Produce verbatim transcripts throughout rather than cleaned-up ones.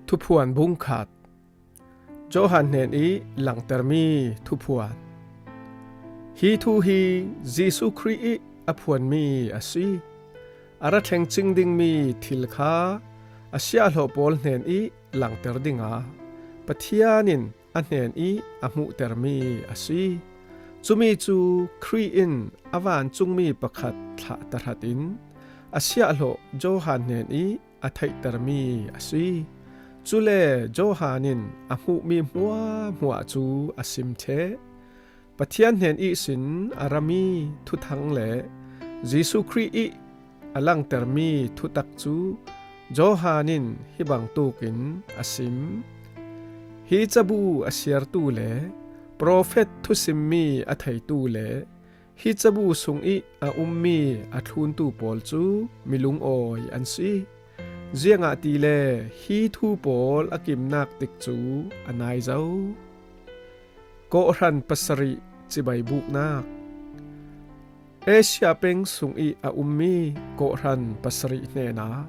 Thuphuan bung khat. Johan hnen ih langtermi thuphuan. Hi thu hi Jesuh Khrih ih a phuanmi a si. A ra thleng cing dingmi thil kha a siahhlawh pawl hnen ih langter dinga Pathian in a hnen ih a hmuhtermi a si. Cumi cu Khrih in a vancungmi pakhat thlah tahratin a siahhlawh Johan hnen ih a theihtermi a si. Cule Johan in a hmuhmi hmuahhmuah cu a sim ṭheh. Pathian hnen ihsin a rami thuthang le Jesuh Khrih ih a langtermi thutak cu Johan in hi bangtukin a sim. Hi cabu a siartu le profet thusimmi a theitu le hi cabu sungih a ummi a thluntu pawl cu mi lungawi an si. Ziangahtile hi thu pawl a kimnak tik cu a nai zo. Kawhhran pasarih cibai buknak. Asia peng sungih a ummi kawhhran pasarih hnenah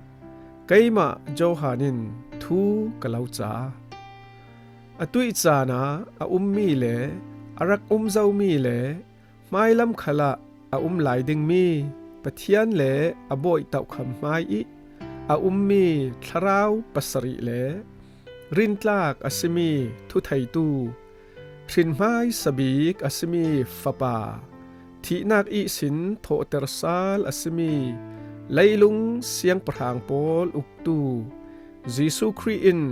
keimah Johan in thu ka lo ca. A tuih caan ah a ummi le a rak um zomi le hmailam khalah a um lai dingmi Pathian le a bawi tohkham hmai ih a ummi thlarau pasarih le rintlak a simi thutheitu, hrin hmaisa bik a simi Fapa, thihnak ihsin thawhter sal a simi leilung siangpahrang pawl uktu Jesuh Khrih in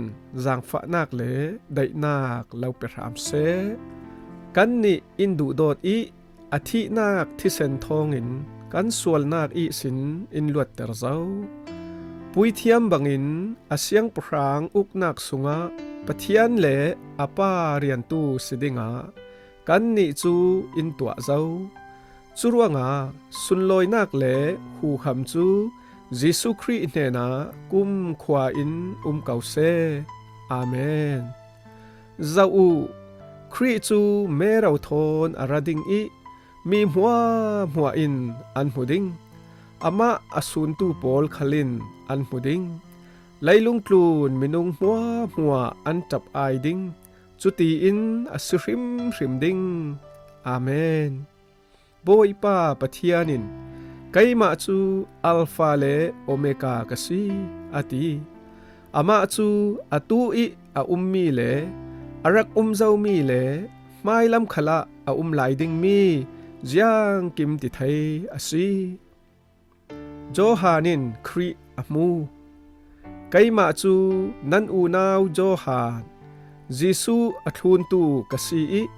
zaangfahnak le daihnak lo pe hram seh. Kannih in duhdawt ih a thihnak thisen thawngin kan sualnak ihsin in luatter zo. Puithiam bangin a siangpahrang uknak sungah Pathian le a Pa riantu si dingah kannih cu in tuah zo. Curuangah sunlawinak le huham cu Jesuh Khrih hnenah kumkhua in um ko seh. Amen. Zoh uh, Khrih cu mero thawn a ra ding ih mi hmuahhmuah in an hmu ding. Amah a suntu pawl khal in an hmu ding. Leilung tlun minung hmuahhmuah an ṭap ai ding. Cutiin a si hrimhrim ding. Amen. Bawipa Pathian in, "Keimah cu Alfa le Omega ka si," a ti. Amah cu atu ih a ummi le a rak um zomi le hmailam khalah a um lai dingmi ziangkim ti thei a si. Johan in Khrih a hmu. Keimah cu nan unau Johan, Jesuh a thluntu ka si ih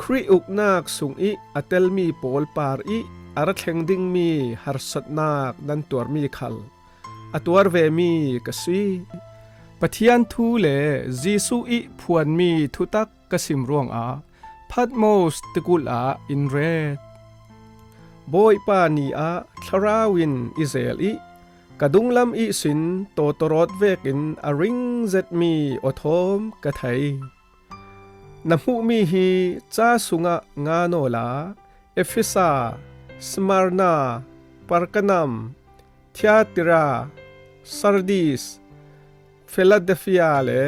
Khrih uknak sungih a telmi pawl par ih a ra thleng dingmi harsatnak nan tuarmi khal a tuar vemi ka si. Pathian thu le Jesuh ih phuanmi thutak ka sim ruangah Patmos tikulh ah in ret. Bawipa ni ah thlarau in i zel ih ka dunglam ihsin tawtawrawt vekin a ring zetmi aw thawm ka thei. Na hmuhmi hi ca sungah ngan awla Efesa, Smarna, Pergamum, Thiatira, Sardis, Filadelfia le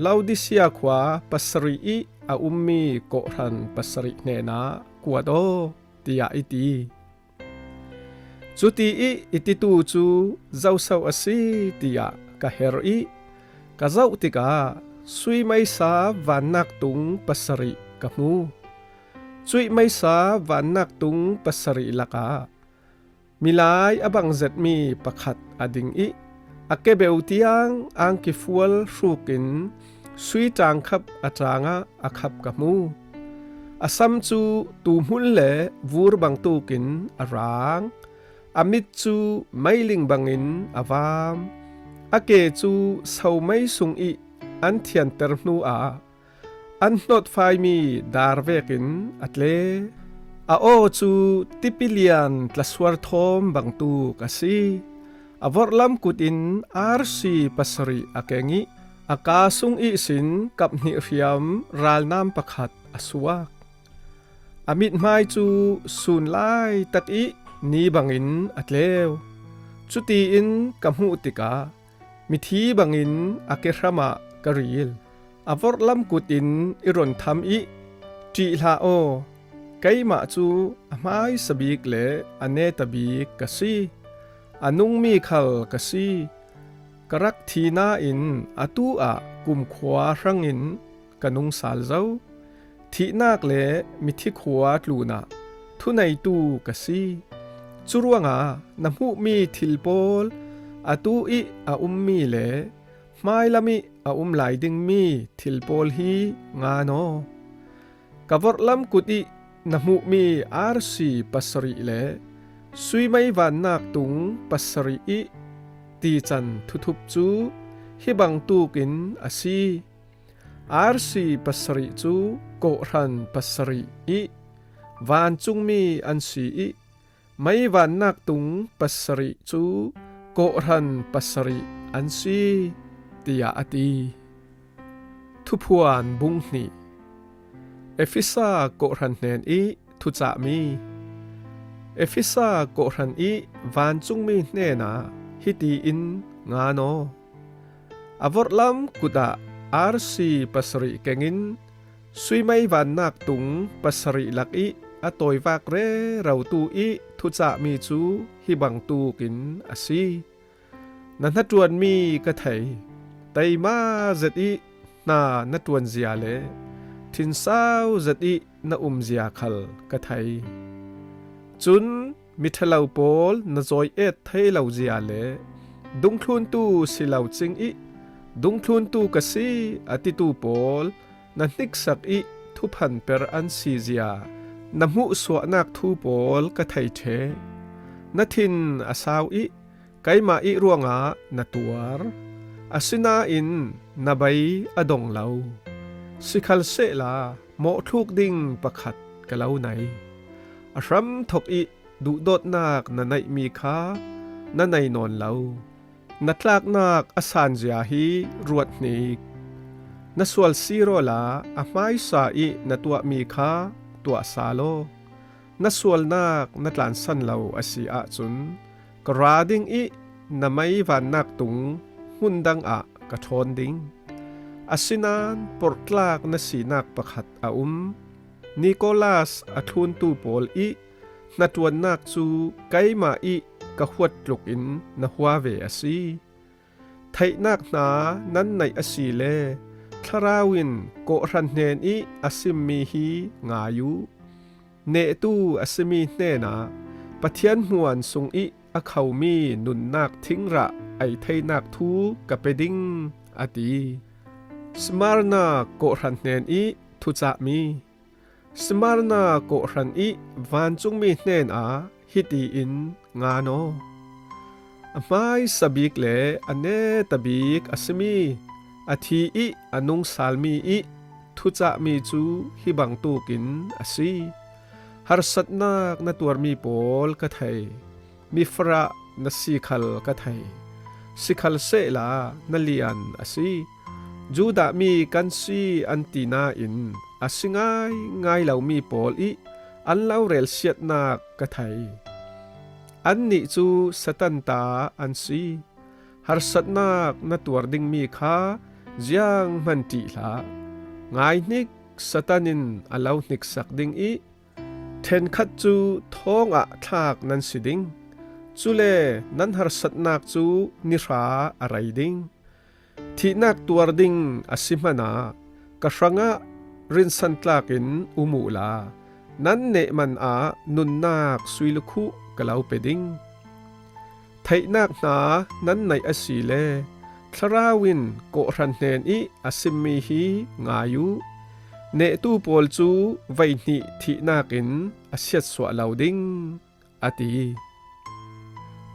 Laodisia khua pasarih ih a ummi kawhhran pasarih hnenah kuat aw, tiah i ti. Cuti ih i titu cu zoso a si, tiah ka her ih ka zoh tikah sui meisa vannak tung pasarih ka hmu. Cuih meisa vannak tung pasarih lakah milai a bang zetmi pakhat a ding ih a kebeu tiang angki fual hrukin sui ṭaangkhap a ṭaangah a khap ka hmu. A sam cu tuuhmul le vur bangtukin a raang, a mit cu meiling bangin a vaam, a ke cu somei sungih an thianter hnuah an hnawtfaimi dar vekin a tle. A aw cu tipilian tlasuar thawm bangtuk a si. A vorhlam kutin arsi pasarih a keng ih a kaa sung ihsin kaphnih hriam ralnam pakhat a suak. A mithmai cu sun laitak ih ni bangin a tleu. Cutiin ka hmuh tikah mithi bangin a kehramah ka ril. A vorhlam kutin i ron tham ih, "Ṭih hlah aw, keimah cu a hmaisa bik le a neta bik ka si. A nungmi khal ka si. Ka rak thi nain atu ah kumkhua hrangin ka nung sal zo. Thihnak le mithi khua tlunah thuneitu ka si. Curuangah na hmuhmi thil pawl, atu ih a ummi le hmailam ih a um lai dingmi thil pawl hi ngan aw. Ka vorhlam kut ih na hmuhmi arsi pasarih le suimei vannak tung pasarih ih tican thuthup cu hi bangtukin a si. Arsi pasarih cu kawhhran pasarih ih vancungmi an si ih, mei vannak tung pasarih cu kawhhran pasarih an si," tiah a ti. Thuphuan bung hnih. Efesa kawhhran hnen ih thucahmi. Efesa kawhhran ih vancungmi hnenah hiti in ngan aw. A vorhlam kutah arsi pasarih kengin suimei vannak tung pasarih lakih a tawivak rerotu ih thucahmi cu hi bangtukin a si. Na hnaṭuanmi ka thei. Teima zet ih hna na ṭuanzia le thinsau zet ih na umzia khal ka thei. Cun miṭhalo pawl na zawi et thei lo zia le dungthluntu si lo cing ih dungthluntu ka si a titu pawl na hniksak ih thuphanper an si zia na hmuhsuahnak thu pawl ka thei ṭheh. Na thin a sau ih keimah ih ruangah na tuar, asinain na bei a dong lo. Sikhalsehla mawhthluk ding pakhat ka lo nei. A hramthok ih duhdawtnak na neihmi kha na nei nawn lo. Na tlaknak a sanzia hi ruat hnik. Na sual sir awla a hmaisa ih na tuahmi kha tuah sal aw. Na sualnak na tlansan lo a si ahcun ka ra ding ih na mei vannak tung hmun dang ah ka ṭhawn ding. Asinain porhtlak na sinak pakhat a um. Nikolas a thluntu pawl ih hnaṭuannak cu keimah ih ka huat tlukin na hua ve a si. Theihnak hna nan neih asile thlarau in kawhhran hnen ih a simmi hi ngai uh. Nehtu a simi hnenah Pathian hmuan sungih a khomi nunnak thingrah ei theinak thu ka pe ding, a ti. Smarna kawhhran hnen ih thucahmi. Smarna kawhhran ih vancungmi hnenah hiti in ngan aw. A hmaisa bik le a neta bik a simi, a thi ih a nungsalmi ih thucahmi cu hi bangtukin a si. Harsatnak na tuarmi pawl ka thei. Mifarah na si khal ka thei. Sikhalsehla na lian a si. Judah mi kan si an ti nain a si ngaingai lomi pawl ih an lo relsiatnak ka thei. Annih cu Satan ta an si. Harsatnak na tuar dingmi kha zianghman ṭih hlah. Ngaihnik, Satan in a lo hniksak ding ih ṭhenkhat cu thawngah thlak nan si ding. Cule nan harsatnak cu nihra a rei ding. Thihnak tuar ding a si hmanah ka hrangah rinsan tlakin um uhla, nan neh manah nunnak sui lukhuh ka lo pe ding. Theihnak hna nan neih asile thlarau in kawhhran hnen ih a simmi hi ngai uh. Nehtu pawl cu veihnih thihnak in a siatsuah lo ding, a ti.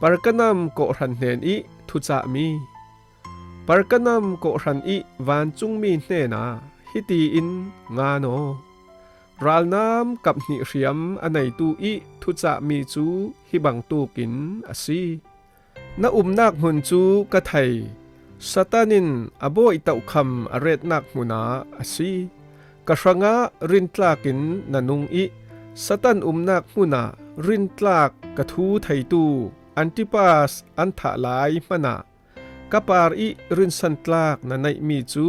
Pergamum kawhhran hnen ih thucahmi. Pergamum kawhhran ih vancungmi hnenah hiti in ngan aw. Ralnam kap hnih hriam a neitu ih thucahmi cu hi bangtukin a si. Na umnak hmun cu ka thei. Satan in a bawi tohkham a retnak hmunah a si. Ka hrangah rintlakin na nung ih Satan umnak hmunah rintlak ka thu theitu Antipas an thah lai hmanah ka par ih rinsantlak na neihmi cu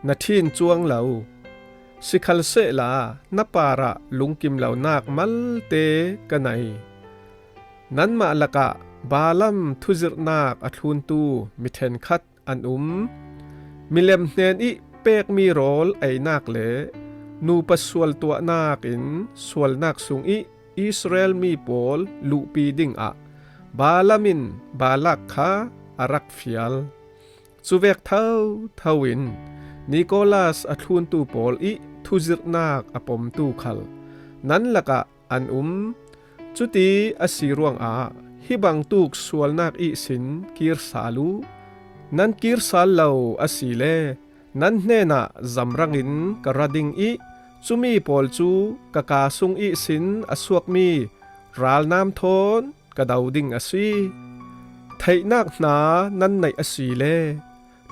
na ṭhin cuang lo. Sikhalsehla na parah lungkim lonak malte ka nei. Nanmah lakah Balaam thuzirhnak a thluntu mi ṭhenkhat an um. Milem hnen ih pekmi rawl einak le nupa sual tuahnak in sualnak sungih Israel mi pawl luhpi dingah Balaam in Balak kha a rak fial. Cuvek thotho in Nikolas a thluntu pawl ih thuzirhnak a pomtu khal nan lakah an um. Cuti a si ruangah hi bangtuk sualnak ihsin kir sal uh. Nan kir sal lo asile nan hnenah zamrang in ka ra ding ih cumi pawl cu ka kaa sung ihsin a suakmi ralnam thawn ka do ding a si. Theihnak hna nan neih asile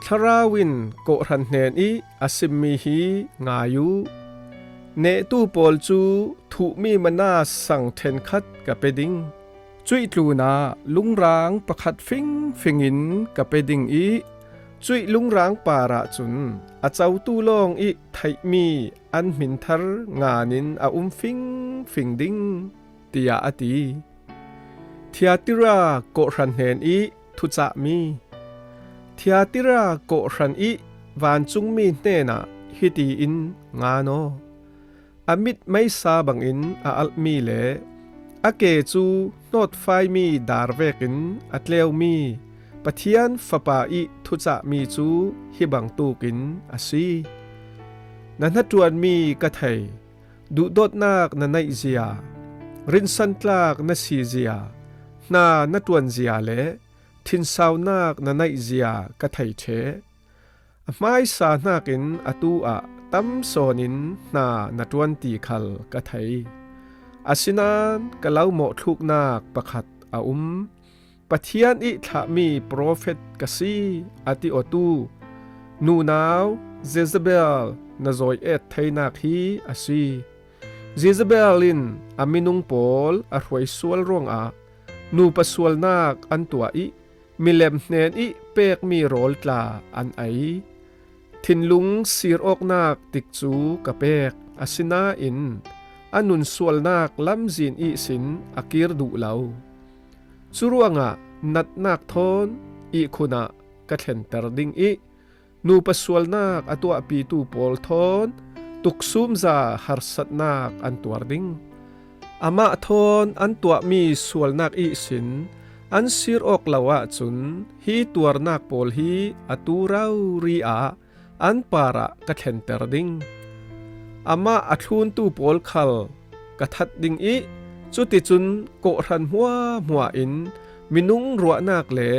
Thlarau in kawhhran hnen ih a simmi hi ngai uh. Nehtu pawl cu thuhmi mana sang ṭhenkhat ka pe ding. Cuih tlunah lungrang pakhat fingfing in ka pe ding ih cuih lungrang parah cun a cotu lawng ih theihmi an hminthar ngan in a um fingfing ding, tiah a ti. Thiatira kawhhran hnen ih thucahmi. Thiatira kawhhran ih vancungmi hnenah hiti in ngan aw: A mit meisa bangin a alhmi le a ke cu hnawtfaimi dar vekin a tleumi Pathian Fapa ih thucahmi cu hi bangtukin a si. Na hnaṭuanmi ka thei. Duhdawtnak na neihzia, rinsantlak na sizia, hna na ṭuanzia le ṭhinsaunak na neihzia ka thei ṭheh. A hmaisa hnakin atu ah tam sawnin hna na ṭuan ti khal ka thei. Asinain ka lo mawhthluknak pakhat a um. Pathian ih thlahmi profet ka si, a ti awtu nunau Jezebel na zawi-et theinak hi a si. Jezebel in a minung pawl a hruai sual ruangah nupa sualnak an tuah ih milem hnen ih pekmi rawl tla an ei. Thinlung sir awknak tikcu ka pek, asinain a nun sualnak lamzin ihsin a kir duh lo. Curuangah natnak thawn ihkhun ah ka thlenter ding ih nupa sualnak a tuahpitu pawl thawn tuksumza harsatnak an tuar ding. Amah thawn an tuahmi sualnak ihsin an sir awk lo ahcun hi tuarnak pawl hi atu rori ah an parah ka thlenter ding. Amah a thluntu pawl khal ka that ding ih cuticun kawhhran hmuahhmuah in minung ruahnak le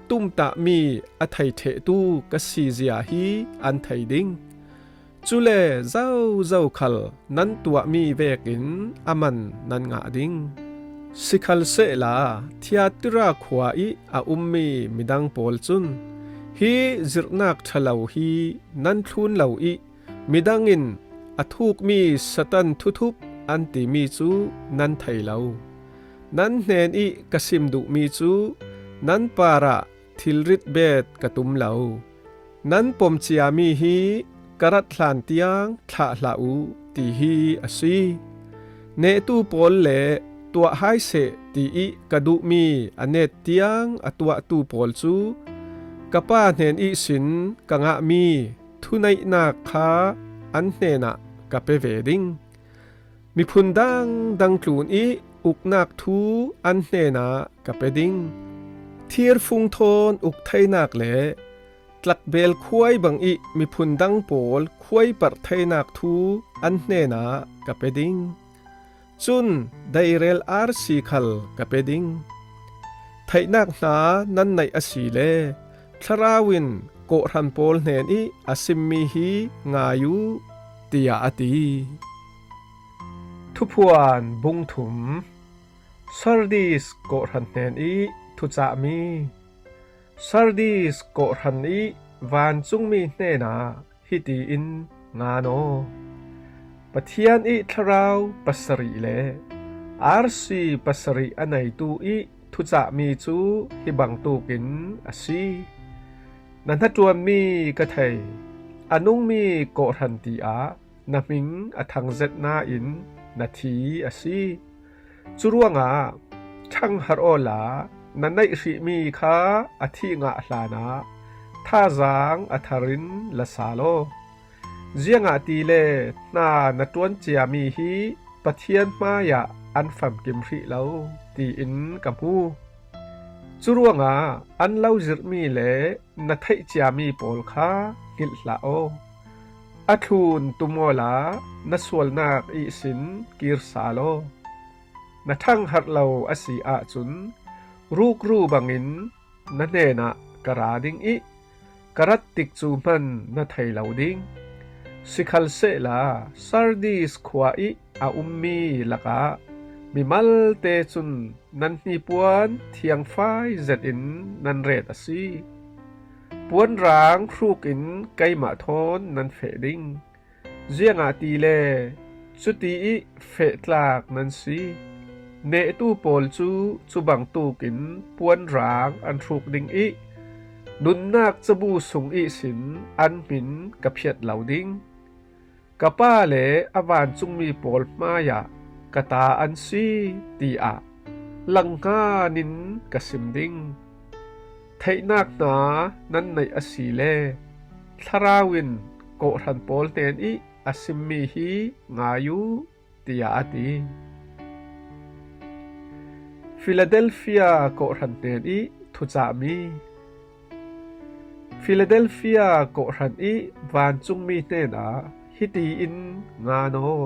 tumtahmi a thei ṭhehtu ka sizia hi an thei ding. Cule zozo khal nan tuahmi vekin a man nan ngah ding. Sikhalsehla Thiatira khua ih a ummi midang pawl cun, hi zirhnak ṭhalo hi nan thlun lo ih midang in a thukmi Satan thuthup an timi cu nan thei lo. Nan hnen ih ka sim duhmi cu nan parah thilrit bet ka tum lo. Nan pom ciami hi ka rat hlan tiang thlah hlah uh, ti hi a si. Nehtu pawl le tuah hai seh, tiih ka duhmi a net tiang a tuahtu pawl cu ka Pa hnen ihsin ka ngahmi thuneihnak kha an hnenah ka pe ve ding. Miphun dangdang tlun ih uknak thu an hnenah ka pe ding. Thirfung thawn uk theinak le tlakbel khuai bangih miphun dang pawl khuaiparh theinak thu an hnenah ka pe ding. Cun deirel arsi khal ka pe ding. Theihnak hna nan neih asile Thlarau in kawhhran pawl hnen ih a simmi hi ngai uh, tiah a ti. Thuphuan bung thum. Sardis kawhhran hnen ih thucahmi. Sardis kawhhran ih vancungmi hnenah hiti in ngan aw: Pathian ih thlarau pasarih le arsi pasarih a neitu ih thucahmi cu hi bangtukin a si. Na hnaṭuanmi ka thei, a nungmi kawhhran ti-ah na hming a thangzet nain na thi a si. Curuangah ṭhangharh awla na neih hrihmi kha a thih ngah hlanah thazaang a tharin la sal aw. Ziangahtile hna na ṭuan ciami hi Pathian hmaiah an famkim hrih lo, tiin ka hmu. Curuangah an lo zirhmi le na theih ciami pawl kha hngilh hlah aw. A thlun tum awla na sualnak ihsin kir sal aw. Na ṭhangharh lo a si ahcun rukru bangin na hnenah ka ra ding ih ka rat tikcu hman na thei lo ding. Sikhalsehla Sardis khua ih a ummi lakah mimalte cun nan hnipuan thiangfai zetin nan ret a si. Puanrang hrukin keimah thawn nan feh ding. Ziangahtile cuti ih fehtlak nan si. Nehtu pawl cu cubangtukin puanrang an hruk ding ih nunnak cabu sung ihsin an hmin ka phiat lo ding. Ka Pa le a vancungmi pawl hmaiah ka ta an si, tiah langhngan in ka sim ding. Theihnak hna nan neih asile Thlarau in kawhhran pawl hnen ih a simmi hi ngai uh, tiah a ti. Filadelfia kawhhran hnen ih thucahmi. Filadelfia kawhhran ih vancungmi hnenah hiti in ngan aw.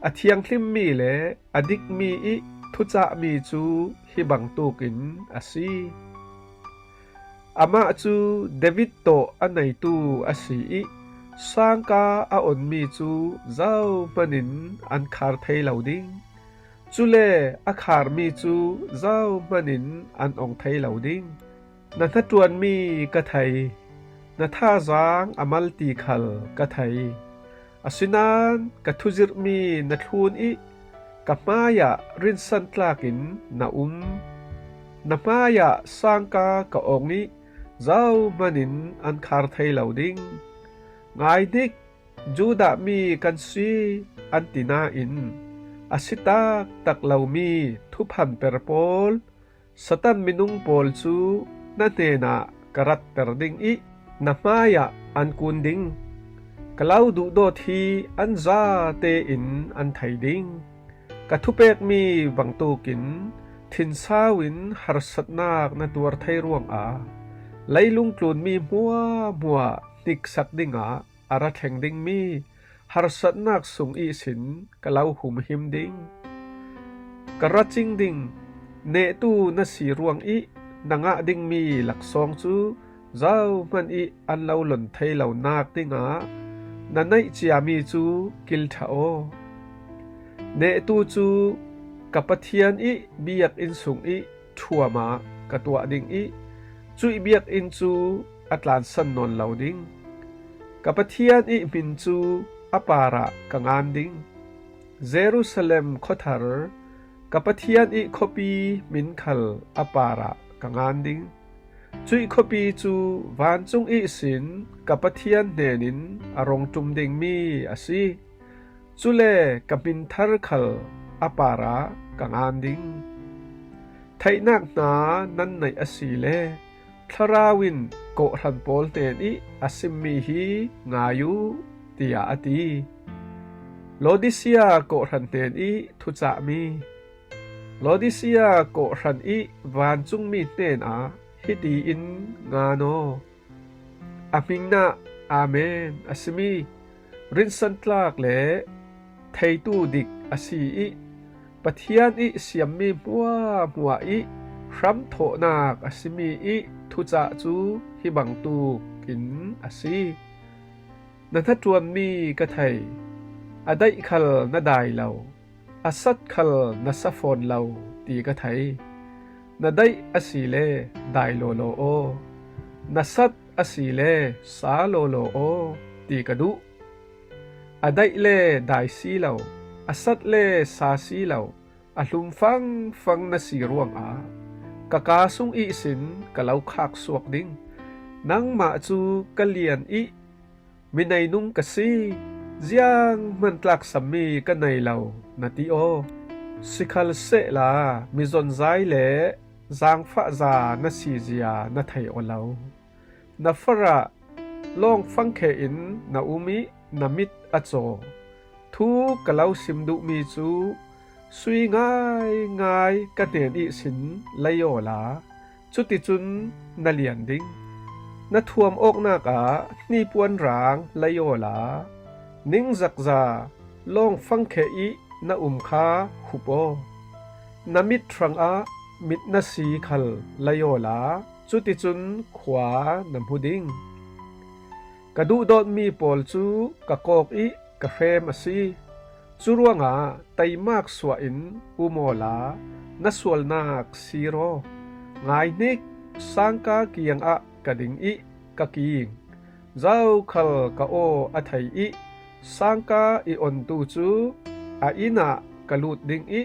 A thianghlimmi le a dikmi ih thucahmi cu hi bangtukin a si. Amah cu David tawh a neitu a si ih sangka a onmi cu zohmanin an khar thei lo ding. Cule a kharmi cu zohmanin an ong thei lo ding. Na hnaṭuanmi ka thei, na thazaang a mal ti khal ka thei. Asinain ka thuzirhmi na thlun ih ka hmaiah rinsan tlakin na um. Na hmaiah sangka ka ong ih zohmanin an khar thei lo ding. Ngaihnik, Judah mi kan si, an ti nain a si taktak lomi thuphanper pawl, Satan minung pawl cu na hnenah ka ratter ding ih na hmaiah an kun ding. Ka lo duhdawt hi an zate in an thei ding. Ka thupekmi bangtukin thinsau in harsatnak na tuar thei ruangah leilung tlunmi hmuahhmuah hniksak dingah a ra thleng dingmi harsatnak sung ihsin ka lo humhim ding. Ka ra cing ding. Nehtu na si ruang ih na ngah dingmi laksawng cu zohman ih an lo lon thei lonak dingah na neih ciami cu kilṭha aw. Nehtu cu ka Pathian ih biakinn sung ih ṭhuam ah ka tuah ding ih cuih biakinn cu a tlansan nawn lo ding. Ka Pathian ih hmin cu a parah ka ngan ding. Jerusalem khuathar, ka Pathian ih khuapi hmin khal a parah ka ngan ding. Cuih khuapi cu vancung ihsin ka Pathian hnenin a rung ṭum dingmi a si. Cule ka hmin thar khal a parah ka ngan ding. Theihnak hna nan neih asile Thlarau in kawhhran pawl hnen ih a simmi hi ngai uh, tiah a ti. Laodisia kawhhran hnen ih thucahmi. Laodisia kawhhran ih vancungmi hnenah hiti in ngan aw. A hmingnah Amen a simi, rinsantlak le theitu dik a si ih Pathian ih siammi hmuahhmuah ih hramthawhnak a simi ih thucah cu hi bangtuk in a si. Na hnaṭuanmi ka thei, a daih khal na dai lo, a sat khal na sa fawn lo ti ka thei. Na daih asile dai lawlaw aw, na sat asile sa lawlaw aw ti ka duh. A daih le dai si lo, a sat le sa si lo, a hlum fangfang na si ruangah ka kaa sung ihsin ka lo khak suak ding. Nangmah cu ka lian i mi neinung ka si, zianghman tlaksammi ka nei lo, na ti aw. Sikhalsehla mi zonzai le zaangfahza na sizia na thei aw lo. Na farah lawngfangkhe in na um i na mit a caw. Thu ka lo sim duhmi cu sui ngaingai ka hnen ihsin lei awla, cuticun na lian ding. Na thuam awknak ah hnipuan rang lei awla, ningzakza lawngfangkhe i na um kha hup aw. Na mit hrangah mit na si khal lei awla, cuticun khua na hmu ding. Ka duhdawtmi pawl cu ka kawk i ka hrem a si. Curuangah teimak suah in um awla, na sualnak sir aw. Ngai hnik, sangka kiangah ka ding i ka king. Zokhal ka aw a thei i sangka i ontu cu a inn ah ka lut ding i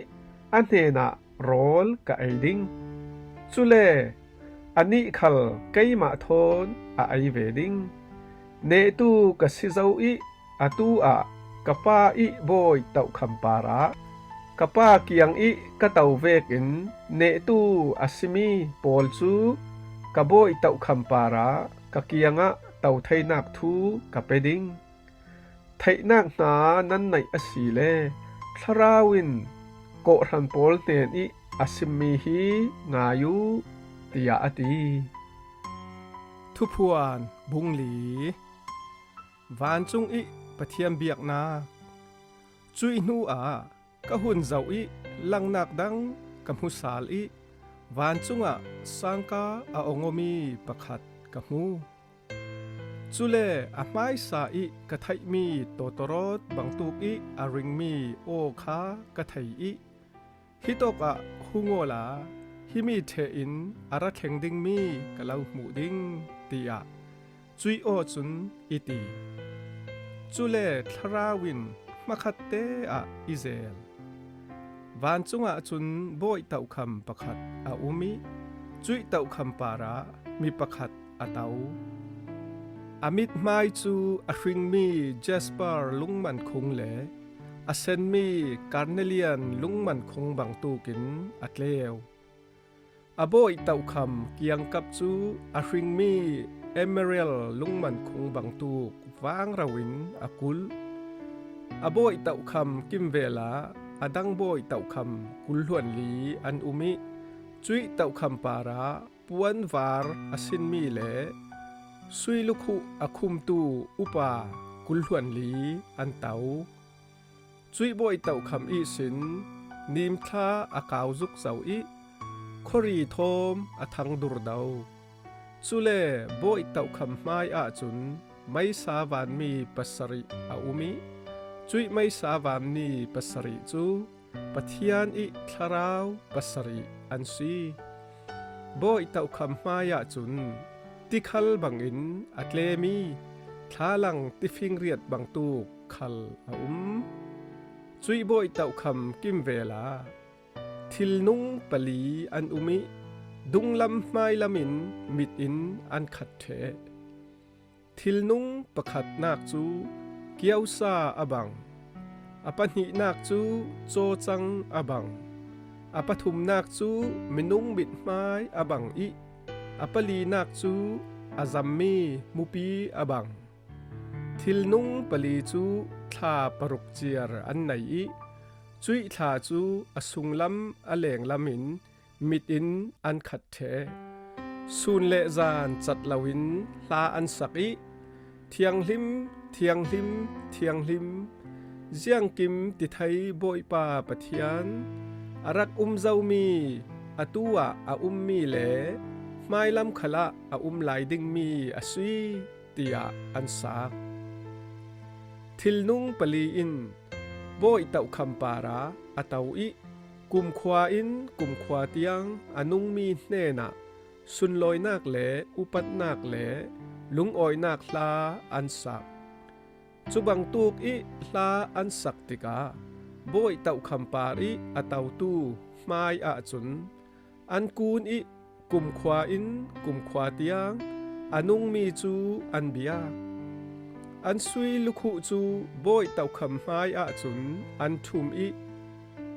a hnenah rawl ka ei ding. Cule anih khal keimah thawn a ei ve ding. Nehtu ka si zo i atu ah ka Pa i bawi tohkham parah ka Pa kiang i ka to vekin nehtu a simi pawl cu ka bawi tohkham parah ka kiangah to theinak thu ka pe ding. Theihnak hna nan neih asile Thlarau in kawhhran pawl hnen i a simmi hi ngai u, tiah a ti. Thuphuan bung li. Vancung i Pathian biaknak. Cuih hnu ah ka hun zoh i langnak dang ka hmu sal i vancung ah sangka a ong awmi pakhat ka hmu. Cule a hmaisa i ka theihmi tawtawrawt bangtuk i a ringmi aw kha ka thei i, "Hitawk ah hung awla himi ṭheh in a ra thleng dingmi ka lo hmuh ding," tiah cuih aw cun i ti. Cule Thlarau in hmakhatte ah i zel. Vancung ah cun bawi tohkham pakhat a um i cuih tohkham parah mi pakhat a to. A mithmai cu a hringmi jasper lungmankhung le a senmi karnelian lungmankhung bangtukin a tleu. A bawi tohkham kiangkap cu a hringmi emerald lungmankhung bangtuk vangro in a kulh. A bawi tohkham kimvel ah a dang bawi tohkham kulhluanli an um i cuih tohkham parah puanvar a sinmi le sui lukhuh a khumtu upa kulhluanli an to. Cuih bawi tohkham ihsin nimthla a kau zuk zo i khuari thawm a thang durdo. Cule bawi tohkham hmai ahcun meisa vanmi pasarih a um i cuih meisa vanmi pasarih cu Pathian i thlarau pasarih an si. Bawi tohkham hmai ahcun tikhal bangin a tlemi thlalang tifingriat bangtuk khal a um. Cuih bawi tohkham kimvel ah thilnung pali an um i dunglam hmailam in mit in an khat ṭheh. Thilnung pakhatnak cu kiosa a bang, a pahnihnak cu cawcang a bang, a pathumnak cu minung mithmai a bang i a palinak cu a zammi mupi a bang. Thilnung pali cu thla paruk ciar an nei i cuih thla cu a sunglam a lenglam in mit in an khat ṭheh. Sun le zan cat loin hla an sak i, "Thianghlim, thianghlim, thianghlim, ziangkim tithei Bawipa Pathian, a rak um zomi, atu ah a ummi le hmailam khalah a um lai dingmi a si," tiah an sak. Thilnung pali in bawi tohkham parah a to i kumkhua in kumkhua tiang a nungmi hnenah sunlawinak le upatnak le lungawinak hla an sak. Cubangtuk i hla an sak tikah bawi tohkham par i a totu hmai ahcun an kun i kumkhua in kumkhua tiang a nungmi cu an biak. An sui lukhuh cu Bawi Tokham hmai ahcun an ṭhum i,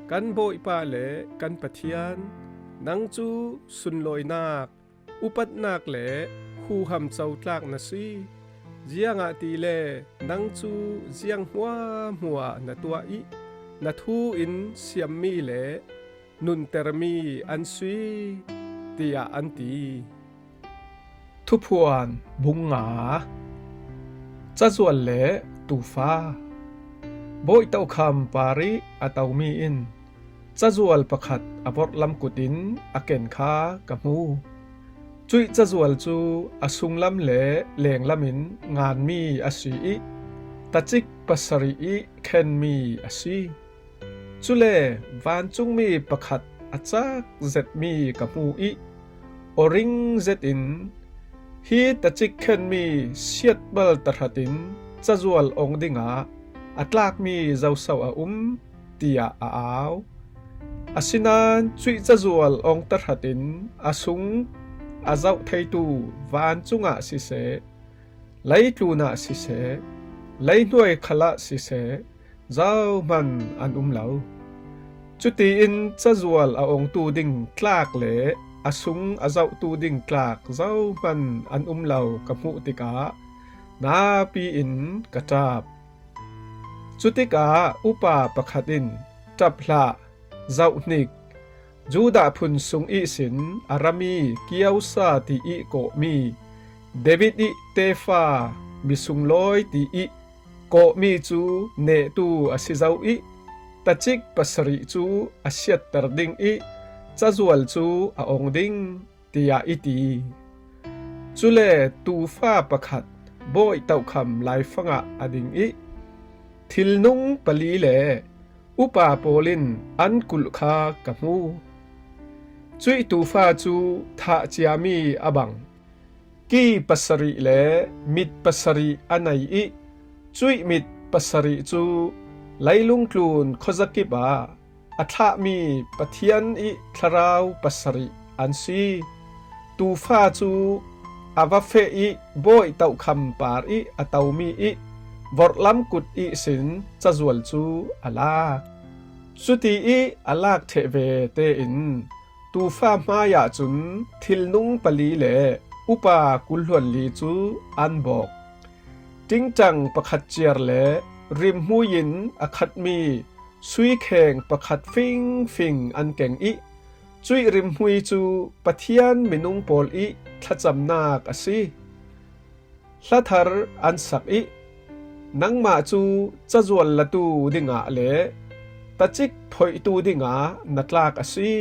"Kan Bawipa le kan Pathian, nang cu sunlawinak, upatnak le huham cotlak na si. Ziangahtile nang cu ziang hmuahhmuah na tuah i, na thu in siammi le nuntermi an si," tiah an ti. Thuphuan bung nga. Cazual le tufa. Bawi Tokham par i a tomi in cazual pakhat a vorhlam kut in a ken kha ka hmu. Cuih cazual cu a sunglam le lenglam in nganmi a si i, tacik pasarih i khenmi a si. Cule vancungmi pakhat a cak zetmi ka hmu i, aw ring zetin, "Hi tacik khenmi siatbal tahratin cazual ong dingah a tlakmi zoso a um?" tiah a au. Asinain cuih cazual ong tahratin a sung a zoh theitu vancungah siseh, leitlunah siseh, leihnuai khalah siseh, zohman an um lo. Cutiin cazual a ongtu ding tlak le a sung a zohtu ding tlak zohman an um lo ka hmuh tikah napi in ka ṭap. Cutikah upa pakhat in, "Ṭap hlah, zoh hnik, Judah phun sung ihsin a rami kiosa ti ih kawhmi, David ih tefa, mi sunglawi ti ih kawhmi cu nehtu a si zo i, tacik pasarih cu a siatter ding i, cazual cu a ong ding," tiah i ti. Cule tufa pakhat Bawi Tokham laifangah a ding i, thilnung pali le upa pawl in an kulh kha ka hmu. Cuih tufa cu thah ciami a bang, ki pasarih le mit pasarih a nei i, cuih mit pasarih cu leilungtlun khuazakip ah a thlahmi Pathian ih thlarau pasarih an si. Tufa cu a va feh i Bawi Tokham par i a tomi i vorhlam kut ihsin cazual cu a lak. Cuti i a lak ṭheh ve tein tufa hmaiah cun thilnung pali le upa kul hluanli cu an bawk. Ṭingṭang pakhat ciar le rimhmui in a khatmi suikheng pakhat fingfing an keng i, cuih rimhmui cu Pathian minung pawl ih thlacamnak a si. Hlathar an sak i, "Nangmah cu cazual latu dingah le tacik phoihtu dingah na tlak a si.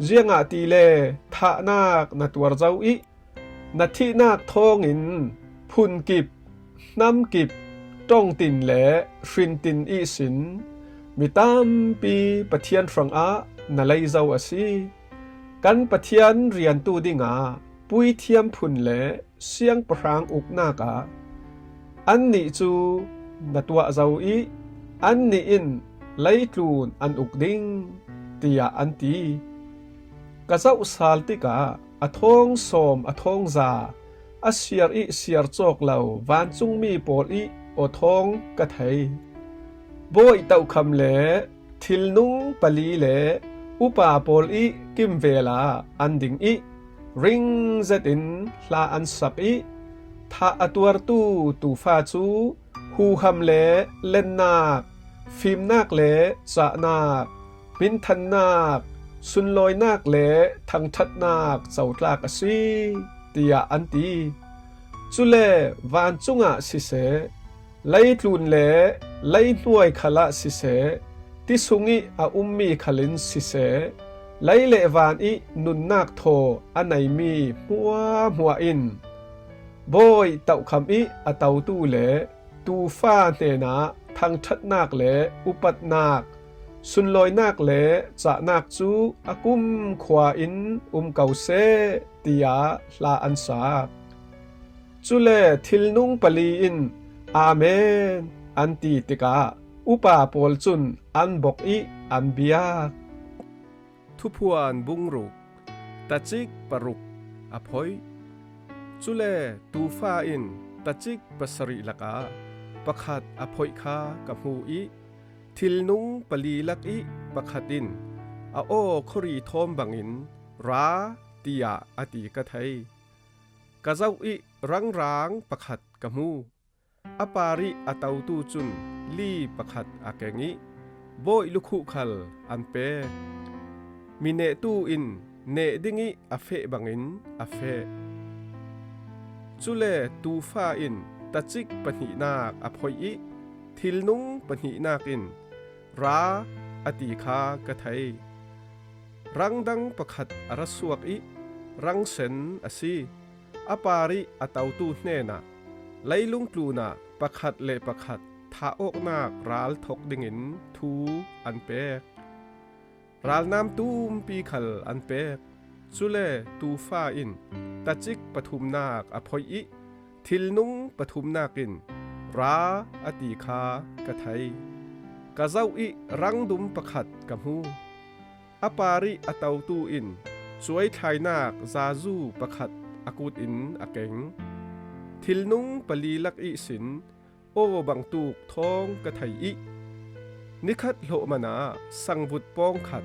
Ziangahtile thahnak na tuar zo i, na thihnak thawngin phunkip, hnamkip, ṭongtin le hrintin ihsin mi tampi Pathian hrangah na lei zo a si. Kan Pathian riantu dingah puithiam phun le siangpahrang uknak ah annih cu na tuah zo i, annih in leitlun an uk ding," tiah an ti. Ka zoh sal tikah a thawng sawm a thawng za a siar i siar cawk lo vancungmi pawl ih aw thawng ka thei. Bawi Tokham le thilnung pali le upa pawl ih kimvel ah an ding i, ring zetin hla an sak i, thah a tuartu tufa cu huham le lennak, fimnak le cahnak, hminthannak, sunlawinak le thangṭhatnak cotlak a si, tiah an ti. Cule vancungah siseh, leitlun le leihnuai khalah siseh, ti sung ih a ummi khal in siseh, lei le van ih nunnak thaw a neimi hmuahhmuah in Bawi Tokham ih a totu le tufa hnenah thangṭhatnak le upatnak, sunlawinak le cahnak cu a kumkhua in um ko seh, tiah hla an sak. Cule thilnung pali in, "Amen," an ti tikah upa pawl cun an bok i an biak. Thuphuan bungruk, tacik paruk a phoih. Cule tuufa in tacik pasarih lakah pakhat a phoih kha ka hmu ih, thilnung pali lakih pakhat in a aw khuari thawm bangin, "Ra," tiah a ti ka thei. Ka zoh ih rangrang pakhat ka hmu. A parih a totu cun li pakhat a keng ih, bawi lukhuh khal an pek. Mi nehtu in neh dingih a feh bangin a feh. Cule tuufa in tacik pahnihnak a phoih ih, thilnung pahnihnak in, "Ra," a ti kha ka thei. Rang dang pakhat a ra suak ih, rang sen a si. A parih a totu hnenah, "Leilung tlunah pakhat le pakhat thah awknak ral thok dingin thu an pek. Ralnam tumpi khal an pek." Cule tuufa in tacik pathumnak a phoih ih, thilnung pathumnak in, "Ra," a ti kha ka thei. Ka zoh ih rangdum pakhat ka hmu. A parih a totu in cuaithlainak zazu pakhat a kut in a keng. Thilnung pali lak ihsin aw bangtuk thawng ka thei ih, nikhat hlawh manah sangvut pawng khat,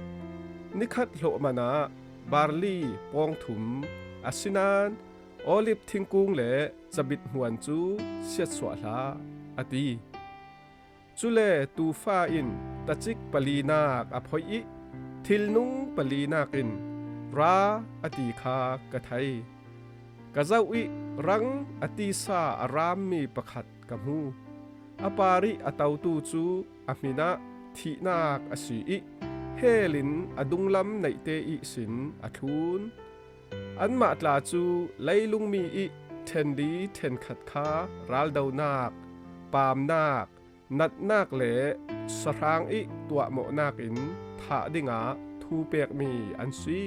nikhat hlawh manah barli pawng thum, asinain olib thingkung le cabit hmuan cu siatsuah hlah, a ti. Cule tuufa in tacik palinak a phoih ih, thilnung palinak in, "Ra," a ti kha ka thei. Ka zoh ih rang a tisa a rammi pakhat ka hmu. A parih a totu cu a hmin ah thihnak a si ih, hell in a dunglam neihte ihsin a thlun. Anmah tla cu leilungmi ih ṭhenli ṭhenkhat kha raldonak, paamnak, natnak le sahrang ih tuahmawhnak in thah dingah thu pekmi an si.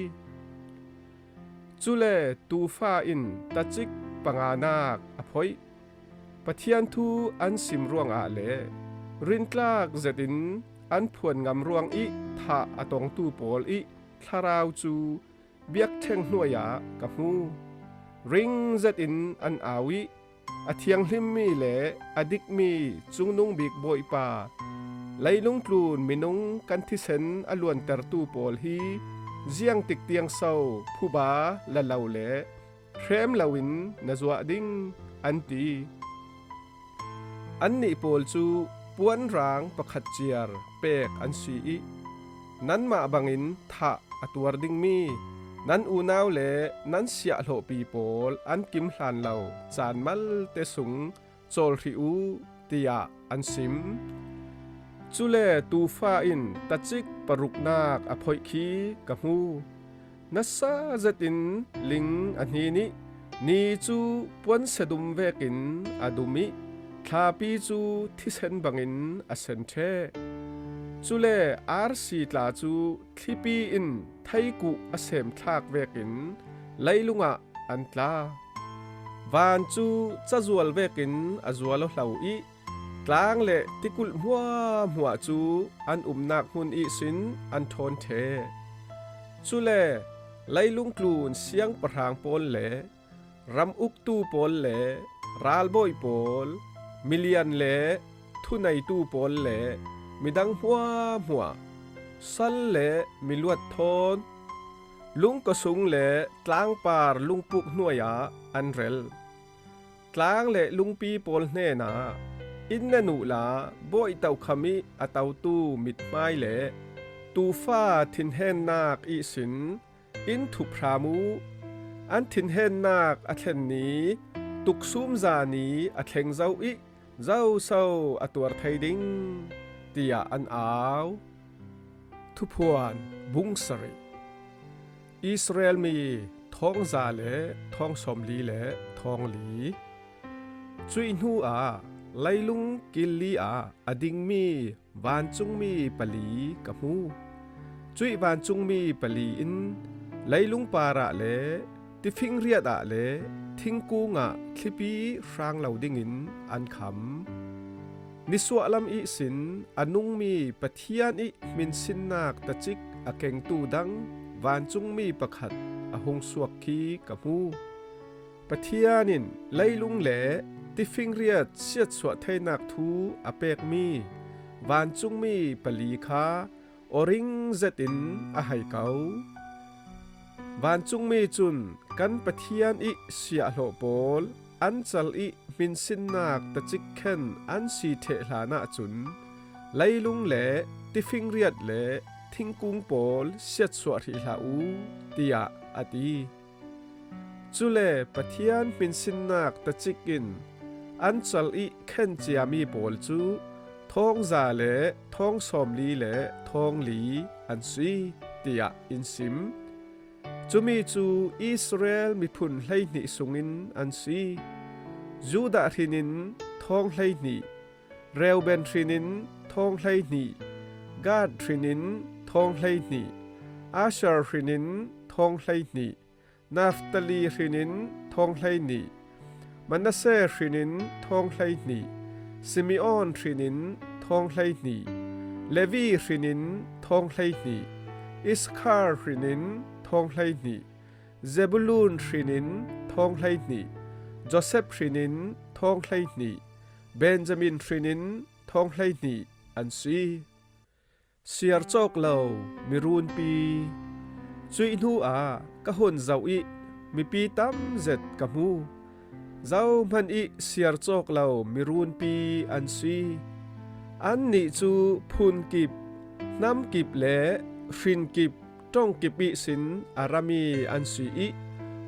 Cule tuufa in tacik panganak a phoih. Pathian thu an sim ruangah le rintlak zetin an phuan ngam ruangih thah a tongtu pawl ih thlarau cu biakṭheng hnuai ah ka hmu. Ring zetin an au ih, a thianghlimmi le a dikmi Cungnung Bik Bawipa, leilung tlun minung kan thisen a luantertu pawl hi ziangtik tiang so phuba la lo le hrem loin na zuah ding, an ti. Annih pawl cu puanrang pakhat ciar pek an si ih, nanmah bangin thah a tuar dingmi nan unau le nan siahhlawhpi pawl an kim hlan lo caan malte sung cawl hrih uh, tiah an sim. Cule tuufa in tacik paruknak a phoih khi ka hmu. Nasa zetin ling a hnin ih, ni cu puansia dum vekin a dum ih, thlapi cu thisen bangin a sen ṭheh. Cule arsi tla cu thlipi in theikuh a semthlak vekin leilung ah an tla. Van cu cazual vekin a zual aw hlo ih, tlang le tikulh hmuahhmuah cu an umnak hmun ihsin an ṭhawn ṭheh. Cule leilung tlun siangpahrang pawl le ram uktu pawl le ralbawi pawl, milian le thuneitu pawl le midang hmuahhmuah, sal le miluat thawn, lungkosung le tlangpar lungpuk hnuai ah an rel. Tlang le lungpi pawl hnenah, "In nan uhla bawi tokham ih a totu mithmai le tuufa thinhennak ihsin in thup hram uh. An thinhennak a thlen ni, tuksum za ni a thleng zo ih, zoso a tuar thei ding," tiah an au. Thuphuan bung sarih. Israel mi thawngza le thawngsawmli le thawngli. Cuih hnu ah leilung kil li ah a dingmi vancungmi pali ka hmu. Cuih vancungmi pali in leilung parah le tifingriat ah le thingkung ah thlipi hrang lo dingin an kham. Nisuahlam ihsin a nungmi Pathian ih hminsinnak tacik a kengtu dang vancungmi pakhat a hung suak khi ka hmu. Pathian in leilung le tifingriat siatsuah theinak thu a pekmi vancungmi pali kha aw ring zetin a hei ko. Vancungmi cun kan Pathian ih siahhlawh pawl an cal ih hminsinnak tacik khen an si ṭheh hlanah cun leilung le tifingriat le thingkung pawl siatsuah hrih hlah u, tiah a ti. Cule Pathian hminsinnak tacik in an cal ih khen ciami pawl cu thawngza le thawng sawmli le thawngli an si, tiah in sim. Cumi cu Israel miphun hleihnih sungin an si. Judah hrinin thawng hleihnih, Reuben hrinin thawng hleihnih, Gad hrinin thawng hleihnih, Asher hrinin thawng hleihnih, Naftali hrinin thawng hleihnih, Manasseh hrinin thawng hleihnih, Simeon hrinin thawng hleihnih, Levi hrinin thawng hleihnih, Iskhar hrinin thawng hleihnih, Zebulun hrinin thawng hleihnih, Josef hrinin thawng hleihnih, Benjamin hrinin thawng hleihnih an si. Siar cawk lo mirunpi. Cuih hnuah ka hun zoh ih mipi tam zet ka hmu. Zohhmanh ih siar cawk lo mirunpi an si. Annih cu phunkip, hnamkip le hrinkip, ṭongkip ihsin a rami an si ih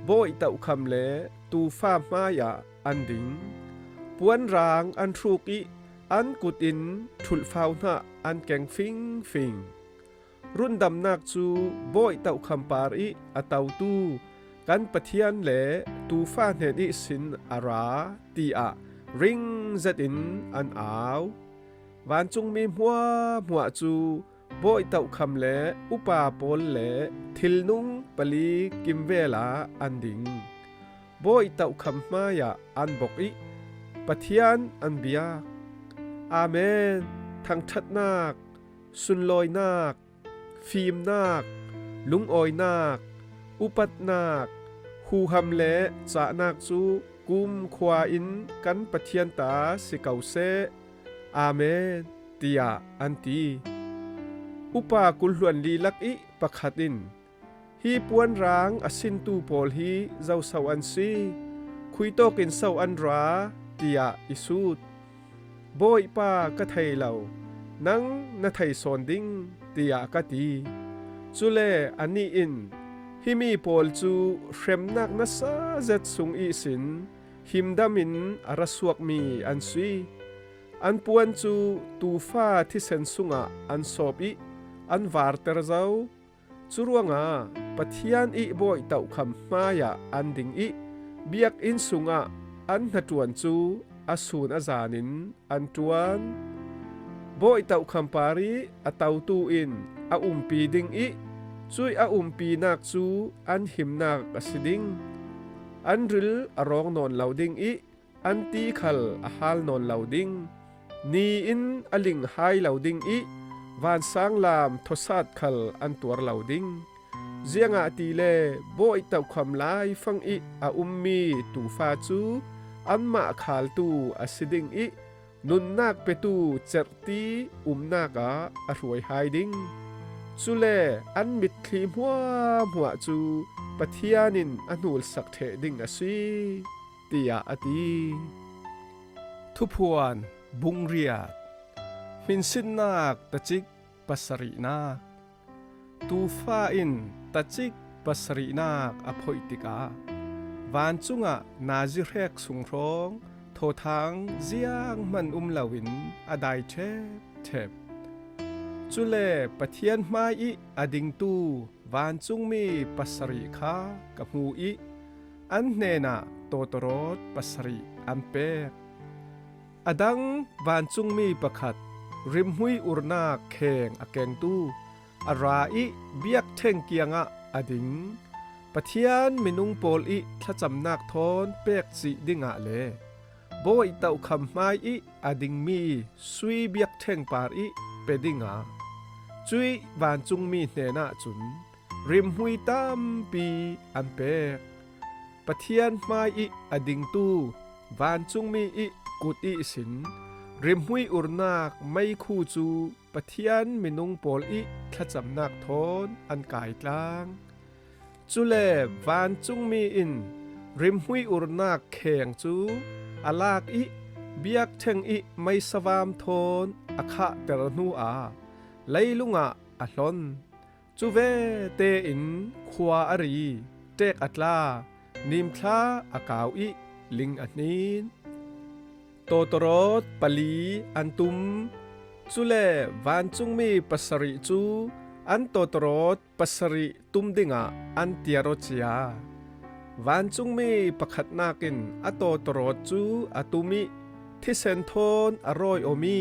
bawi tohkham le tuufa hmaiah an ding. Puanrang an hruk ih an kut in ṭhulhfau hnah an keng fingfing. Rundamnak cu bawi tohkham par ih a totu kan Pathian le tuufa hnen ihsin a ra, tiah ring zetin an au. Vancungmi hmuahhmuah cu bawi tohkham le upa pawl le thilnung pali kimvel ah an ding. Bawi tohkham hmaiah an bok ih Pathian an biak. Amen. Thangṭhatnak, sunlawinak, fimnak, lungawinak, upatnak, huham le cahnak cu kumkhua in kan Pathian ta si ko seh. Amen, tiah an ti. Upa kulhluan li lak ih pakhat in, "Hi puanrang a sintu pawl hi zoso an si? Khuitawk in so an ra?" tiah i sut. "Bawipa, ka thei lo, nang na thei sawn ding," tiah ka ti. Cule anih in, "Himi pawl cu hremnak nasa zet sung ihsin himdam in a ra suakmi an si. An puan cu tuufa thisen sungah an sawp ih an varter zo. Curuangah Pathian ih bawi tohkham hmaiah an ding ih biakinn sungah an hnaṭuan cu a sun a zan in an ṭuan. Bawi tohkham par ih a totu in a umpi ding ih cuih a umpinak cu an himnak a si ding. An ril a rawng nawn lo ding ih an ti khal a hal nawn lo ding. Ni in a ling hai lo ding ih vansanglam thawsat khal an tuar lo ding. Ziangahtile bawi tohkham laifang ih a ummi tuufa cu anmah khaltu a si ding ih nunnak petu cerhti umnak ah a hruai hai ding. Cule an mitthli hmuahhmuah cu Pathian in a hnulsak ṭheh ding a si," tiah a ti. Thuphuan bung riat. Hminsinnak tacik pasarihnak. Tuufa in tacik pasarihnak a phoih tikah vancungah nazi hrek sung hrawng thawthang zianghman um loin a dai ṭhepṭhep. Cule Pathian hmai ih a dingtu vancungmi pasarih kha ka hmu ih an hnenah tawtawrawt pasarih an pek. A dang vancungmi pakhat rimhmui urnak kheng a kengtu a ra ih biakṭheng kiangah a ding. Pathian minung pawl ih thlacamnak thawn pek cih dingah le bawi tohkham hmai ih a dingmi sui biakṭheng par ih pe dingah cuih vancungmi hnenah cun rimhmui tampi an pek. Pathian hmai ih a dingtu vancungmi ih kut ihsin rimhmui urnak meikhu cu Pathian minung pawl ih thlacamnak thawn an kaitlang. Cule vancungmi in rimhmui urnak kheng cu a lak ih biakṭheng ih meisa vam thawn a khahter hnuah leilung ah a hlon. Cu vete in khua a ri, ṭek a tla, nimthla a kau ih ling a hnin. Tawtawrawt pali an tum. Cule vancungmi pasarih cu an tawtawrawt pasarih tum dingah an tiar aw cia. Vancungmi pakhatnak in a tawtawrawt cu a tum ih thisen thawn a rawi awmi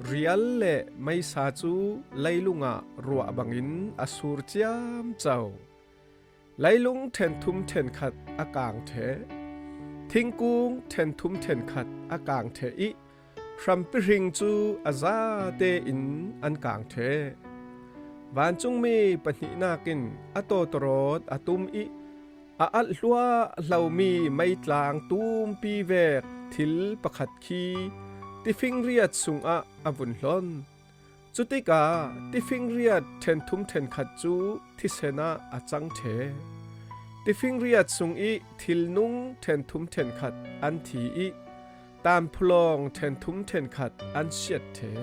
rial le meisa cu leilung ah ruah bangin a sur ciamco. Leilung ṭhenthum ṭhenkhat a kang ṭheh. Thingkung ṭhenthum ṭhenkhat a kang ṭheh ih hrampi hring cu a zate in an kang ṭheh. Vancungmi pahnihnak in a tawtawrawt a tum ih a alh hluahhlomi meitlang tumpi vek thil pakhat khi tifingriat sungah a vun hlon. Cutikah tifingriat ṭhenthum ṭhenkhat cu thisen ah a cang ṭheh. Tifingriat sung ih thilnung ṭhenthum ṭhenkhat an thi ih tanphulawng ṭhenthum ṭhenkhat an siat ṭheh.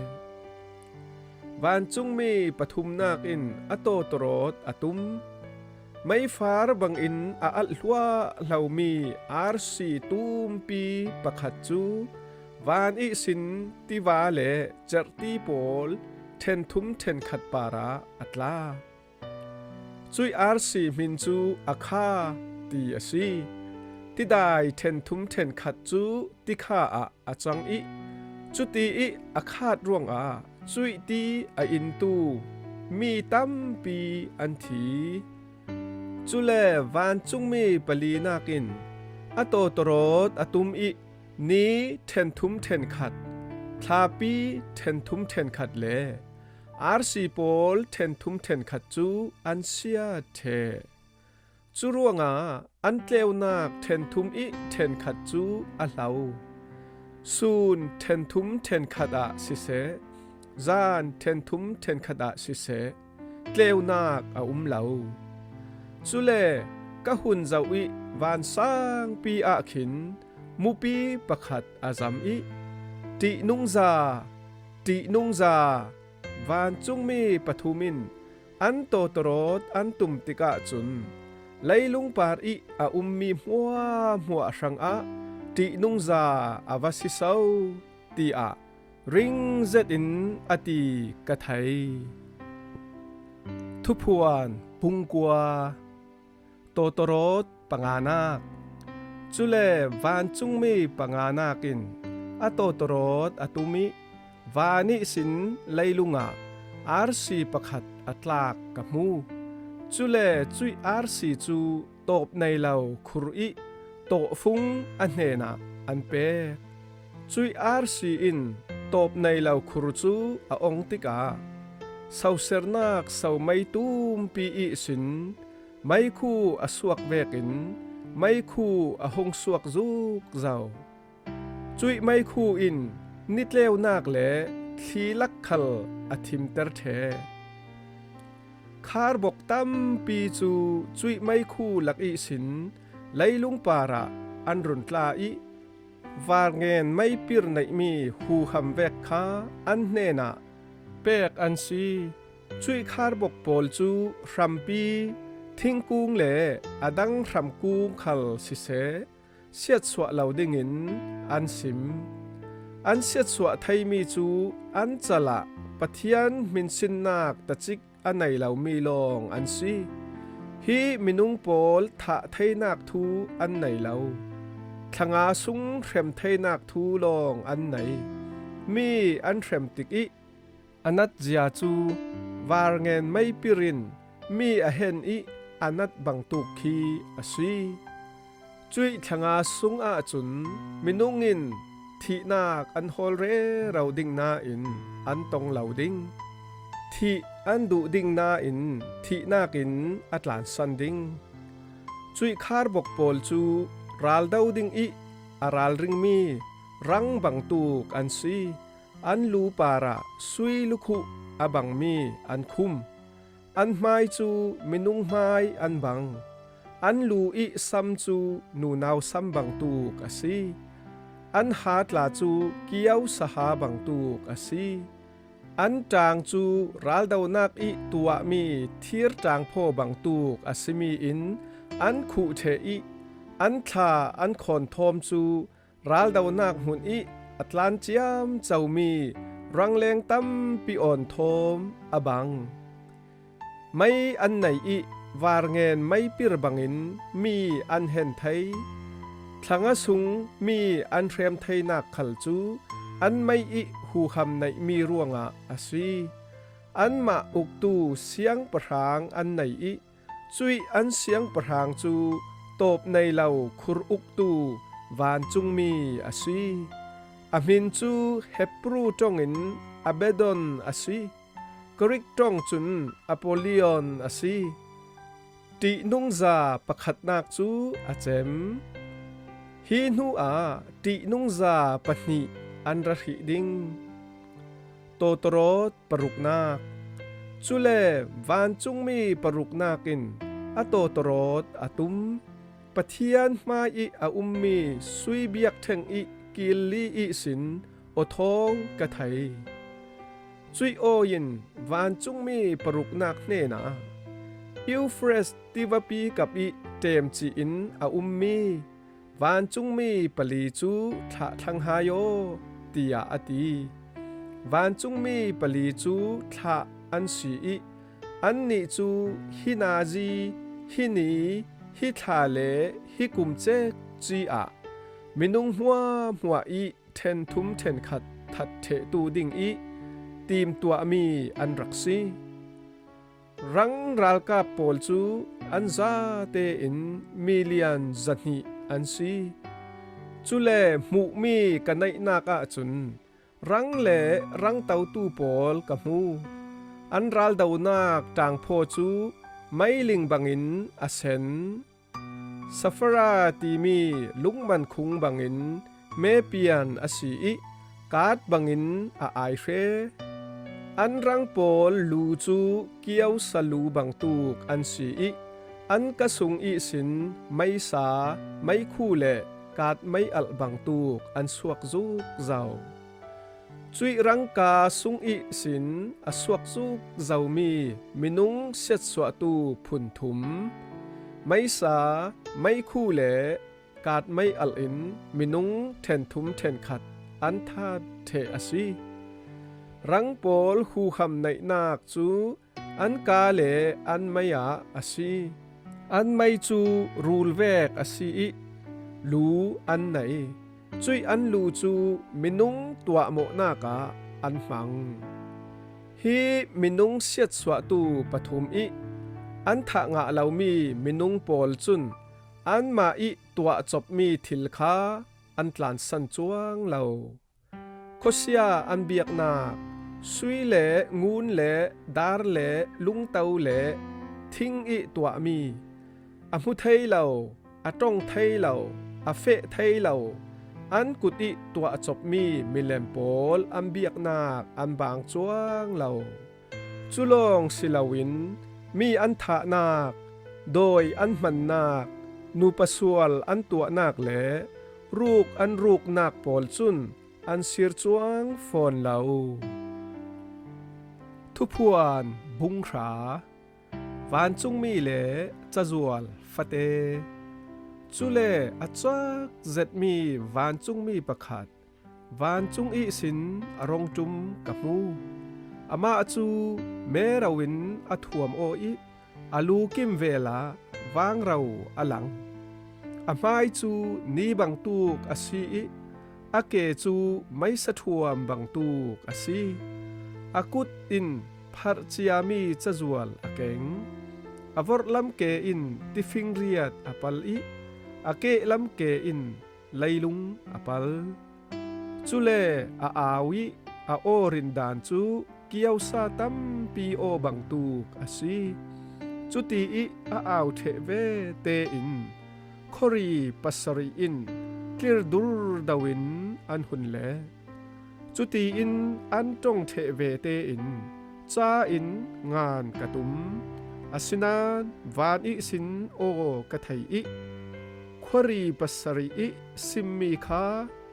Vancungmi pathumnak in a tawtawrawt a tum. Meifar bangin a alh hluahhlomi arsi tumpi pakhat cu van ihsin tiva le cerhti pawl ṭhenthum ṭhenkhat parah a tla. Cuih arsi hmin cu Akha ti a si. Tidai ṭhenthum ṭhenkhat cu tikha ah a cang ih cuti ih a khat ruangah cuih ti a intu mi tampi an thi. Cule vancungmi palinak in a tawtawrawt a tum ih ni ṭhenthum ṭhenkhat, thlapi ṭhenthum ṭhenkhat le arsi pawl ṭhenthum ṭhenkhat cu an siat ṭheh. Cu ruangah an tleunak ṭhenthum ih ṭhenkhat cu a hlo. Sun ṭhenthum ṭhenkhat ah siseh, zan ṭhenthum ṭhenkhat ah siseh, tleunak a um lo. Cule ka hun zoh ih vansangpi ah khin mupi pakhat a zam ih ṭihnungza, ṭihnungza, vancungmi pathum in an tawtawrawt an tum tikah cun leilung par ih a ummi hmuahhmuah hrangah ṭihnungza a va si so, tiah ring zetin a ti ka thei. Thuphuan bungkua. Tawtawrawt panganak. Cule vancungmi panganak in a tawtawrawt a tum ih van ihsin leilung ah arsi pakhat a tlak ka hmu. Cule cuih arsi cu tawp nei lo khur ih tawhfung a hnenah an pek. Cuih arsi in tawp nei lo khur cu a ong tikah sosernak somei tumpi ihsin meikhu a suak vekin meikhu a hung suak zukzo. Cuih meikhu in nitleunak le thli lak khal a thimter ṭheh. Kharbok tampi cu cuih meikhu lak ihsin leilung parah an run tla ih varngen meipir neihmi huham vek kha an hnenah pek an si. Cuih kharbok pawl cu hrampi, thingkung le a dang hramkung khal siseh, siatsuah lo dingin an sim. An siatsuah theimi cu an cal ah Pathian hminsinnak tacik a nei lomi lawng an si. Hi minung pawl thah theinak thu an nei lo. Thlanga sung hrem theinak thu lawng an nei. Mi an hrem tik ih a natzia cu varngen meipir in mi a hen ih a nat bangtuk khi a si. Cuih thlanga sung ahcun minung in thihnak an hawl rero ding nain an tong lo ding. Thih an duh ding nain thihnak in a tlansan ding. Cuih kharbok pawl cu raldo dingih a ralringmi rang bangtuk an si. An lu parah sui lukhuh a bangmi an khum. An hmai cu minung hmai an bang. An lu ih sam cu nunau sam bangtuk a si. An hatla cu kio saha bangtuk a si. An ṭang cu raldonak ih tuahmi thir ṭangphaw bangtuk a simi in an khuh ṭheh ih an thla an khawnthawm cu raldonak hmun ih a tlan ciamcomi rangleng tampi awnthawm a bang. Mei an nei ih varngen meipir bangin mi an hen thei. Thlanga sung mi an hrem theinak khal cu an mei ih huham neihmi ruangah a si. Anmah uktu siangpahrang an nei ih cuih an siangpahrang cu tawp nei lo khur uktu vancungmi a si. A hmin cu Hebru ṭongin Abaddon a si. Greek ṭong cun Apollyon a si. Ṭihnungza pakhatnak cu a cem. Hi hnuah ṭihnungza pahnih an ra hrih ding. Tawtawrawt paruknak. Cule vancungmi paruknak in a tawtawrawt a tum. Pathian hmai ih a ummi sui biakṭheng ih killi ihsin aw thawng ka thei. Cuih aw in vancungmi paruknak hnenah, Euphrates tivapi kap ih ṭemcih in a ummi vancungmi pali cu thlah thlang hai aw, tiah a ti. Vancungmi pali cu thlah an si ih annih cu hi nazi, hi ni, hi thla le hi kum cekci ah minung hmuahhmuah ih ṭhenthum ṭhenkhat that ṭhehtu dingih timtuahmi an rak si. Rang ralkap pawl cu an zate in milian zahnih an si. Cule hmuhmi ka neihnak ahcun rang le rangtotu pawl ka hmu. An raldonak ṭangphaw cu meiling bangin a sen. Safara timi lungman khung bangin mepian a si ih kat bangin a ai hre. An rang pawl lu cu kiosa lu bangtuk an si ih an ka sung ihsin meisa, meikhu le kat mei alh bangtuk an suak zukzo. Cuih rangka sung ihsin a suak zukzomi minung siatsuahtu phun thum, meisa, meikhu le kat mei alh in minung ṭhenthum ṭhenkhat an that ṭheh a si. Rang pawl huham neihnak cu an ka le an mei ah a si. An mei cu rul vek a si ih lu an nei. Cuih an lu cu minung tuahmawhnak ah an hmang. Hi minung siatsuahtu pathum ih an thah ngah lomi minung pawl cun anmah ih tuahcopmi thil kha an tlansan cuang lo. Khuasia an biaknak, sui le ngun le dar le lungto le thing ih tuahmi, a hmu thei lo, a ṭong thei lo, a feh thei lo, an kut ih tuahcopmi milem pawl an biaknak an bang cuang lo. Cu lawng si loin mi an thahnak, dawi an hmannak, nupa sual an tuahnak le ruk an ruknak pawl cun an sir cuang fawn lo. Thuphuan bung hra. Vancungmi le cazual fate. Cule a cuak zetmi vancungmi pakhat vancung ihsin a rung ṭum ka hmu. Amah cu mero in a thuam aw ih a lu kimvel ah vangro a lang. A hmai cu ni bangtuk a si ih a ke cu meisa ṭhuam bangtuk a si. A kut in pharh ciami cazual a keng. A vorhlam ke in tifingriat a pal ih a kehlam ke in leilung a pal. Cule a au ih a aw rindan cu kiosa tampi aw bangtuk a si. Cuti ih a au ṭheh vete in khuari pasarih in tlirdur doin an hun le. Cutiin an ṭong ṭheh vete in ca in ngan ka tum. Asinain van ihsin aw ka thei ih khuari pasarih ih simmi kha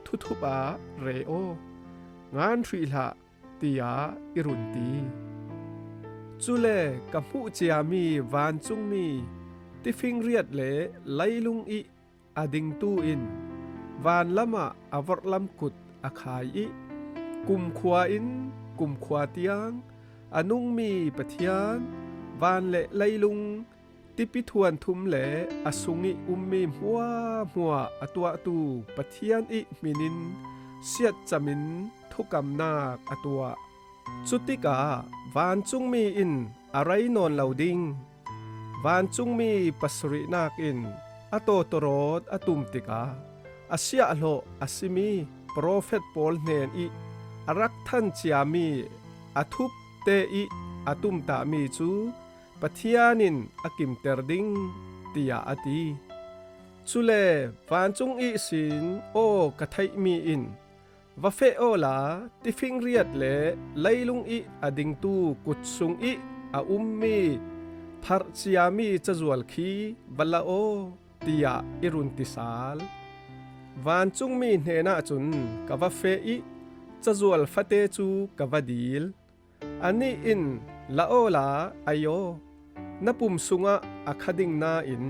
thuthup ah re aw, ngan hrih hlah, tiah i run ti. Cule ka hmuh ciami vancungmi tifingriat le leilung ih a dingtu in vanlam ah a vorhlam kut a khai ih kumkhua in kumkhua tiang a nungmi Pathian, van le leilung, tipi thuanthum le a sungih ummi hmuahhmuah a tuahtu Pathian ih hmin in siatcam in thukamnak a tuah. Cutikah vancungmi in a rei nawn lo ding, vancungmi pasarihnak in a tawtawrawt a tum tikah a siahhlawh a simi profet pawl hnen ih a rak than ciami a thupte ih a tumtahmi cu Pathian in a kimter ding, tiah a ti. Cule vancung ihsin aw ka theihmi in, va feh awla tifingriat le leilung ih a dingtu kut sungih a ummi pharh ciami cazual khi va la aw, tiah i run ti sal. Vancungmi hnenah cun ka va feh ih cazual fate cu ka va dil. Anih in, la awla ei aw, na pum sungah a kha ding nain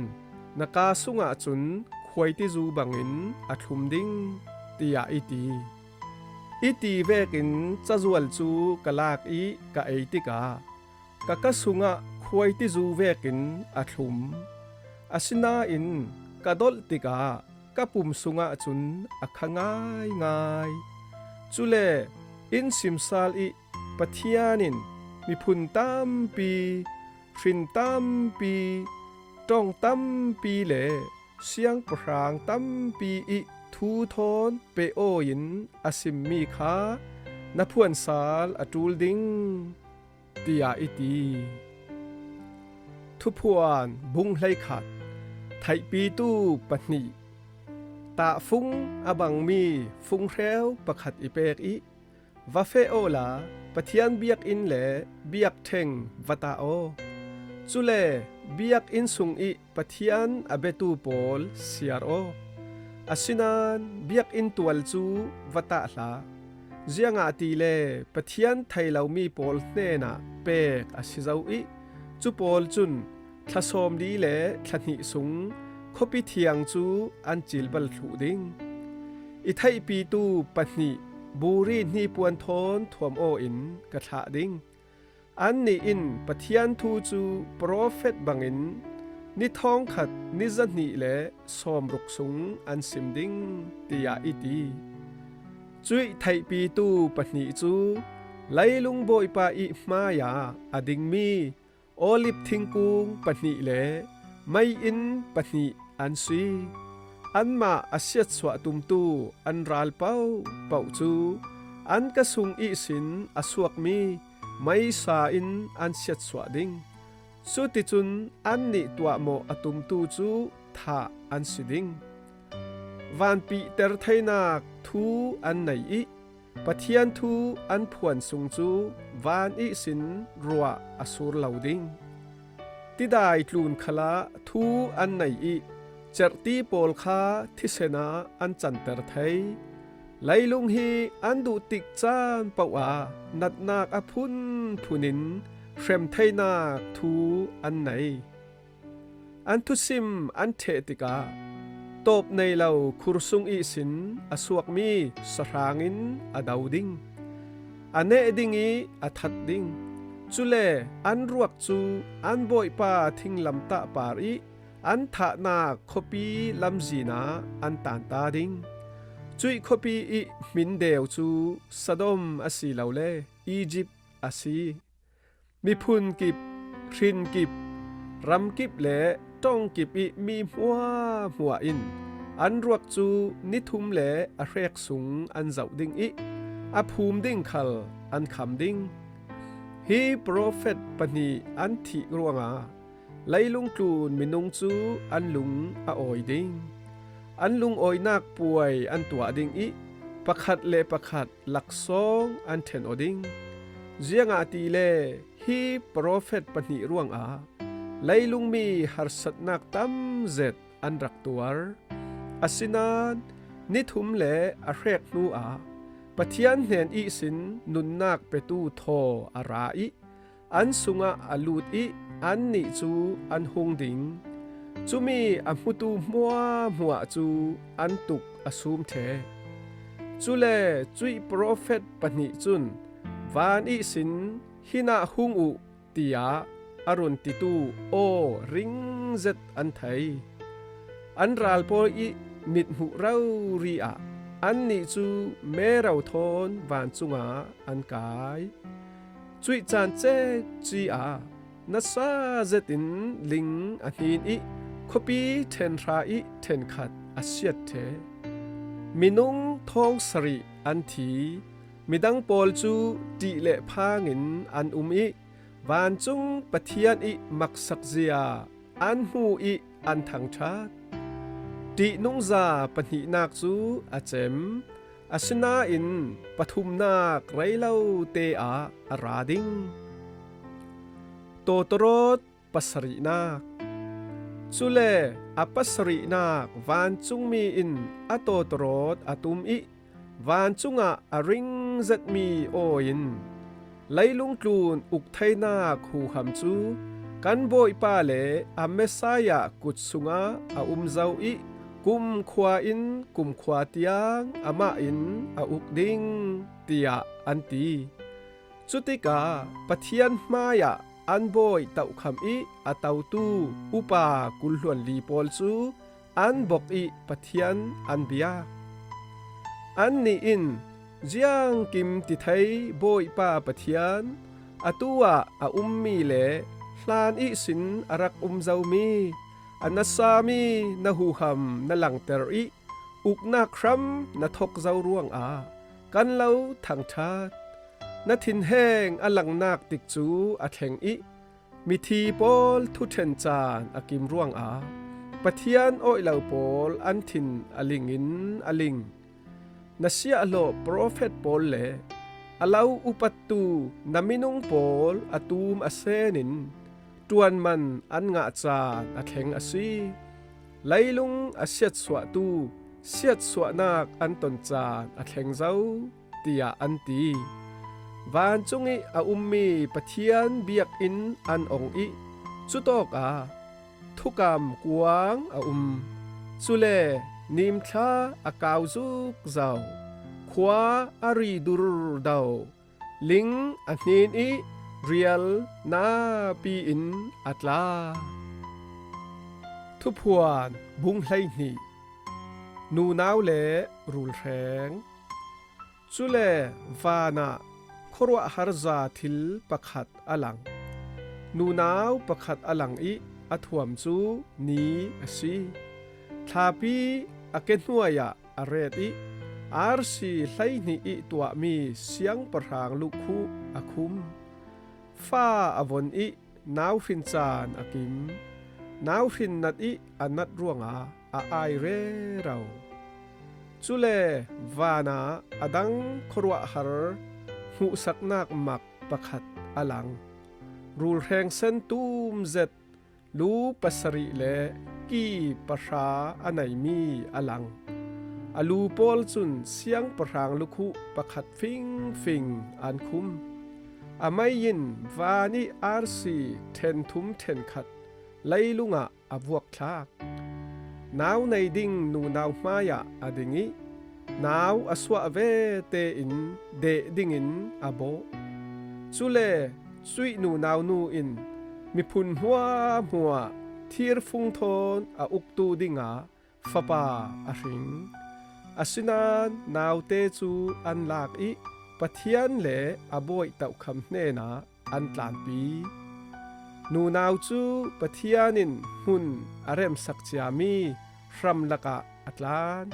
na kaa sungah cun khuaitizu bangin a thlum ding, tiah i ti. I ti vekin cazual cu ka lak ih ka ei tikah ka ka sungah khuaitizu vekin a thlum. Asinain ka dolh tikah ka pum sungah cun a kha ngaingai. Cule in simsal ih Pathian in miphun tampi, hrin tampi, ṭong tampi le siangpahrang tampi ih thu thawn pe aw in a simmi kha na phuansal a ṭul ding, tiah i ti. Thuphuan bung hleikhat. Theihpitu pahnih. Tahfung a bangmi funghreu pakhat i pek ih, va feh awla Pathian biakinn le biakṭheng va tah aw. Cule biakinn sungih Pathian a biatu pawl siar aw. Asinain biakinn tual cu va tah hlah. Ziangahtile Pathian thei lomi pawl hnenah pek a si zo ih, cu pawl cun thla sawmli le thla hnih sung khuapi thiang cu an cilbal thluh ding. I theihpitu pahnih buri hnipuan thawn thuam aw in ka thlah ding. Annih in Pathian thu cu profet bangin ni thawngkhat ni zahnih le sawmruk sung an sim ding, tiah i ti. Cuih theihpitu pahnih cu leilung Bawipa ih hmaiah a dingmi Olif thingkung pahnih le mei-inn pahnih an si. Anmah a siatsuah tumtu an ral paohpaoh cu an ka sung ihsin a suakmi meisa in an siatsuah ding. Cuticun annih tuahmawh a tumtu cu thah an si ding. Vanpihter theinak thu an nei ih Pathian thu an phuan sung cu van ihsin ruah a sur lo ding. Tidai tlun khalah thu an nei ih cerhti pawl kha thisen ah an canter thei. Leilung hi an duh tik caan paoh ah natnak a phunphun in hrem theinak thu an nei. An thusim an ṭheh tikah tawp nei lo khur sung ihsin a suakmi sahrang in a do ding. A neh ding ih a that ding. Cule an ruak cu an Bawipa thinglamtah par ih an thahnak khuapi lamzin ah an tanta ding. Cuih khuapi ih hmin deu cu Sodom asilole Izipt a si. Miphun kip, hrin kip, ram kip le ṭong kip ih mi hmuahhmuah in an ruak cu ni thum le a hrek sung an zoh ding ih a phum ding khal an kham ding. Hi profet pahnih an thih ruangah leilung tlun minung cu an lung a awi ding. An lungawinak puai an tuah ding ih pakhat le pakhat laksawng an ṭhen aw ding. Ziangahtile hi profet pahnih ruangah leilungmi harsatnak tam zet an rak tuar. Asinain ni thum le a hrek hnuah Pathian hnen ihsin nunnak petu thaw a ra ih an sungah a lut ih annih cu an hung ding. Cumi a hmutu hmuahhmuah cu an tuk a sum ṭheh. Cule cuih profet pahnih cun van ihsin, "Hinah hung uh," tiah a run titu aw ringzet an thei. An ral pawi ih mithmuh rori ah annih cu mero thawn vancung ah an kai. Cuih caan cekci ah nasa zetin ling a hnin ih khuapi ṭhenhra ih ṭhenkhat a siat ṭheh. Minung thawng sarih an thi. Midang pawl cu ṭih le phangin an um ih vancung Pathian ih maksakzia an hmu ih an thangṭhat. Ṭihnungza pahnihnak cu a cem, asinain pathumnak rei lote ah a ra ding. Tawtawrawt pasarihnak. Cule a pasarihnak vancungmi in a tawtawrawt a tum ih vancungah a ring zetmi aw in leilung tlun uk theinak huham cu kan Bawipa le a Messiah kut sungah a um zo ih kumkhua in kumkhua tiang amah in a uk ding, tiah an ti. Cutikah Pathian hmaiah an bawi tohkham ih a totu upa kul hluanli pawl cu an bok ih Pathian an biak. Annih in, "Ziangkim ti thei Bawipa Pathian, atu ah a ummi le hlan ihsin a rak um zomi, a nasami na huham na langter ih uknak hram na thok zo ruangah kan lo thangṭhat. Na thinheng a langnak tikcu a thleng ih mithi pawl thuṭhen caan a kim ruangah Pathian awih lo pawl an thin a lingin a ling. Na siahhlawh profet pawl le a lo upattu na minung pawl a tum a senin ṭuanman an ngah caan a thleng a si. Leilung a siatsuahtu siatsuahnak an ton caan a thleng zo," tiah an ti. Vancung ih a ummi Pathian biakinn an ong ih cutawkah thukam kuang a um. Cule nimthla a kau zukzo, khua a ri durdo, ling a hnin ih rial napi in a tla. Thuphuan bung hleihnih. Nunau le rulhreng. Cule vanah khuaruahharza thil pakhat a lang. Nunau pakhat a lang ih a thuam cu ni a si. Thlapi a ke hnuai ah a ret ih arsi hleihnih ih tuahmi siangpahrang lukhuh a khum. Fa a von ih nauhrin caan a kim. Nauhrin nat ih a nat ruangah a ai rero. Cule vanah a dang khuaruahhar hmuhsaknak mak pakhat a lang. Rulhreng sen tum zet, lu pasarih le ki pahra a neimi a lang. A lu pawl cun siangpahrang lukhuh pakhat fingfing an khum. A mei in van ih arsi ṭhenthum ṭhenkhat leilung ah a vuakthlak. Nau nei ding nunau hmaiah a ding ih nau a suah ve tein deh dingin a bawh. Cule cuih nunau nu in miphun hmuahhmuah thirfung thawn a uktu dingah fapa a hring. Asinain naute cu an lak ih Pathian le a bawi tohkham hnenah an tlanpi. Nunau cu Pathian in hmun a remsak ciami hram lakah a tlan.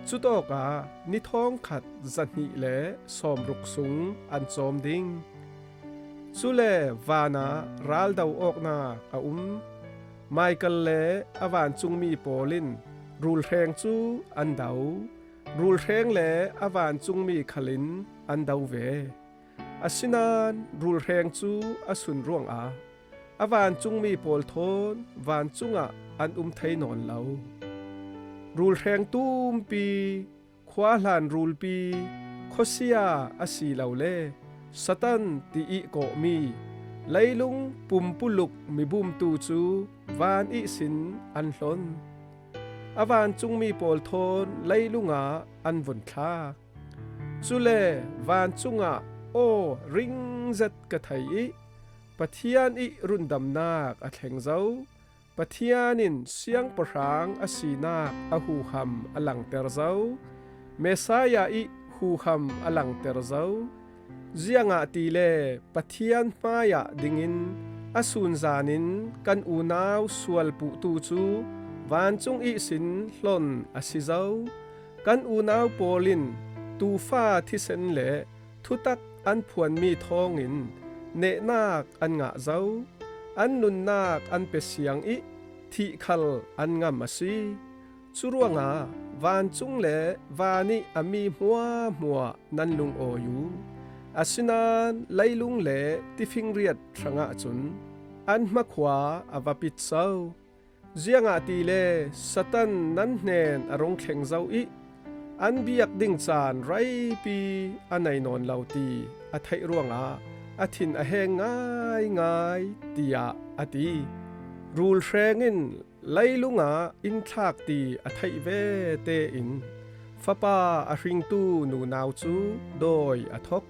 Cutawkah ni thawngkhat zahnih le sawmruk sung an cawm ding. Cule vanah raldo awknak a um. Michael le a vancungmi pawl in rulhreng cu an do. Rulhreng le a vancungmi khalin an do ve. Asinain rulhreng cu a sun ruangah a vancungmi pawl thawn vancung ah an um thei nawn lo. Rulhreng tumpi, khuahlan rulpi, khuasia asilole Satan ti ih kawhmi leilung pumpuluk mibumtu cu van ihsin an hlon. A vancungmi pawl thawn leilung ah an vun thlak. Cule vancung ah aw ringzet ka thei ih Pathian ih rundamnak a thleng zo, Pathian in siangpahrang a sinak a huham a langter zo, Messiah ih huham a langter zo, ziangahtile Pathian hmaiah dingin a sunzan in kan unau sualpuhtu cu vancung ihsin hlon a si zo. Kan unau pawl in tuufa thisen le thutak an phuanmi thawngin nehnak an ngah zo. An nunnak an pe siang ih thih khal an ngam a si. Curuangah vancung le van ih a mi hmuahhmuah nan lungawi uh. Asinain leilung le tifingriat hrangah cun an hmakhua a va pit so. Ziangahtile Satan nan hnen a rung thleng zo ih an biak ding caan reipi a nei nawn lo ti a theih ruangah a thin a heng ngaingai, tiah a ti. Rulhreng in leilung ah in thlak ti a theih vete in fapa a hringtu nunau cu dawi a thok.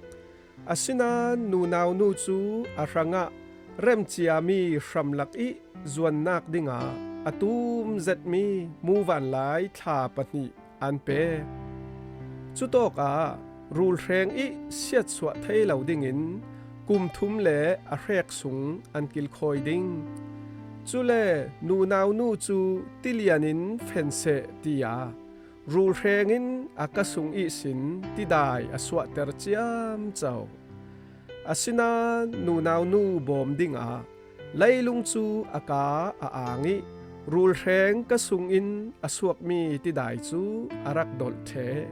Asinain nunau nu cu a hrangah remciami hramlak ih zuannak dingah a tum zetmi muvanlai thla pahnih an pek. Cutawkah rulhreng ih siatsuah thei lo dingin kum thum le a hrek sung an kilkhawi ding. Cule nunau nu cu tilian in fen seh, tiah rulhreng in a ka sung ihsin tidai a suahter ciamco. Asinain nunau nu bawm dingah leilung cu a ka a ang ih rulhreng ka sungin a suakmi tidai cu a rak dolh ṭheh.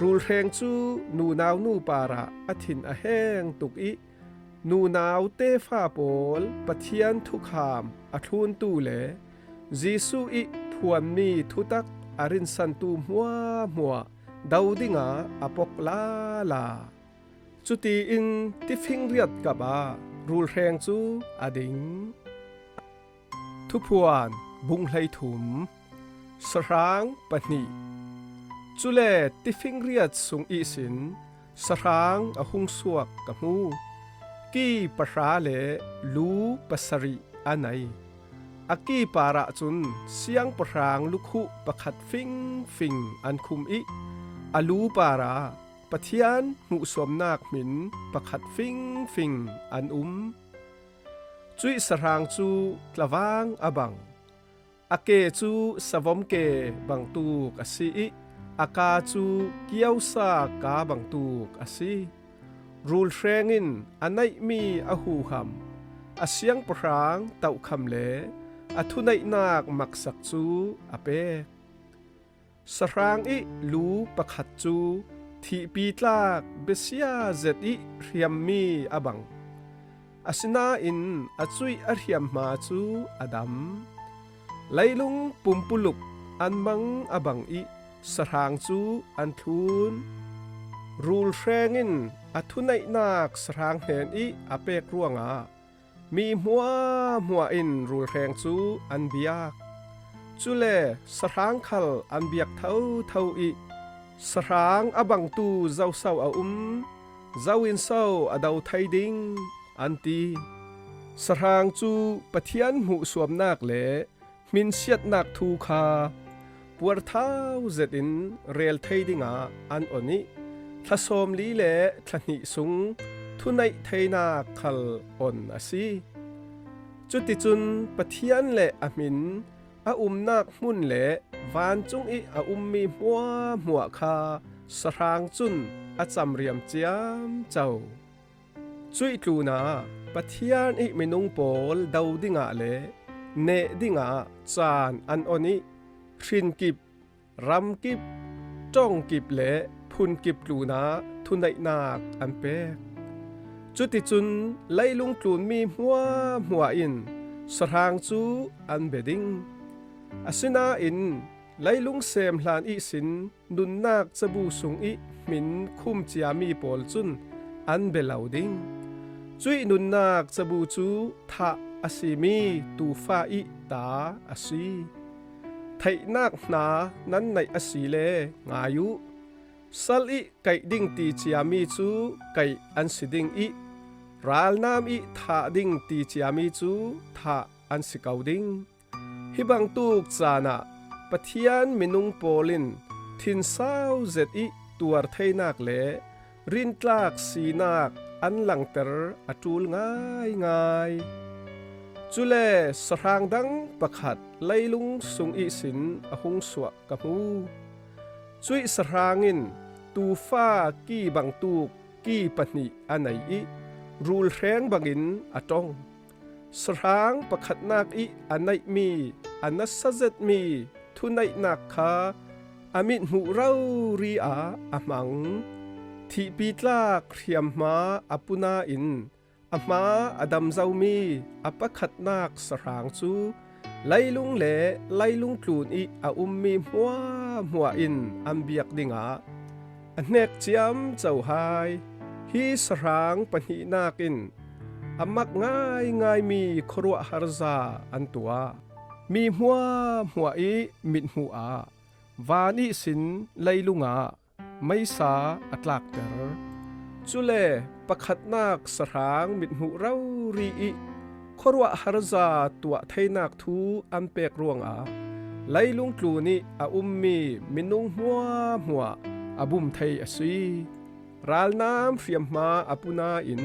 Rulhreng cu nunau nu parah a thin a heng tuk ih nunau tefa pawl Pathian thukham a thluntu le Jesuh ih phuanmi thutak a rinsantu hmuahhmuah do dingah a pok lala. Cutiin tifingriat kap ah rulhreng cu a ding. Thuphuan bung hleithum, sahrang pahnih. Cule tifingriat sung ihsin sahrang a hung suak ka hmu. Ki pahra le lu pasarih a nei. A ki parah cun siangpahrang lukhuh pakhat fingfing an khum ih a lu parah Pathian hmuhsuamnak hmin pakhat fingfing an um. Cuih sahrang cu tlavang a bang. A ke cu savom ke bangtuk a si ih a kaa cu kiosa kaa bangtuk a si. Rulhreng in a neihmi a huham, a siangpahrang tohkham le a thuneihnak maksak cu a pek. Sahrang ih lu pakhat cu thihpi tlak besia zet ih hriammi a bang. Asinain a cuih a hriamhma cu a dam. Leilung pumpuluk an mang a bang ih sahrang cu an thlun. Rulhreng in a thuneihnak sahrang hnen ih a pek ruangah mi hmuahhmuah in rulhreng cu an biak. Cule sahrang khal an biak thotho ih, "Sahrang a bangtu zoso a um? Zo in so a do thei ding?" an ti. Sahrang cu Pathian hmuhsuamnak le hminsiatnak thu kha puarthau zetin rel thei dingah an on ih, thla sawmli le thla hnih sung thuneih theinak khal on a si. Cuticun Pathian le a hmin, a umnak hmun le vancung ih a ummi hmuahhmuah kha sahrang cun a camriam ciamco. Cuih tlunah Pathian ih minung pawl do dingah le neh dingah caan an on ih, hrinkip, ramkip, ṭongkip le phunkip tlunah thuneihnak an pek. Cuticun leilung tlunmi hmuahhmuah in sahrang cu an bia ding. Asinain leilung sem hlan ihsin nunnak cabu sungih hmin khum ciami pawl cun an bia lo ding. Cuih nunnak cabu cu thah a simi tuufa ih ta a si. Theihnak hna nan neih asile ngai uh. Sal ih kaih ding ti ciami cu kaih an si ding ih, ralnam ih thah ding ti ciami cu thah an si ko ding. Hi bangtuk caan ah Pathian minung pawl in thinsau zet ih tuar theinak le rintlak sinak an langter a ṭul ngaingai. Cule sahrang dang pakhat leilung sung ihsin a hung suah ka hmu. Cuih sahrang in tuufa ki bangtuk ki pahnih a nei ih, rulhreng bangin a ṭong. Sahrang pakhatnak ih a neihmi a nasa zetmi thuneihnak kha a mithmuh rori ah a hmang. Thihpi tlak hriamhma a puna in a hma a dam zomi a pakhatnak sahrang cu leilung le leilung tlun ih a ummi hmuahhmuah in an biak dingah a hnek ciamco hai. Hi sahrang pahnihnak in a mak ngaingaimi khuaruahharza an tuah. Mi hmuahhmuah ih mithmuh ah van ihsin leilung ah meisa a tlakter. Cule pakhatnak sahrang mithmuh rori ih khuaruahharza tuah theinak thu an pek ruangah leilung tlun ih a ummi minung hmuahhmuah a bum thei a si. Ralnam hriamhma a puna in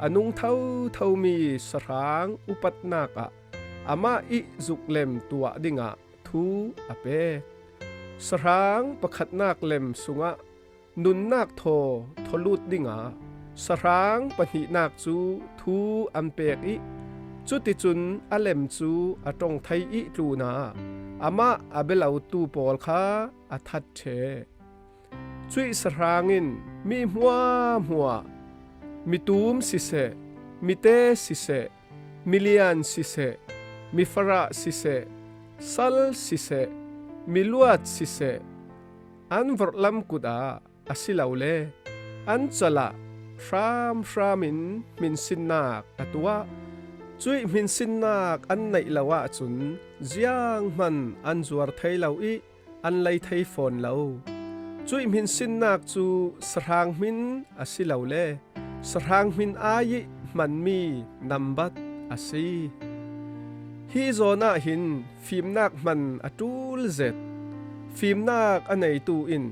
a nung thothomi sahrang upatnak ah amah ih zuklem tuah dingah thu a pek. Sahrang pakhatnak lem sungah nunnak thaw thaw lut dingah sahrang pahnihnak cu thu an pek ih, cuticun a lem cu a ṭong thei ih tlunah amah a bia lotu pawl kha a that ṭheh. Cuih sahrang in mi hmuahhmuah, mitum siseh, mite siseh, milian siseh, mifarah siseh, sal siseh, miluat siseh, an vorhlam kut ah asilole an cal ah hramhram in hminsinnak a tuah. Cuih hminsinnak an neih lo ahcun zianghman an zuar thei lo ih an lei thei fawn lo. Cuih hminsinnak cu sahrang hmin asilole sahrang hmin ai ih hmanmi nambat a si. Hi zawn ah hin fimnak hman a ṭul zet. Fimnak a neitu in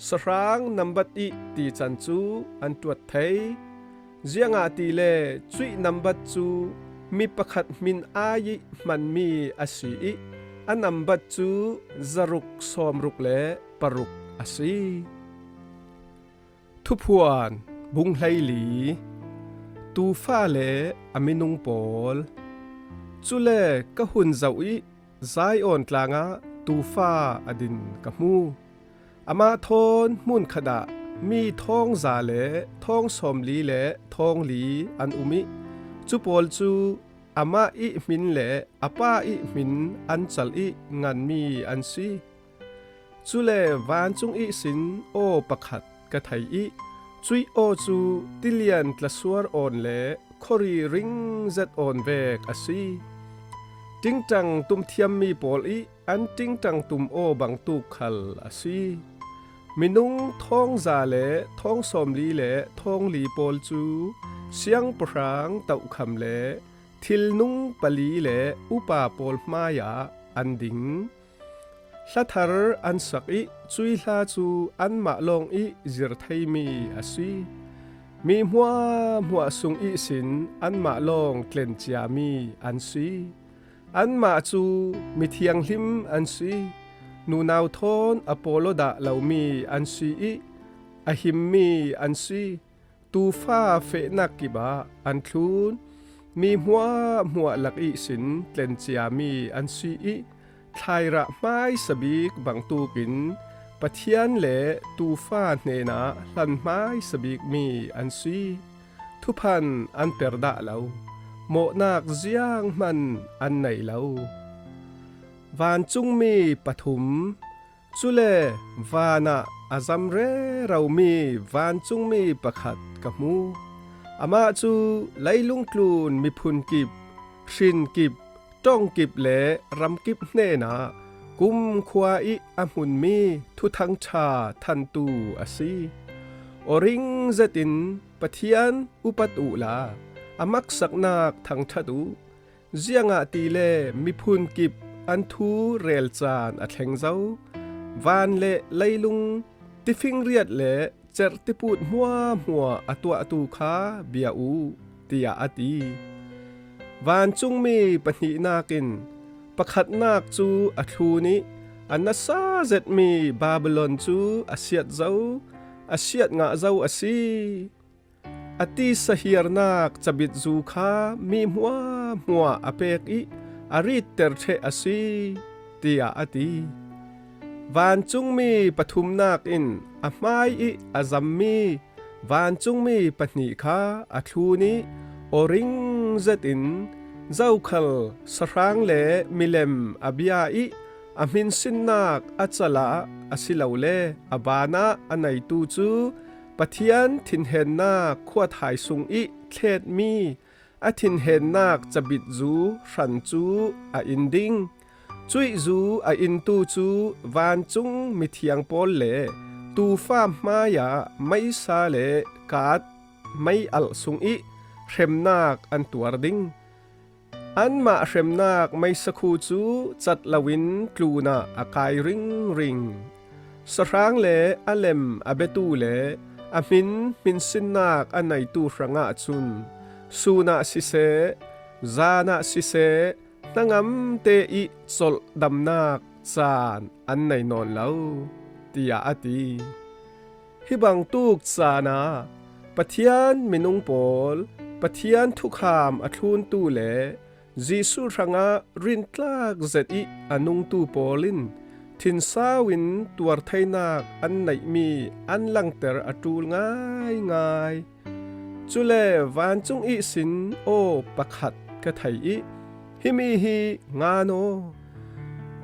sahrang nambat ih tican cu an ṭuat thei. Ziangahtile cuih nambat cu mi pakhat hmin ai ih hmanmi a si ih a nambat cu zaruk sawmruk le paruk a si. Thuphuan bung hleili. Tuufa le a minung pawl. Cule ka hun zoh ih Zion tlangah tuufa a din ka hmu. Amah thawn hmunkhat ah mi thawngza le thawng sawmli le thawngli an um ih cu pawl cu amah ih hmin le a pa ih hmin an cal ih nganmi an si. Cule vancung ihsin aw pakhat ka thei ih cuih aw cu tilian tlasuar awn le khuari ringzet awn vek a si. Ṭingṭang tum thiammi pawl ih an ṭingṭang tum aw bangtuk khal a si. Minung thawngza le thawng sawmli le thawngli pawl cu siangpahrang tohkham le thilnung pali le upa pawl hmaiah an ding. Hlathar an sak ih cuih hla cu anmah lawng ih zir theimi a si. Mi hmuahhmuah sung ihsin anmah lawng tlen ciami an si. Anmah cu mithianghlim an si. Nunau thawn a pawlawdah lomi an si ih a himmi an si. Tuufa fehnak kip ah an thlun. mi hmuahhmuah lak ihsin tlenciami an si ih, thlairah hmaisa bik bangtukin Pathian le tuufa hnenah hlan hmaisa bikmi an si. Thuphan an per dah lo, mawhnak zianghman an nei lo. Vancungmi pathum, cule vanah a zam reromi vancungmi pakhat ka hmu. Amah cu leilung tlun miphun kip, hrin kip, ṭong kip le ram kip hnenah kumkhua ih a hmunmi thuthang ṭha thantu a si. Aw ring zetin Pathian upat uhla a maksaknak thangṭhat uh. Ziangahtile miphun kip an thu rel caan a thleng zo. Van le leilung, tifingriat le cerh tiput hmuahhmuah a tuahtu kha bia uh, tiah a ti. Vancungmi pahnihnak in pakhatnak cu a thlun ih a nasa zetmi Babilon cu a siat zo, a siat ngah zo a si. A tisahiarnak cabitzu kha mi hmuahhmuah a pek ih a ritter ṭheh a si, tiah a ti. Vancungmi pathumnak in a hmai ih a zammi vancungmi pahnih kha a thlun ih aw ring zetin zokhal sahrang le milem a bia ih a hminsinnak a calah asilole a banah a neitu cu Pathian thinhennak khuathai sungih thletmi a thinhennak cabitzu hran cu a in ding. Cuihzu a intu cu vancung mithiang pawl le tuufa hmaiah meisa le kaat mei alh sungih hremnak an tuar ding. Anmah hremnak meisakhu cu cat loin tlunah a kai ringring. Sahrang le a lem a biatu le a hmin hminsinnak a neitu hrangah cun sun ah siseh, zan ah siseh, hnangamte ih colh damnak caan an nei nawn lo, tiah a ti. Hi bangtuk caan ah Pathian minung pawl, Pathian thukham a thluntu le Jesuh hrangah rintlak zet ih a nungtu pawl in thinsau in tuar theinak an neihmi an langter a ṭul ngaingai. Cule vancung ihsin aw pakhat ka thei ih, himi hi ngan aw,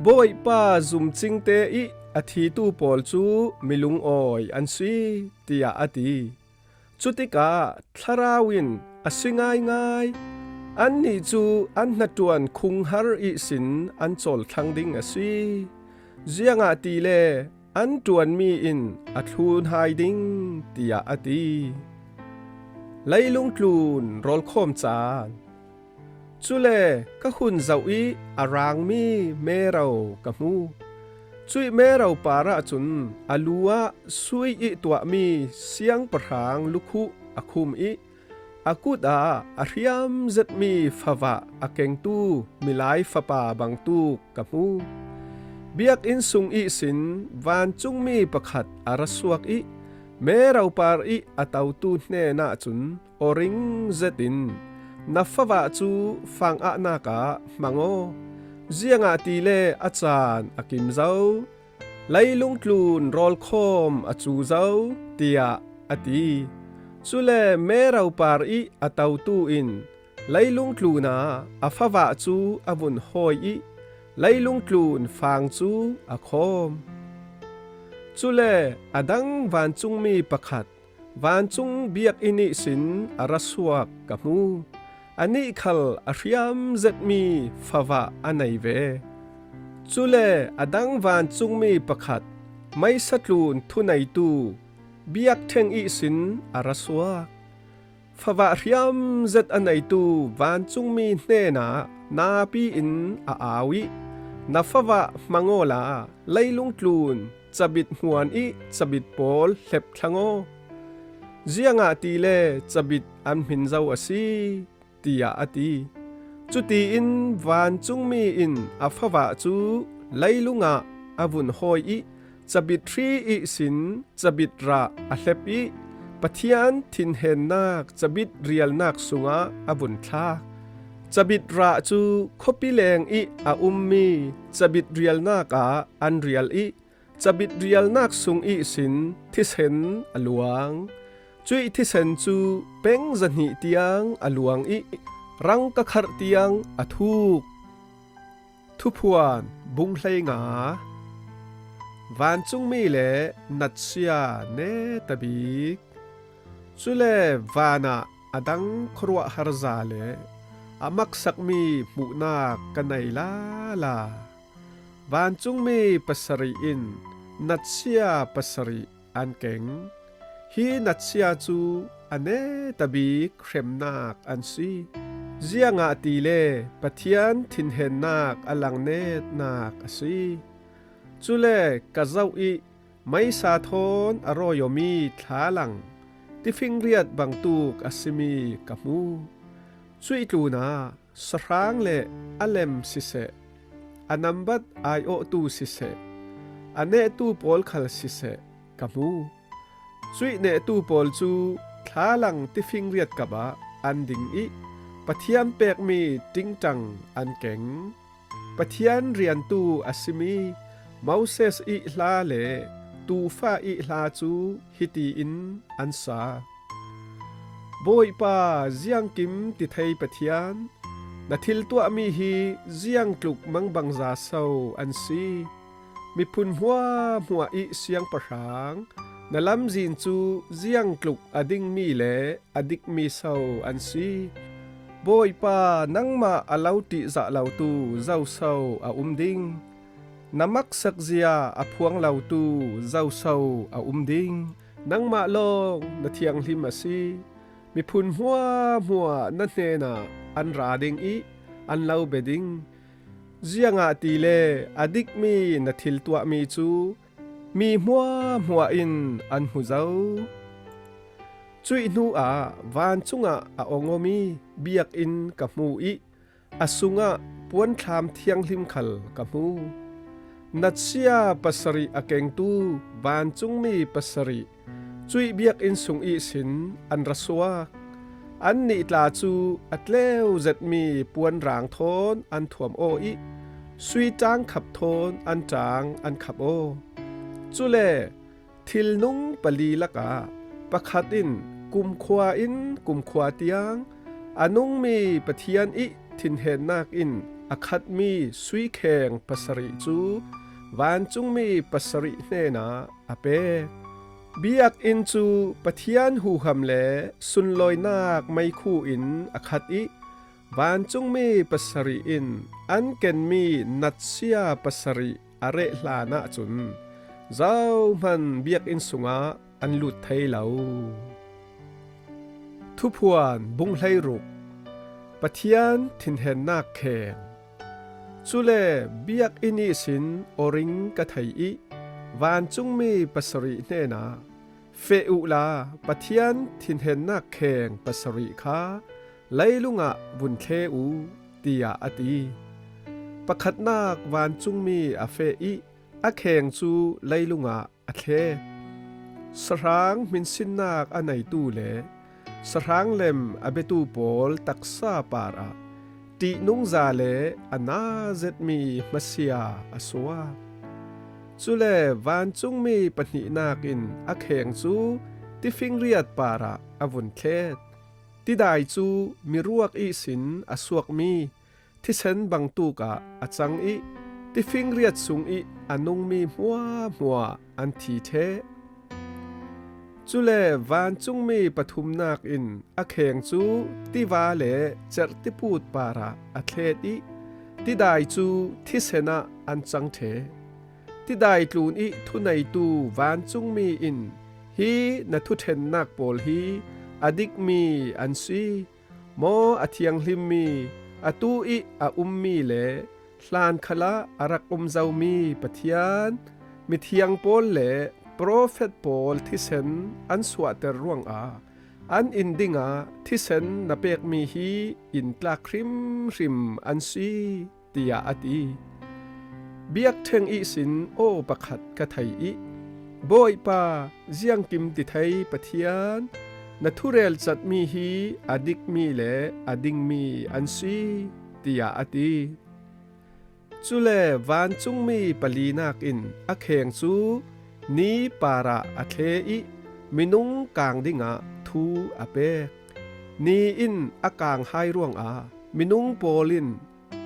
Bawipa zumcingte ih a thitu pawl cu milungawi an si, tiah a ti. Cutikah Thlarau in a si ngaingai, annih cu an hnaṭuan khunghar ihsin an cawlthlang ding a si. Ziangahtile an ṭuanmi in a thlun hai ding, tiah a ti. Leilung tlun rawlkhawm caan. Cule ka hun zoh ih a rangmi mero ka hmu. Cuih mero parah cun a lu ah sui ih tuahmi siangpahrang lukhuh a khum ih a kut ah a hriam zetmi favah a kengtu milai fapa bangtuk ka hmu. Biakinn sung ihsin vancungmi pakhat a ra suak ih mero par ih a totu hnenah cun aw ring zetin, "Na favah cu fangahnak ah hmang aw, ziangahtile a caan a kim zo, leilung tlun rawlkhawm a cu zo," tiah a ti. Cule mero par ih a totu in leilung tlun ah a favah cu a vun hawi ih leilung tlun fang cu a khawm. Cule a dang vancungmi pakhat vancung biakinn ihsin a ra suak ka hmu. Anih khal a hriam zetmi favah a nei ve. Cule a dang vancungmi pakhat meisa tlun thuneitu biakṭheng ihsin a ra suak. Favah hriam zet a neitu vancungmi hnenah napi in a au ih, "Na favah hmang awla leilung tlun cabit hmuan ih cabit pawl hlep thlang aw, ziangahtile cabit an hmin zo a si," tiah a ti. Cutiin vancungmi in a favah cu leilung ah a vun hawi ih cabit hri ihsin cabit rah a hlep ih Pathian thinhennak cabit rialnak sungah a vun thlak. Cabit rah cu khuapi leng ih a ummi cabit rialnak ah an rial ih cabit rialnak sung ihsin thisen a luang. Cuih thisen cu peng zahnih tiang a luang ih rang kakharh tiang a thuk. Thuphuan bung hleinga. Vancungmi le natsia netabik. Cule van ah a dang khuaruahhar za le a maksakmi hmuhnak ka nei lala. Vancungmi pasarih in natsia pasarih an keng. Hi natsia cu a netabik hremnak an si, ziangahtile Pathian thinhennak a langnetnak a si. Cule ka zoh ih meisa thawn a rawi awmi thlalang tifingriat bangtuk a simi ka hmu. Cuih tlunah sahrang le a lem siseh, a nambat aiawhtu siseh, a nehtu pawl khal siseh ka hmu. Cuih nehtu pawl cu thlalang tifingriat kapah an ding ih Pathian pekmi ṭingṭang an keng. Pathian riantu a simi Moses ih hla le Tuufa ih hla cu hiti in an sa. Bawipa, ziangkim tithei Pathian, na thil tuahmi hi ziangtluk mangbangza so an si! Miphun hmuahhmuah ih siangpahrang, na lamzin cu ziangtluk a dingmi le a dikmi so an si! Bawipa, nangmah a lo ṭihzah lotu zoso a um ding? Na maksakzia a phuang lotu zoso a um ding? Nangmah lawng na thianghlim a si. Miphun hmuahhmuah na hnenah an ra ding ih an lo bia ding, ziangahtile a dikmi na thil tuahmi cu mi hmuahhmuah in an hmu zo. Cuih hnuah vancung ah a ong awmi biakinn ka hmu ih a sungah puanthlam thianghlim khal ka hmu. Natsia pasarih a kengtu vancungmi pasarih cuih biakinn sung ihsin an ra suak. Annih tla cu a tleu zetmi puanrang thawn an thuam aw ih sui ṭangkhap thawn an ṭang an khap aw. Cule thilnung pali lakah pakhat in kumkhua in kumkhua tiang a nungmi Pathian ih thinhennak in a khatmi suikheng pasarih cu vancungmi pasarih hnenah a pek. Biakinn cu Pathian huham le sunlawinak meikhu in a khat ih vancungmi pasarih in an kenmi natsia pasarih a reh hlan ahcun zohman biakinn sungah an lut thei lo. Thuphuan bung hleiruk. Pathian thinhennak kheng. Cule biakinn ihsin awring ka thei ih vancungmi pasarih hnenah, "Feh uhla, Pathian thinhennak kheng pasarih kha leilungah vun thle uh," tiah a ti. Pakhatnak vancungmi a feh ih a kheng cu leilungah a thlet. Sahrang hminsinnak a neitu le sahrang lem a biatu pawl taksa parah ṭihnungza le a na zetmi hmasia a suak. Cule vancungmi pahnihnak in a kheng cu tifingriat parah a vun thlet. Tidai cu miruak ihsin a suakmi thisen bangtuk ah a cang ih tifingriat sung ih a nungmi hmuahhmuah an thi ṭheh. Cule vancungmi pathumnak in a kheng cu tiva le cerhtiput parah a thlet ih tidai cu thisen ah an cang ṭheh. Tidai tlun ih thuneitu vancungmi in, "Hi na thuṭhennak pawl hi a dikmi an si. Maw a thianghlimmi, atu ih a ummi le hlan khalah a rak um zomi Pathian, mithiang pawl le profet pawl thisen an suahter ruangah an inn dingah thisen na pekmi hi inntlak hrimhrim an si," tiah a ti. Biakṭheng ihsin aw pakhat ka thei ih, "Bawipa, ziangkim tithei Pathian, na thurel catmi hi a dikmi le a dingmi an si, tiah a ti. Cule vancungmi palinak in a kheng cu ni parah a thlet ih minung kang dingah thu a pek. Ni in a kang hai ruangah minung pawl in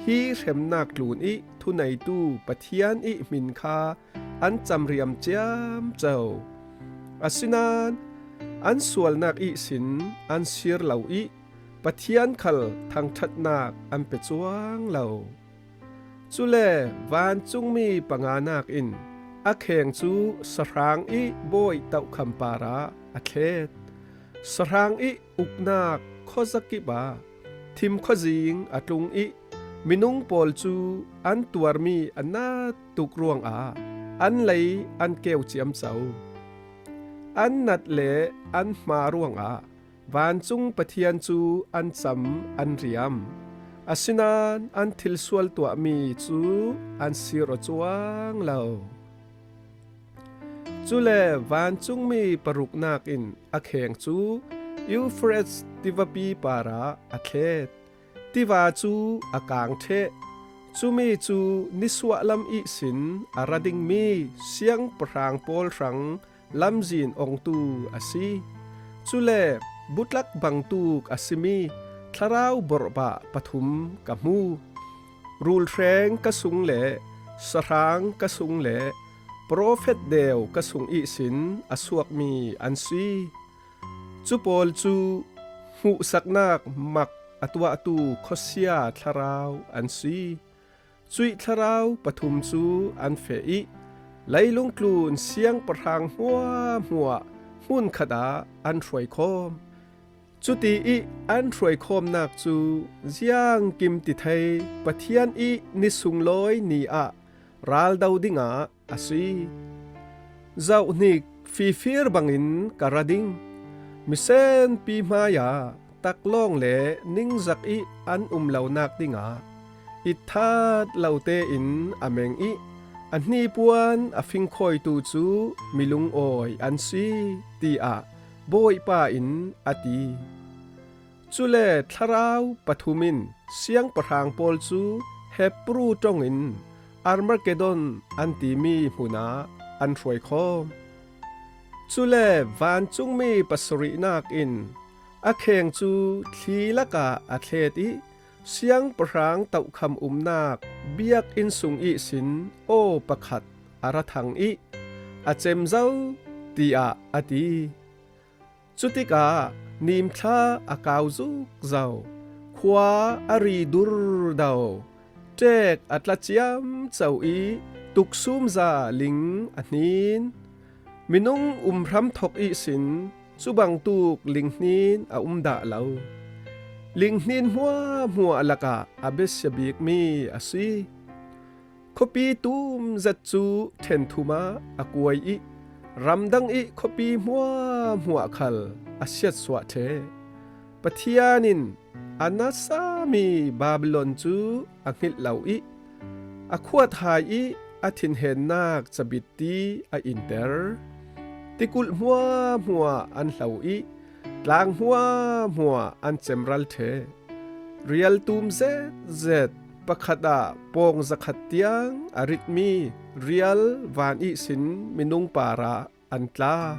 hi hremnak tlun ih thuneitu Pathian ih hmin kha an camriam ciamco. Asinain an sualnak ihsin an sir lo ih Pathian khal thangṭhatnak an pe cuang lo. Cule vancungmi panganak in a kheng cu sahrang ih bawi tohkham parah a thlet. Sahrang ih uknak khuazakip ah thim khuazing a tlung ih minung pawl cu an tuarmi a nat tuk ruangah an lei an keu ciamco. An nat le an hma ruangah vancung Pathian cu an cam an riam. Asinain an thilsual tuahmi cu an sir aw cuang lo. Cule vancungmi paruknak in a kheng cu Euphrates tivapi parah a thlet. Tiva cu a kang ṭheh. Cumi cu nisuah lam ihsin a ra dingmi siangpahrang pawl hrang lamzin ongtu a si. Cule butlak bangtuk a simi thlarau borhbah pathum ka hmu. Rulhreng ka sung le sahrang ka sung le profet deu ka sung ihsin a suakmi an si. Cu pawl cu hmuhsaknak mak a tuahtu khuasia thlarau an si. Cuih thlarau pathum cu an feh ih leilungtlun siangpahrang hmuahhmuah hmunkhat ah an hruaikhawm. Cuti ih an hruaikhawmnak cu ziangkim ti thei Pathian ih ni sunglawi ni ah raldo dingah a si. Zohhnik fifir bangin ka ra ding. Misenpi hmaiah taklawng le ningzak ih an um lonak dingah itthat lo tein a meng ih a hnipuan a fingkhawitu cu mi lungawi an si, tiah Bawipa in a ti. Cule thlarau pathum in siangpahrang pawl cu Hebru ṭongin Armagedon an timi hmunah an hruaikhawm. Cule vancungmi pasarihnak in a kheng cu thli lakah a thlet ih siangpahrang tohkham umnak biakinn sung ihsin aw pakhat a ra thang ih a cem zo, tiah a ti. Cutikah nimthla a kau zuk zo, khua a ri durdo, ṭek a tla ciamco ih tuksumza ling a hnin. Minung um hramthok ihsin cubangtuk linghnin a um dah lo. Linghnin hmuahhmuah lakah a besia bikmi a si. Khuapi tum zet cu ṭhen thum ah a kuai ih ramdang ih khuapi hmuahhmuah khal a siatsuah ṭheh. Pathian in a nasami Babilon cu a hngilh lo ih a khuat hai ih a thinhennak cabitti a inter. Tikulh hmuahhmuah an hlo ih tlang hmuahhmuah an cemral ṭheh. Rial tum zetzet pakhat ah pawng zakhat tiang a ritmi rial van ihsin minung parah an tla.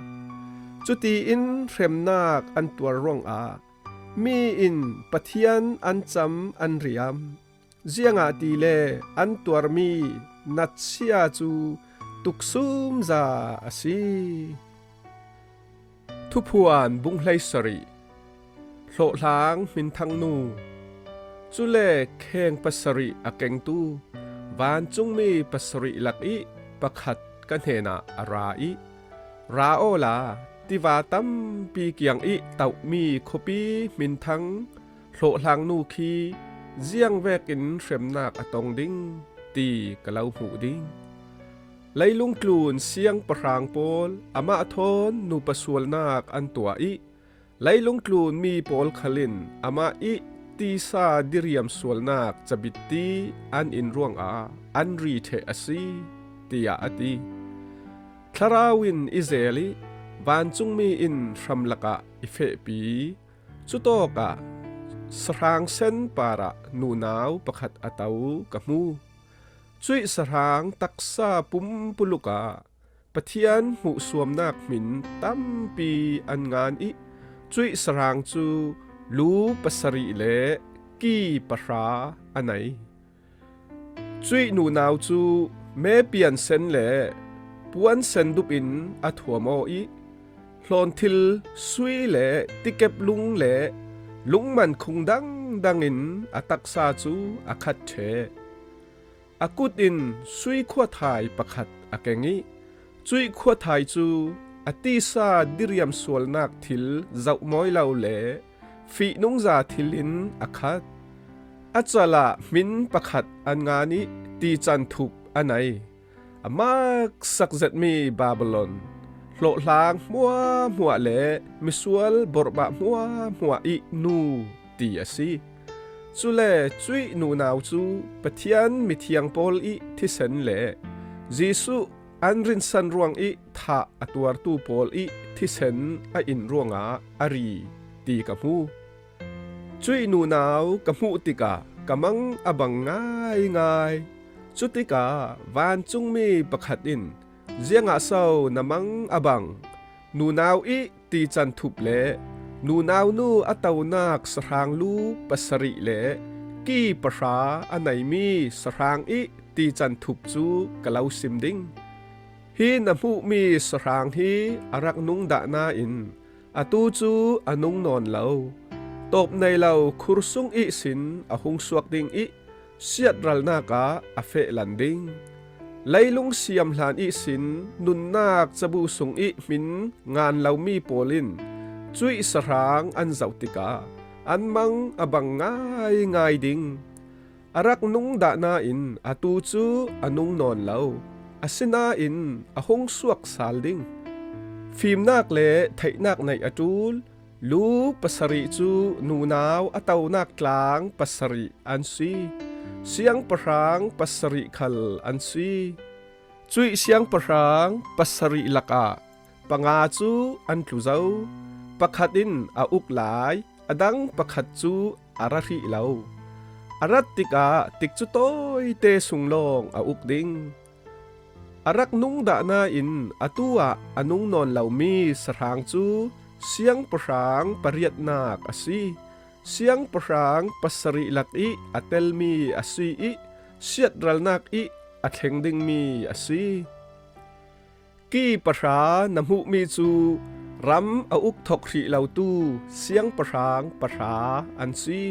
Cutiin hremnak an tuar ruangah mi in Pathian an cam an riam. Ziangahtile an tuarmi natsia cu tuksumza a si. Thuphuan bung hleisarih. Hlawhhlang hminthangnu. Cule kheng pasarih a kengtu vancungmi pasarih lakih pakhat ka hnenah a ra ih, "Ra awla tiva tampi kiang ih tohmi khuapi hminthang hlawhhlangnu khi ziang vekin hremnak a tong ding ti ka lo hmuh ding. Leilungtlun siangpahrang pawl amah thawn nupa sualnak an tuah ih leilungtlun mi pawl khal in amah ih tisa diriam sualnak cabitti an in ruangah an ri ṭheh a si," tiah a ti. Thlarau in i zel ih vancungmi in hram lakah i fehpi. Cutawkah sahrang sen parah nunau pakhat a to ka hmu. Cuih sahrang taksa pumpulukah Pathian hmuhsuamnak hmin tampi an ngan ih, cuih sahrang cu lu pasarih le ki pahra a nei. Cuih nunau cu mepian sen le puan sen dup in a thuam aw ih, hlawnthil sui le tikep lung le lungman khung dangdang in a taksa cu a khat ṭheh. A kut in sui khuathai pakhat a keng ih, cuih khuathai cu a tisa diriam sualnak thil zohmawi lo le fihnungza thil in a khat. A calah hmin pakhat an ngan ih tican thup a nei. A maksak zetmi Babylon, hlawhhlang hmuahhmuah le misual borhbah hmuahhmuah ih nu ti a si. Cule cuih nunau cu Pathian mithiang pawl ih thisen le Jesuh an rinsan ruangih thah a tuartu pawl ih thisen a in ruangah a ri ti ka hmu. Cuih nunau ka hmuh tikah ka mang a bang ngaingai. Cutikah vancungmi pakhat in, "Ziangah so na mang a bang? Nunau ih tican thup le nunau nu a tonak sahrang lu pasarih le ki pahra a neimi sahrang ih tican thup cu ka lo sim ding. Hi na hmuhmi sahrang hi a rak nung dah nain atu cu a nung nawn lo. Tawp nei lo khur sung ihsin a hung suak ding ih siatralnak ah a fehlan ding. Leilung siam hlan ihsin nunnak cabu sung ih hmin ngan lomi pawl in cuih sahrang an zoh tikah an mang a bang ngaingai ding. A rak nung dah nain atu cu a nung nawn lo, asinain a hung suak sal ding. Fimnak le theihnak neih a ṭul, lu pasarih cu nunau a tonak tlang pasarih an si. Siangpahrang pasarih khal an si. Cuih siangpahrang pasarih lakah panga cu an tlu zo. Pakhat in a uk lai, a dang pakhat cu a ra hrih lo. A rat tikah tikcu tawite sung lawng a uk ding. A rak nung dah nain atu ah a nung nawn lomi sahrang cu siangpahrang pariatnak a si. Siangpahrang pasarih lak ih a telmi a si ih siatralnak ih a thleng dingmi a si. Ki pahra na hmuhmi cu ram a uk thok hrih lotu siangpahrang pahra an si.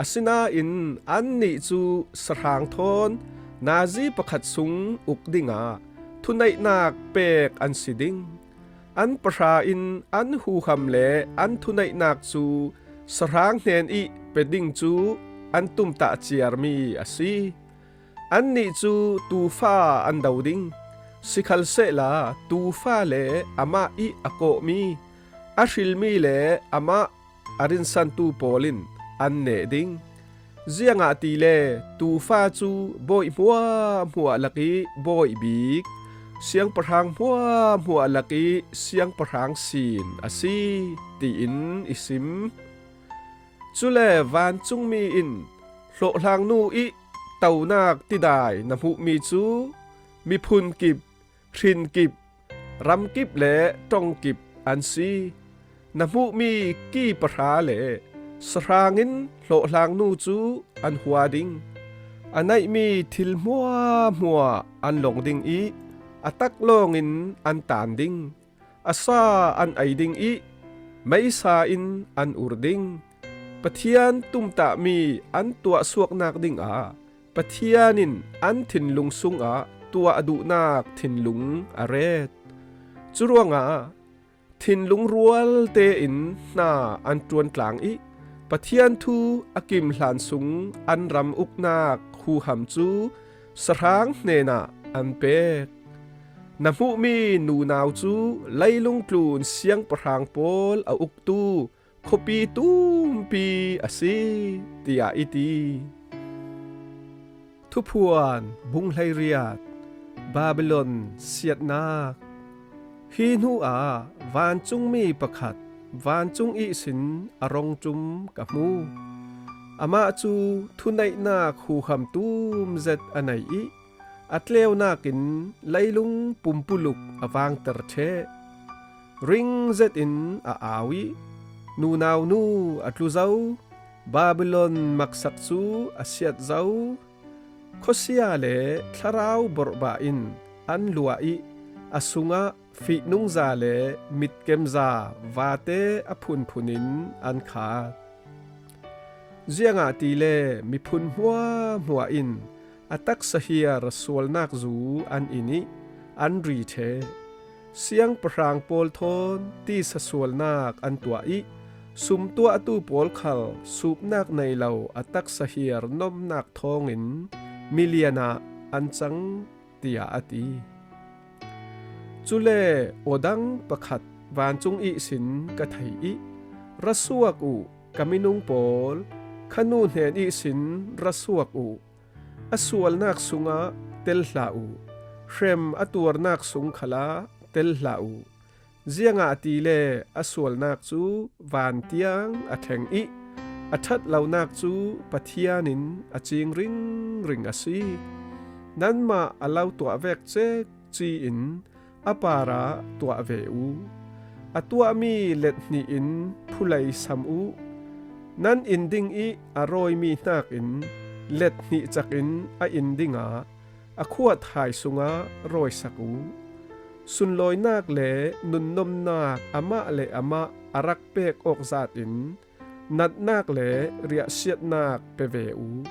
Asinain annih cu sahrang thawn nazi pakhat sung uk dingah thuneihnak pek an si ding. An pahra in an huham le an thuneihnak cu sahrang hnen ih pe ding cu an tumtah ciarmi a si. Annih cu tuufa an do ding. Sikhalsehla tuufa le amah ih a kawhmi, a hrilmi le amah a rinsantu pawl in an neh ding. Ziangahtile tuufa cu bawi hmuahhmuah lakih bawi bik, siangpahrang hmuahhmuah lakih siangpahrang sin a si, tiin i sim. Cule vancungmi in hlawhhlangnu ih tonak tidai na hmuhmi cu miphun kip, hrin kip, ram kip le ṭong kip an si. Na hmuhmi ki pahra le sahrang in hlawhhlangnu cu an hua ding. A neihmi thil hmuahhmuah an lawng ding ih a tak lawngin an taan ding. A sa an ei ding ih meisa in an ur ding. Pathian tumtahmi an tuahsuaknak dingah Pathian in an thinlung sungah tuah duhnak thinlung a ret. Curuangah thinlung rual tein hna an ṭuantlang ih Pathian thu a kim hlan sung an ram uknak huham cu sahrang hnenah an pek. Na hmuhmi nunau cu leilung tlun siangpahrang pawl a uktu khuapi tumpi a si, tiah i ti. Thuphuan bung hleiriat. Babylon siatnak. Hi hnuah vancungmi pakhat vancung ihsin a rong ṭum ka hmu. Amah cu thuneihnak huham tum zet a nei ih a tleunak in leilung pumpuluk a vangter ṭheh. Ring zetin a au ih, nunau nu, a tlu zo, Babilon maksak cu a siat zo. Khuasia le thlarau borhbah in an luah ih a sungah fihnungza le mitkemza vate a phunphun in an khat. Ziangahtile miphun hmuahhmuah in a taksa hiar sualnak zu an in ih an ri ṭheh. Siangpahrang pawl thawn tisa sualnak an tuah ih, sumtuahtu pawl khal supnak nei lo a taksa hiar nomnak thawngin milian ah an cang, tiah a ti. Cule aw dang pakhat vancung ihsin ka thei ih, ra suak uh, ka minung pawl, kha nu hnen ihsin ra suak uh, a sualnak sungah tel hlah uh, hrem a tuarnak sung khalah tel hlah uh. Ziangahtile a sualnak cu van tiang a thleng ih, a ṭhat lonak cu Pathian in a cing ringring a si. Nanmah a lo tuah vek cekci in a parah tuah ve uh. A tuahmi let hnih in phulei sam uh. Nan in ding ih a rawimi hnakin let hnih cak in a in dingah a khuat hai sungah rawisak uh. Sunlawinak le nunnomnak amah le amah a rak pek awk zatin natnak le riahsiatnak pe ve uh.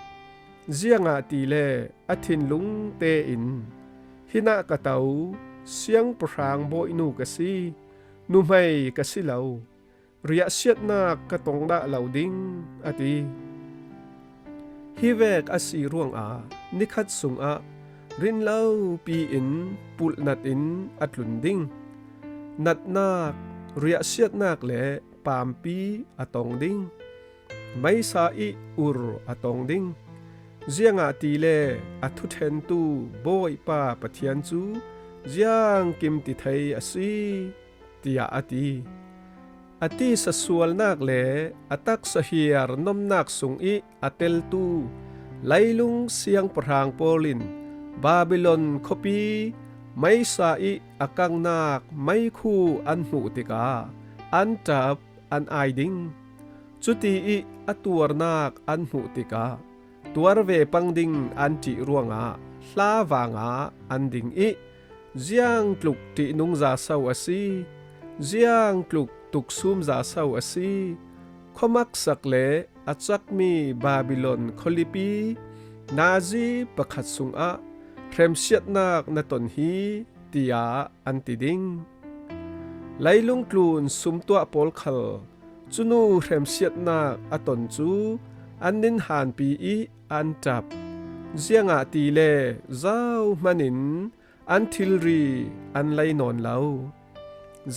Ziangahtile a thinlung tein, "Hinah ka to, siangpahrang bawinu ka si, nuhmei ka si lo, riahsiatnak ka tong dah lo ding," a ti. Hi vek a si ruangah nikhat sungah rinlopi in pulhnat in a tlun ding. Natnak, riahsiatnak le paampi a tong ding. Meisa ih ur a tong ding. Ziangahtile a thuṭhentu Bawipa Pathian cu ziangkim ti thei a si, tiah a ti. A tisa sualnak le a taksa hiar nomnak sungih a teltu leilung siangpahrang pawl in Babilon khuapi meisa ih a kangnak meikhu an hmuh tikah an ṭap, an ai ding. Cuti ih a tuarnak an hmuh tikah tuar ve pang ding an ṭih ruangah hla vangah an ding ih, "Ziangtluk ṭihnungza so a si! Ziangtluk tuksumza so a si! Khuamaksak le a cakmi Babilon khualipi nazi pakhat sungah hremsiatnak na ton hi," tiah an ti ding. Leilung tlun sumtuah pawl khal cunu hremsiatnak a ton cu an ninhanpi ih an ṭap. Ziangahtile zohman in an thilri an lei nawn lo.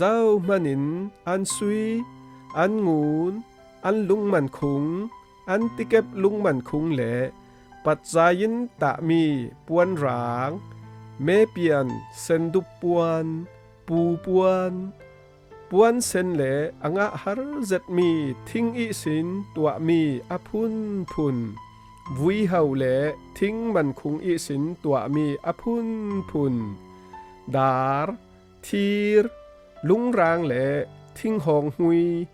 Zohman in an sui, an ngun, an lungmankhung, an tikep lungmankhung le patzai in tahmi puanrang, mepian, sendup puan, pu puan, puan sen le a ngah har zetmi thing ihsin tuahmi a phunphun, vuiho le thing mankhung ihsin tuahmi a phunphun, dar, thir, lungrang le thinghawng hmui,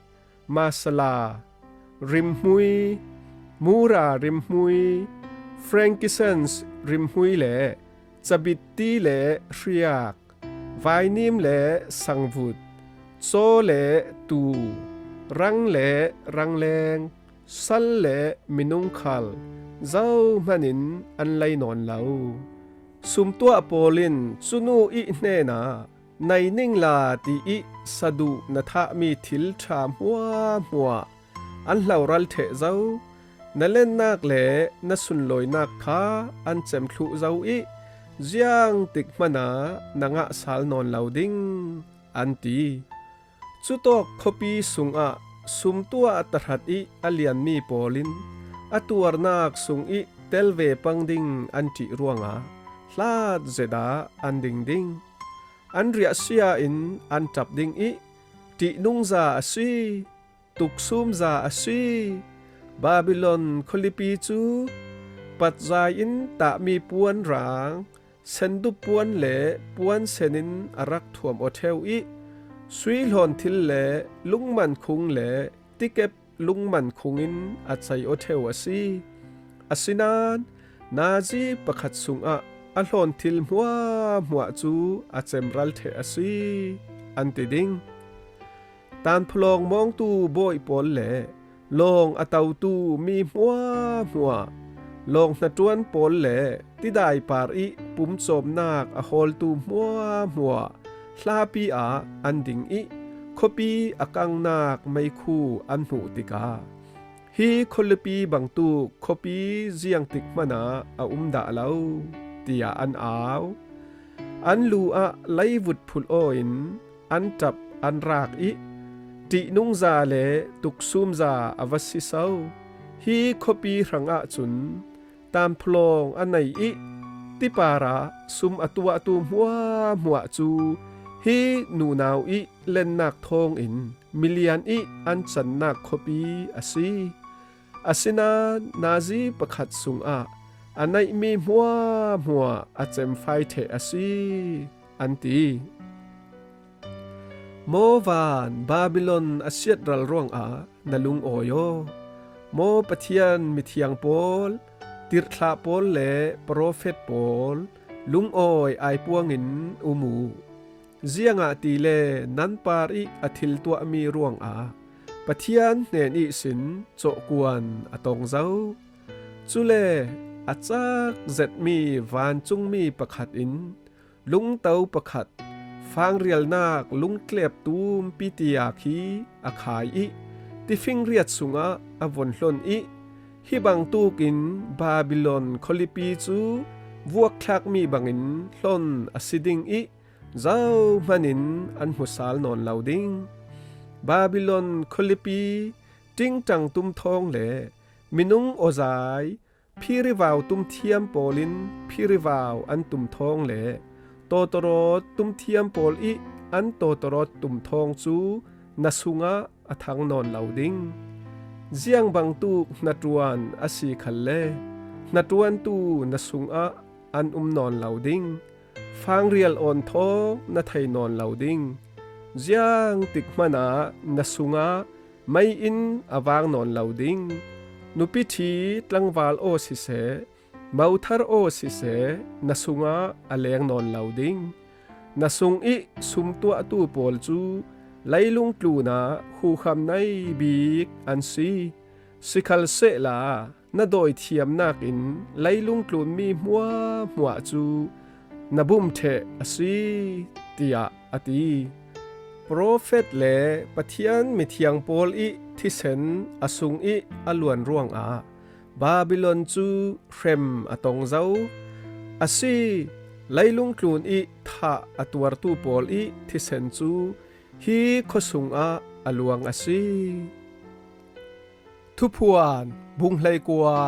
masala, rimhmui, mura rimhmui, frankincense rimhmui le cabitti le hriak, vainim le sangvut, caw le tu, rang le rangleng, sal le minung khal, zohman in an lei nawn lo. Sumtuah pawl in cunu ih hnenah, "Nei ningla," tiih saduh na thahmi thil ṭha hmuahhmuah an hloral ṭheh zo. Na lennak le na sunlawinak kha an cem thluh zo ih, ziangtik hmanah na ngah sal nawn lo ding, an ti. Cutawk khuapi sungah sumtuah tahrat ih a lianmi pawl in a tuarnak sungih tel ve pang ding an ṭih ruangah hlat zet ah an ding ding. an riahsia-in an ṭap ding ih, ṭihnungza a si, tuksumza a si, Babilon khualipi cu patzai in tahmi puanrang, sendup puan le puan sen in a rak thuam aw ṭheu ih, sui hlawn thil le lungman khung le tikep lungman khung in a cei aw ṭheu a si. Asinain nazi pakhat sungah a hlawn thil hmuahhmuah cu a cemral ṭheh a si, an ti ding. Tanphulawng mawngtu bawi pawl le lawng a totu mi hmuahhmuah, lawng hnaṭuan pawl le tidai par ih pumcawmnak a hawltu hmuahhmuah hlapi ah an ding ih, khuapi a kangnak meikhu an hmuh tikah, "Hi khualipi bangtuk khuapi ziangtik hmanah a um dah lo," tiah an au. An lu ah leivut phulh aw in an ṭap an rak ih, "Ṭihnungza le tuksumza a va si so! Hi khuapi hrangah cun tanphulawng a nei ih tipar ah sum a tuahtu hmuahhmuah cu hi nunau ih lennak thawngin milian ih an cannak khuapi a si. Asinain nazi pakhat sungah a neihmi hmuahhmuah a cemfai ṭheh a si," an ti. Maw van, Babilon a siatral ruangah na lungawi aw! Maw Pathian mithiang pawl, tirhthlah pawl le profet pawl, lungawi aipuangin um uh. Ziangahtile nan par ih a thil tuahmi ruangah Pathian hnen ihsin cawhkuan a tong zo. Cule a cak zetmi vancungmi pakhat in lungto pakhat, fangrialnak lungtlep tumpi tiak hi a khai ih, tifingriat sungah a von hlon ih, "Hi bangtukin Babilon khualipi cu vuakthlakmi bangin hlon a si ding ih, zohman in an hmusal nawn lo ding. Babilon khualipi ṭingṭang tum thawng le minung awzai phirivau tum thiam pawl in phirivau an tum thawng le tawtawrawt tum thiam pawl ih an tawtawrawt tum thawng cu na sungah a thang nawn lo ding. Ziang bangtuk hnaṭuan a si khalle hnaṭuantu na sungah an um nawn lo ding. Fangrial awn thawng na thei nawn lo ding. Ziangtik hmanah na sungah mei-inn a vang nawn lo ding. Nupi ṭhi tlangval aw siseh, mothar aw siseh, na sungah a leng nawn lo ding. Na sung ih sum tuahtu pawl cu leilung tlunah huham nei bik an si. Sikhalsehla na dawithiamnak in leilung tlunmi hmuahhmuah cu na bum ṭheh a si," tiah a ti. Profet le Pathian mithiang pawl ih thisen a sung ih a luan ruangah Babilon cu hrem a tong zo. A si, leilung tlun ih thah a tuartu pawl ih thisen cu hi khua sungah a luang a si. Thuphuan bung hleikua.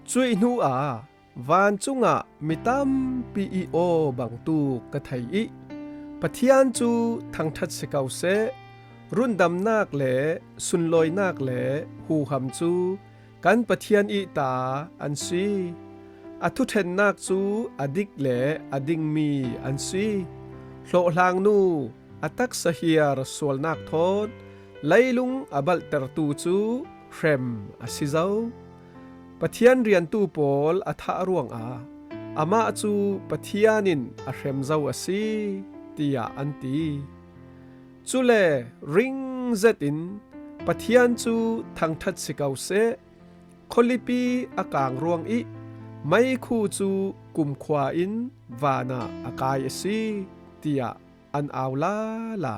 Cuih hnuah vancungah mi tampi ih aw bangtuk ka thei ih, Pathian cu thangṭhat si ko seh, rundamnak le sunlawinak le huham cu kan Pathian ih ta an si. A thuṭhennak cu a dik le a dingmi an si. Hlawhhlangnu a taksa hiar sualnak thawn leilung a balhtertu cu hrem a si zo. Pathian riantu pawl a thah ruangah amah cu Pathian in a hrem zo a si, tiah an ti. Cule ring zetin, "Pathian cu thangṭhat si ko seh, khualipi a kang ruang ih meikhu cu kumkhua in vanah a kai a si," tiah an au lala.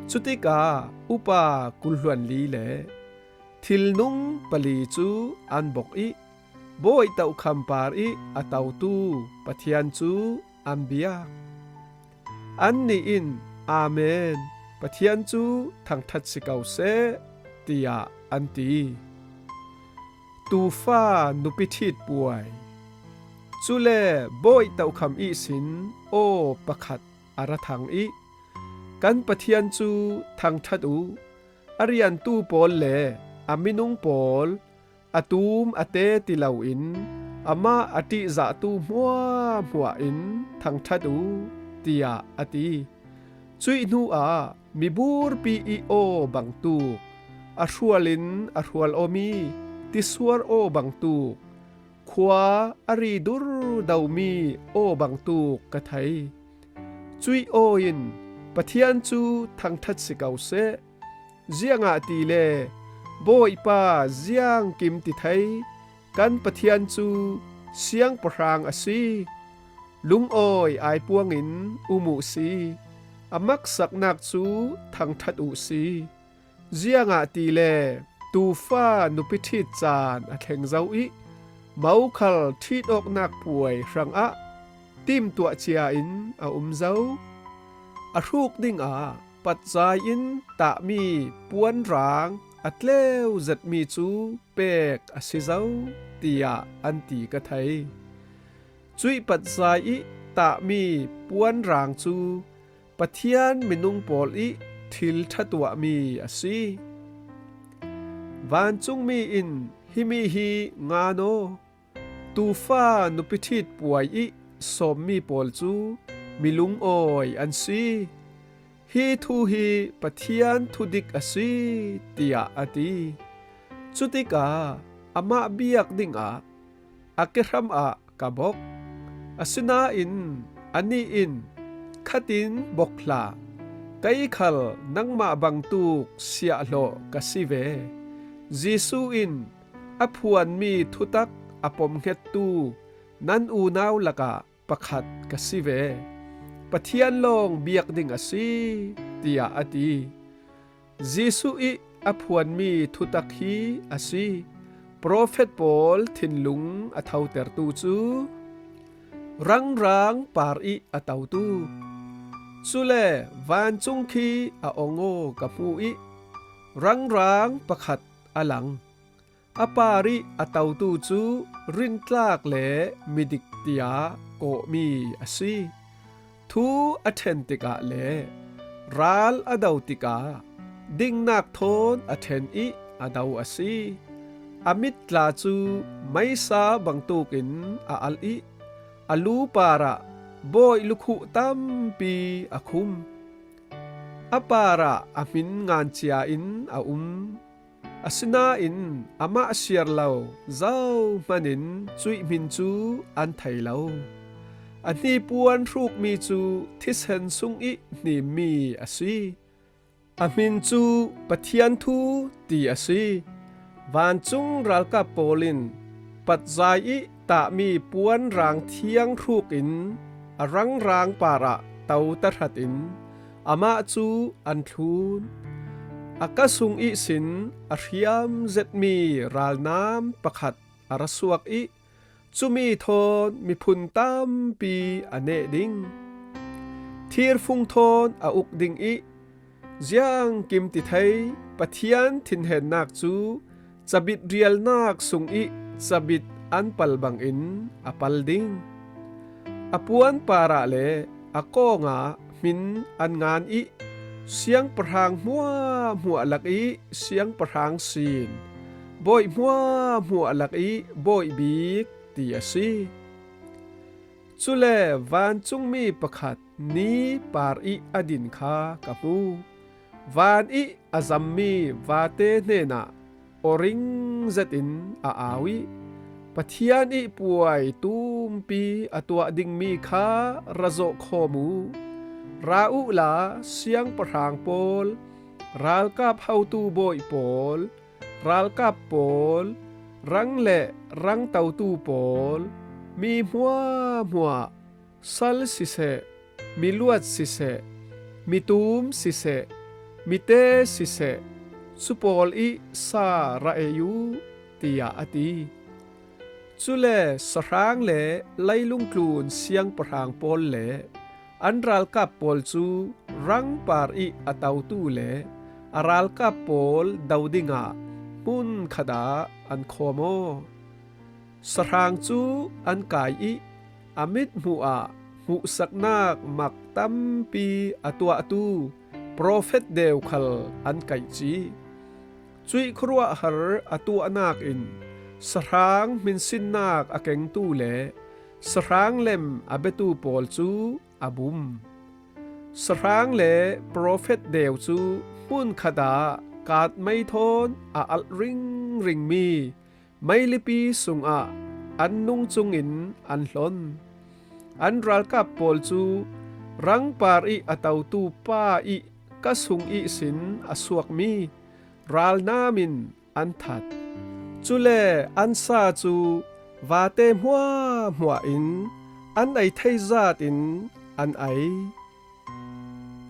Cutikah upa kulhluanli le thilnung pali cu an bok ih, bawi tohkham par ih a totu Pathian cu an biak. Annih in, "Amen, Pathian cu thangṭhat si ko seh," tiah an ti. Tuufa nupi ṭhit puai. Cule Bawi Tokham ihsin aw pakhat a ra thang ih, "Kan Pathian cu thangṭhat uh, a riantu pawl le a minung pawl a tum a te ti loin amah a ṭihzahtu hmuahhmuah in thangṭhat uh," tiah a ti. Cuih hnuah miburpi ih aw bangtuk, a hrual in a hrual awmi tisuar aw bangtuk, khua a ri durdomi aw bangtuk ka thei. Cuih aw in Pathian cu thangṭhat si ko seh, ziangahtile Bawipa ziangkim ti thei kan Pathian cu siangpahrang a si. Lungawi aipuangin um uhsi, a maksaknak cu thangṭhat uhsi. Ziangahtile tuufa nupi ṭhit caan a thleng zo ih mokhal ṭhitawknak puai hrangah timtuah cia in a um zo. A hruk dingah patzai in tahmi puanrang a tleu zetmi cu pek a si zo, tiah an ti ka thei. Cuih patzai ih tahmi puanrang cu Pathian minung pawl ih thil ṭha tuahmi a si. Vancungmi in himi hi ngan aw, tuufa nupi ṭhit puai ih sawmmi pawl cu mi lungawi an si. Hi thu hi Pathian thudik a si, tiah a ti. Cutikah amah biak dingah a kehram ah ka bok. Asinain anih in, "Khatin bok hlah, kei khal nangmah bangtuk siahhlawh ka si ve. Jesuh in a phuanmi thutak a pomhngettu nan unau lakah pakhat ka si ve. Pathian lawng biak ding a si," tiah a ti. Jesuh ih a phuanmi thutak hi a si. Profet pawl thinlung a thotertu cu rangrang par ih a totu, cule vancung khi a ong aw ka hmu ih rangrang pakhat a lang. A par ih a totu cu rintlak le midik tiah kawhmi a si. Thu a ṭhen tikah le ral a do tikah dingnak thawn a ṭhen ih a do a si. A mittla cu meisa bangtukin a alh ih a lu parah bawi lukhuh tampi a khum. A parah a hmin ngan cia in a um. Asinain amah siar lo zohman in cuih hmin cu an thei lo. A hnipuan hrukmi cu thisen sung ih hnimmi a si. A hmin cu Pathian thu ti a si. Vancung ralkap pawl in patzai ih tahmi puanrang thiang hrukin a rangrang parah to tahratin amah cu an thlun. A ka sung ihsin a hriam zetmi ralnam pakhat a ra suak ih cumi thawn miphun tampi a neh ding. Thirfung thawn a uk ding ih ziangkim ti thei Pathian thinhennak cu cabit rialnak sung ih cabit an pal bangin a pal ding. A puan parah le a kawngah hmin an ngan ih siangpahrang hmuahhmuah lak ih siangpahrang sin, bawi hmuahhmuah lak ih bawi bik ti a si. Cule vancungmi pakhat ni par ih a din kha ka hmu. Van ih a zammi vate hnenah aw ring zetin a au ih, "Pathian ih puai tumpi a tuah dingmi kha ra zawh khawm uh. Ra uhla siangpahrang pawl, ralkap hotu bawi pawl, ralkap pawl, rang le rang totu pawl, mi hmuahhmuah, sal siseh, miluat siseh, mitum siseh, mite siseh, cu pawl ih sa ra ei uh," tiah a ti. Cule sahrang le leilung tlun siangpahrang pawl le an ralkap pawl cu rang par ih a totu le a ralkap pawl do dingah hmun khatah an khawm aw. Sahrang cu an kai ih a mithmuh ah hmuhsaknak mak tampi a tuahtu profet deu khal an kaihci. Cuih khuaruahhar a tuahnak in sahrang hminsinnak a kengtu le sahrang lem a biatu pawl cu a bum. Sahrang le profet deu cu hmunkhat ah kaatmei thawn a alh ringringmi meilipi sungah an nung cungin an hlon. An ralkap pawl cu rangpar ih a totu pa ih ka sung ihsin a suakmi ralnam in an that. Cule an sa cu vate hmuahhmuah in an ei thei zat in an ei.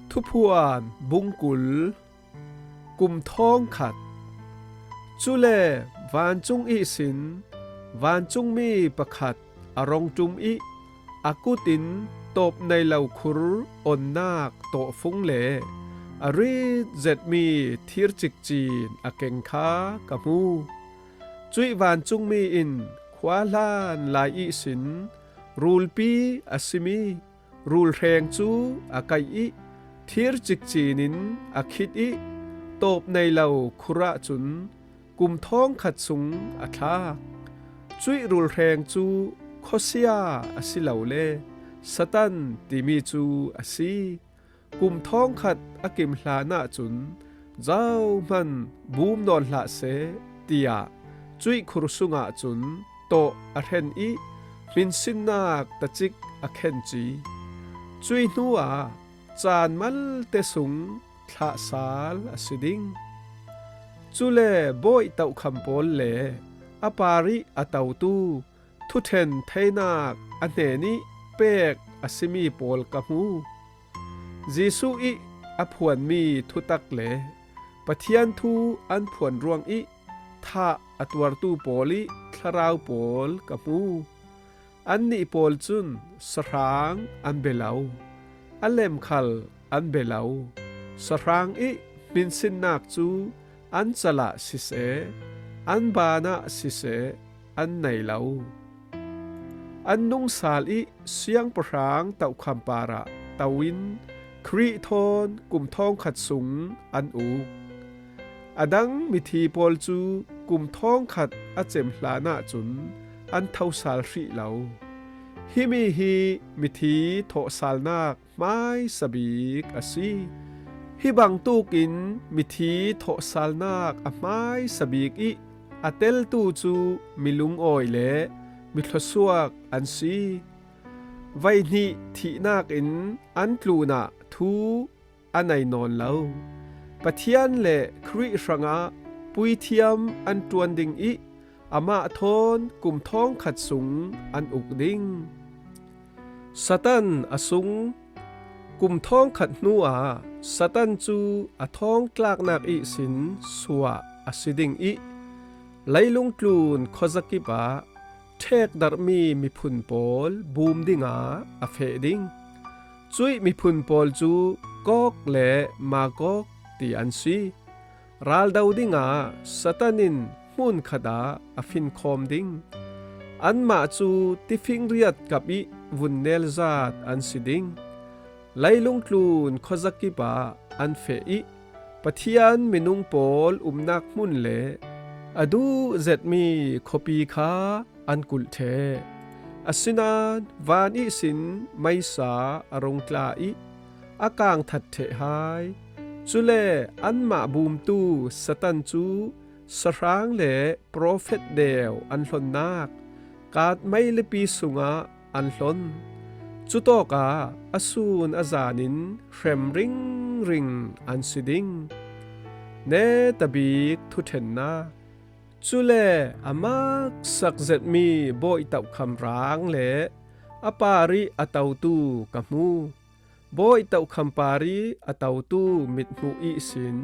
Thuphuan bungkul. Kum thawngkhat. Cule vancung ihsin vancungmi pakhat a rong ṭum ih a kut in tawp nei lo khur onnak tawhfung le a rit zetmi thir cikcin a keng kha ka hmu. Cuih vancungmi in khua hlan lai ihsin rulpi a simi rulhreng cu a kaih ih, thir cikcin in a khit ih, tawp nei lo khur ahcun kum thawngkhat sung a thlak. Cuih rulhreng cu khuasia a si lo le Satan timi cu a si. Kum thawngkhat a kim hlan ahcun zohman bum nawn hlah seh, tiah cuih khur sungah cun tawh a hren ih hminsinnak tacik a khenci. Cuih hnuah caan malte sung thlahsal a si ding. Cule bawi tohkham pawl le a parih a totu thuṭhen theinak a hnenih pek a simi pawl ka hmu. Jesuh ih a phuanmi thutak le Pathian thu an phuan ruangih thah a tuartu pawl ih thlarau pawl ka hmu. Annih pawl cun sahrang an bia lo, a lem khal an bia lo. Sahrang ih hminsinnak cu an cal ah siseh, an ban ah siseh, an nei lo. An nungsal ih siangpahrang tohkham parah to in Khrih thawn kum thawngkhat sung an uk. A dang mithi pawl cu kum thawngkhat a cem hlan ahcun an thosal hrih lo. Himi hi mithi thawhsalnak hmaisa bik a si. Hi bangtuk in mithi thawhsalnak a hmaisa bik ih a teltu cu mi lungawi le mi thluasuak an si. Voihnih thihnak in an tlunah thu a nei nawn lo. Pathian le Khrih hrangah puithiam an ṭuan ding ih amah thawn kum thawngkhat sung an uk ding. Satan a sung. Kum thawngkhat hnuah Satan cu a thawngtlaknak ihsin suah a si ding ih leilung tlun khuazakip ah ṭhekdarhmi miphun pawl bum dingah a feh ding. Cuih miphun pawl cu Gog le Magog ti an si. Raldo dingah Satan in hmunkhat ah a finkhawm ding. Anmah cu tifingriat kap ih vun nelzat an si ding. Leilung tlun khuazakip ah an feh ih Pathian minung pawl umnak hmun le a duh zetmi khuapi kha an kulh ṭheh. Asinain van ihsin meisa a rung tla ih a kangthat ṭheh hai. Cule anmah bumtu Satan cu sahrang le profet deu an hlonnak kaatmei lipi sungah an hlon. Cutawkah a sun a zan in hrem ringring an si ding. Netabik thuṭhennak. Cule a maksak zetmi bawi tohkham rang le a parih a totu ka hmu. Bawi tohkham parih a totu mithmuh ihsin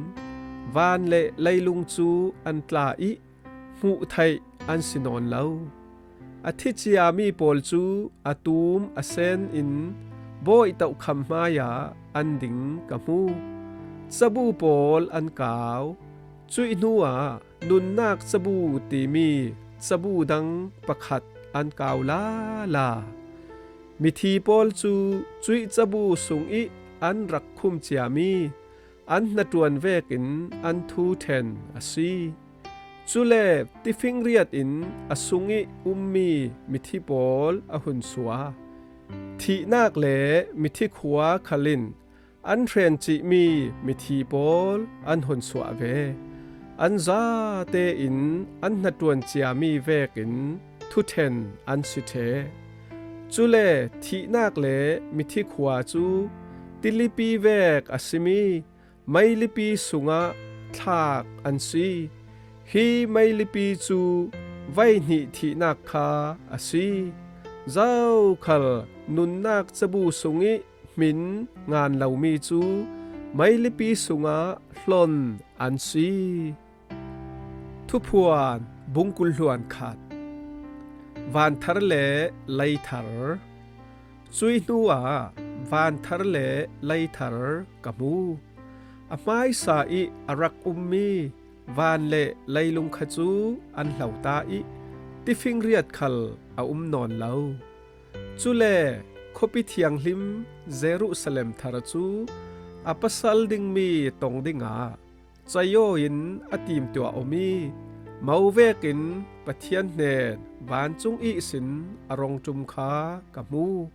van le leilung cu an tla ih hmuh theih an si nawn lo. A thi ciami pawl cu a tum a sen in bawi tohkham hmaiah an ding ka hmu. Cabu pawl an kau. Cuih hnuah nunnak cabu timi cabu dang pakhat an kau lala. Mithi pawl cu cuih cabu sungih an rak khum ciami an hnaṭuan vekin an thu ṭhen a si. Cule tifingriat in a sungih ummi mithi pawl a hun suah. Thihnak le mithi khua khal in an hren cihmi mithi pawl an hun suah ve. An zatein an hnaṭuan ciami vekin thuṭhen an si ṭheh. Cule thihnak le mithi khua cu tilipi vek a simi meilipi sungah thlak an si. Hi meilipi cu veihnih thihnak kha a si. Zokhal nunnak cabu sungih hmin ngan lomi cu meilipi sungah hlon an si. Thuphuan bungkul hluan khat. Vanthar le leithar. Cuih hnuah vanthar le leithar ka hmu. A hmaisa ih a rak ummi van le leilung kha cu an hlo ta ih tifingriat khal a um nawn lo. Cule khuapi thianghlim Jerusalem thar cu a pasal dingmi tong dingah cayaw in a timtuah awmi mo vekin Pathian hnen vancung ihsin a rong ṭum kha ka hmu.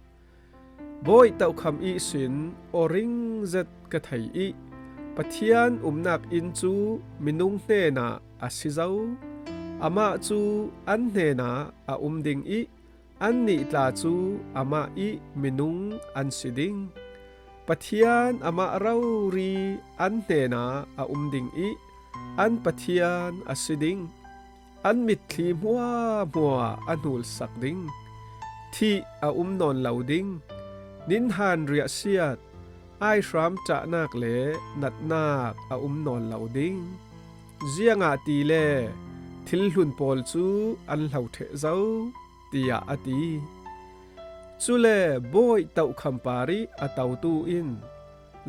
Bawi tohkham ihsin aw ring zet ka thei ih Pathian umnak inn cu minung hnenah a si zo. Amah cu an hnenah a um ding ih annih tla cu amah ih minung an si ding. Pathian amah rori an hnenah a um ding ih an Pathian a si ding. An mitthli hmuahhmuah a hnulsak ding. Thih a um nawn lo ding. Ninhan riahsiat, aihram ṭahnak le natnak a um nawn lo ding. Ziangahtile thilhlun pawl cu an hlo ṭheh zo, tiah a ti. Cule bawi tohkham par ih a totu in,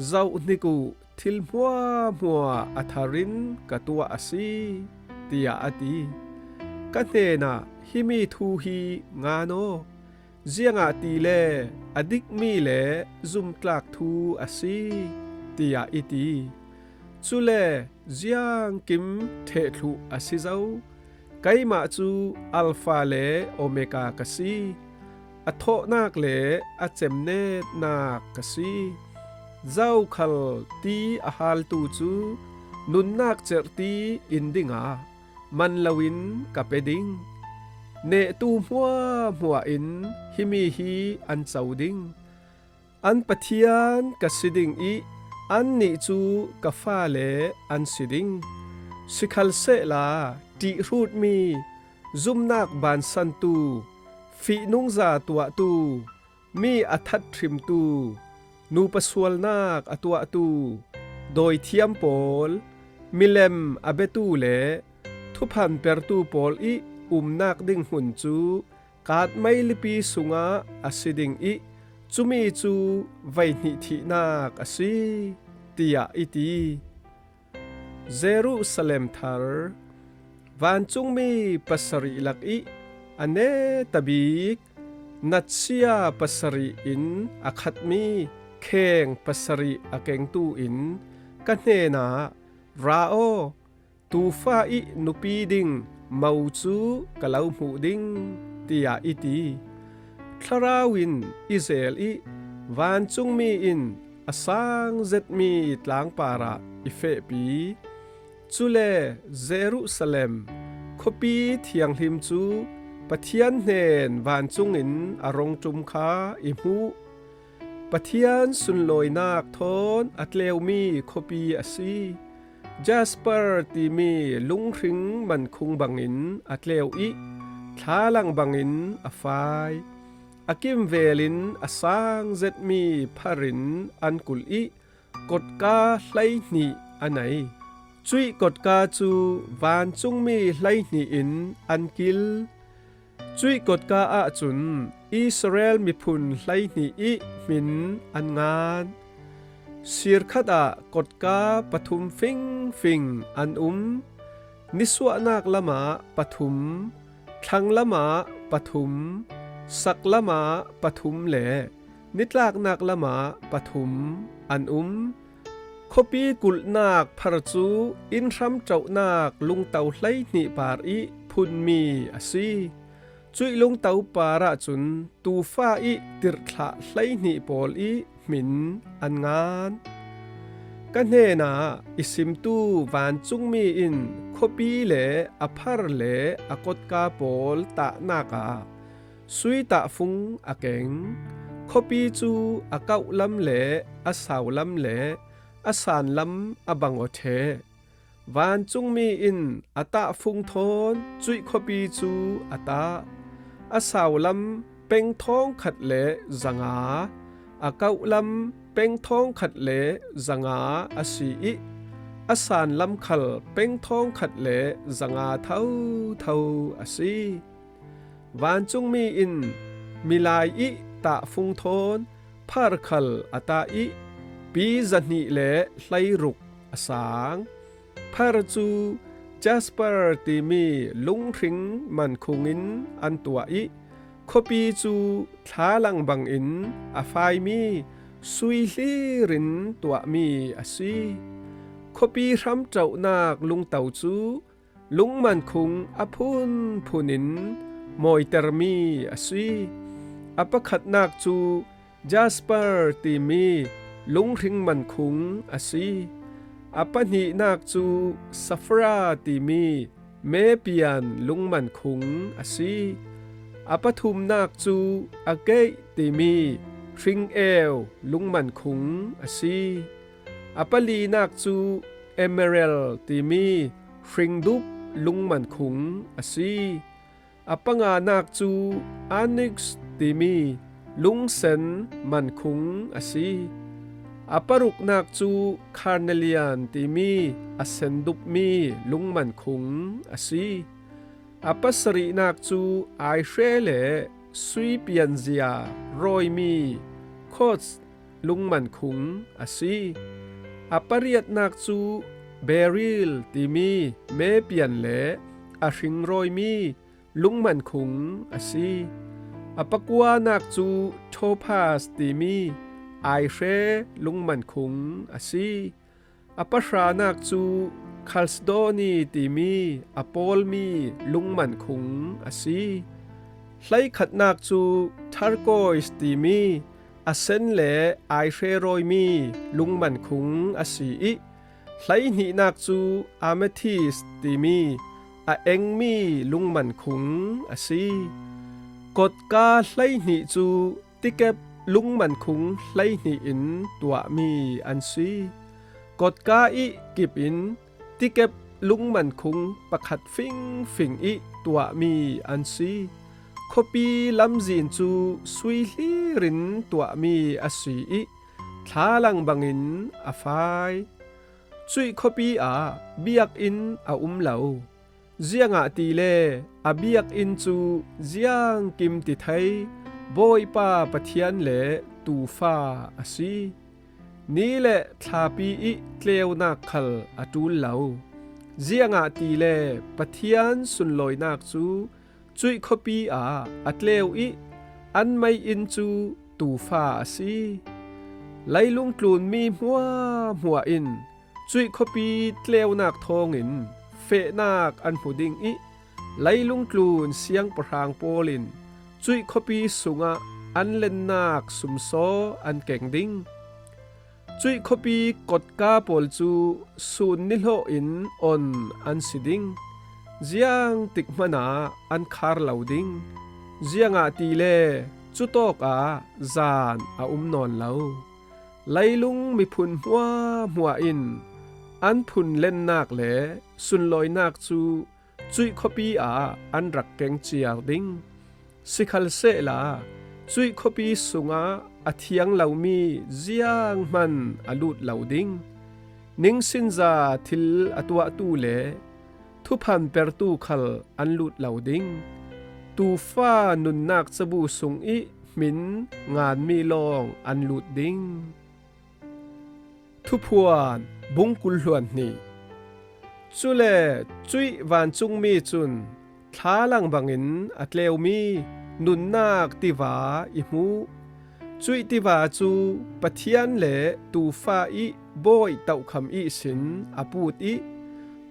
zohhnik uh, thil hmuahhmuah a thar in ka tuah a si, tiah a ti. Ka hnenah, himi thu hi ngan aw, ziangahtile a dikmi le zumtlak thu a si, tiah i ti. Cule ziangkim ṭhehthluh a si zo. Keimah cu Alfa le Omega ka si, a thawhnak le a cemnetnak ka si. Zokhal ti a haltu cu nunnak cerhti in dingah man loin ka pe ding. Nehtu hmuahhmuah in himi hi an co ding. An Pathian ka si ding ih annih cu ka fale an si ding. Sikhalsehla ṭihhrutmi, zumnak bansantu, fihnungza tuahtu, mi a that hrimtu, nupa sualnak a tuahtu, dawithiam pawl, milem a biatu le thuphan pertu pawl ih umnak ding hmun cu kaat meilipi sungah a si ding ih cumi cu veihnih thihnak a si, tiah i ti. Jerusalem thar, vancungmi pasarih lakih a neta bik, natsia pasarih in a khatmi kheng pasarih a kengtu in ka hnenah, ra aw, tuufa ih nupi ding mo cu ka lo hmuh ding, tiah i ti. Thlarau in i zel ih vancungmi in a sang zetmi tlang parah i fehpi. Cule Jerusalem khuapi thianghlim cu Pathian hnen vancung in a rong ṭum kha i hmuh. Pathian sunlawinak thawn a tleumi khuapi a si. Jasper timi lunghring mankhung bangin a tleu ih thlalang bangin a fai. A kimvel in a sang zetmi phar in an kulh ih kotka hleihnih a nei. Cuih kotka cu vancungmi hleihnih in an kil. Cuih kotka ahcun Israel miphun hleihnih ih hmin an ngan. Sir khat ah kotka pathum fingfing an um. Nisuahnak lamah pathum, thlanglam ah pathum, saklamah pathum le nitlaknak lamah pathum an um. Khuapi kulhnak phar cu innhram ṭohnak lungto hleihnih par ih phunmi a si. Cuih lungto parah cun tuufa ih tirhthlah hleihnih pawl ih hmin an ngan. Ka hnenah i simtu vancungmi in khuapi le a phar le a kotka pawl tahnak ah sui tahfung a keng. Khuapi cu a kauhlam le a saulam le a sanlam a bang aw ṭheh. Vancungmi in a tahfung thawn cuih khuapi cu a tah. A saulam peng thawngkhat le zanga, a kauhlam peng thawngkhat le zanga a si ih, a sanlam khal peng thawngkhat le zanga thotho a si. Vancungmi in milai ih tahfung thawn phar khal a tah ih, pi zahnih le hleiruk a sang. Phar cu jasper timi lunghring mankhung in an tuah ih, khuapi cu thlalang bangin a faimi sui hlir in tuahmi a si. Khuapi hramṭohnak lungto cu lungmankhung a phunphun in mawitermi a si. A pakhatnak cu jasper timi lunghring mankhung a si. A pahnihnak cu safra timi mepian lungmankhung a si. A pathumnak cu ageih timi hring-eu lungmankhung a si. A palinak cu emerald timi hringdup lungmankhung a si. A panganak cu onyx timi lungsen mankhung a si. A paruknak cu carnelian timi a sendupmi lungmankhung a si. A pasarihnak cu aihre le sui pianzia rawimi quartz lungmankhung a si. A pariatnak cu beryl timi mepian le a hring rawimi lungmankhung a si. A pakuanak cu topaz timi aihre lungmankhung a si. A pahranak cu chalcedony timi a pawlmi lungmankhung a si. Hleikhatnak cu turquoise timi a sen le aihre rawimi lungmankhung a si ih, hleihnihnak cu amethyst timi a engmi lungmankhung a si. Kotka hleihnih cu tikep lungmankhung hleihnih in tuahmi an si. Kotka ih kip in tikep lungmankhung pakhat fingfing ih tuahmi an si. Khuapi lamzin cu sui hlir in tuahmi a si ih, thlalang bangin a fai. Cuih khuapi ah biakinn a um lo. Ziangahtile a biakinn cu ziangkim ti thei Bawipa Pathian le tuufa a si. Ni le thlapi ih tleunak khal a ṭul lo. Ziangahtile Pathian sunlawinak cu cuih khuapi ah a tleu ih an meiinn cu tuufa a si. Leilung tlunmi hmuahhmuah in cuih khuapi tleunak thawngin fehnak an hmu ding ih, leilung tlun siangpahrang pawl in cuih khuapi sungah an lennak sumsaw an keng ding. Cuih khuapi kotka pawl cu sun nihlawh in on an si ding. Ziangtik hmanah an khar lo ding. Ziangahtile cutawkah zan a um nawn lo. Leilung miphun hmuahhmuah in an phunlennak le sunlawinak cu cuih khuapi ah an rak keng ciar ding. Sikhalsehla cuih khuapi sungah a thiang lomi zianghman a lut lo ding. Ningsinza thil a tuahtu le thuphan pertu khal an lut lo ding. Tuufa nunnak cabu sung ih hmin nganmi lawng an lut ding. Thuphuan bung kul hluan hnih. Cule cuih vancungmi cun thlalang bangin a tleumi nunnak tiva i hmuh. Cuih tiva cu Pathian le tuufa ih bawi tohkham ihsin a put ih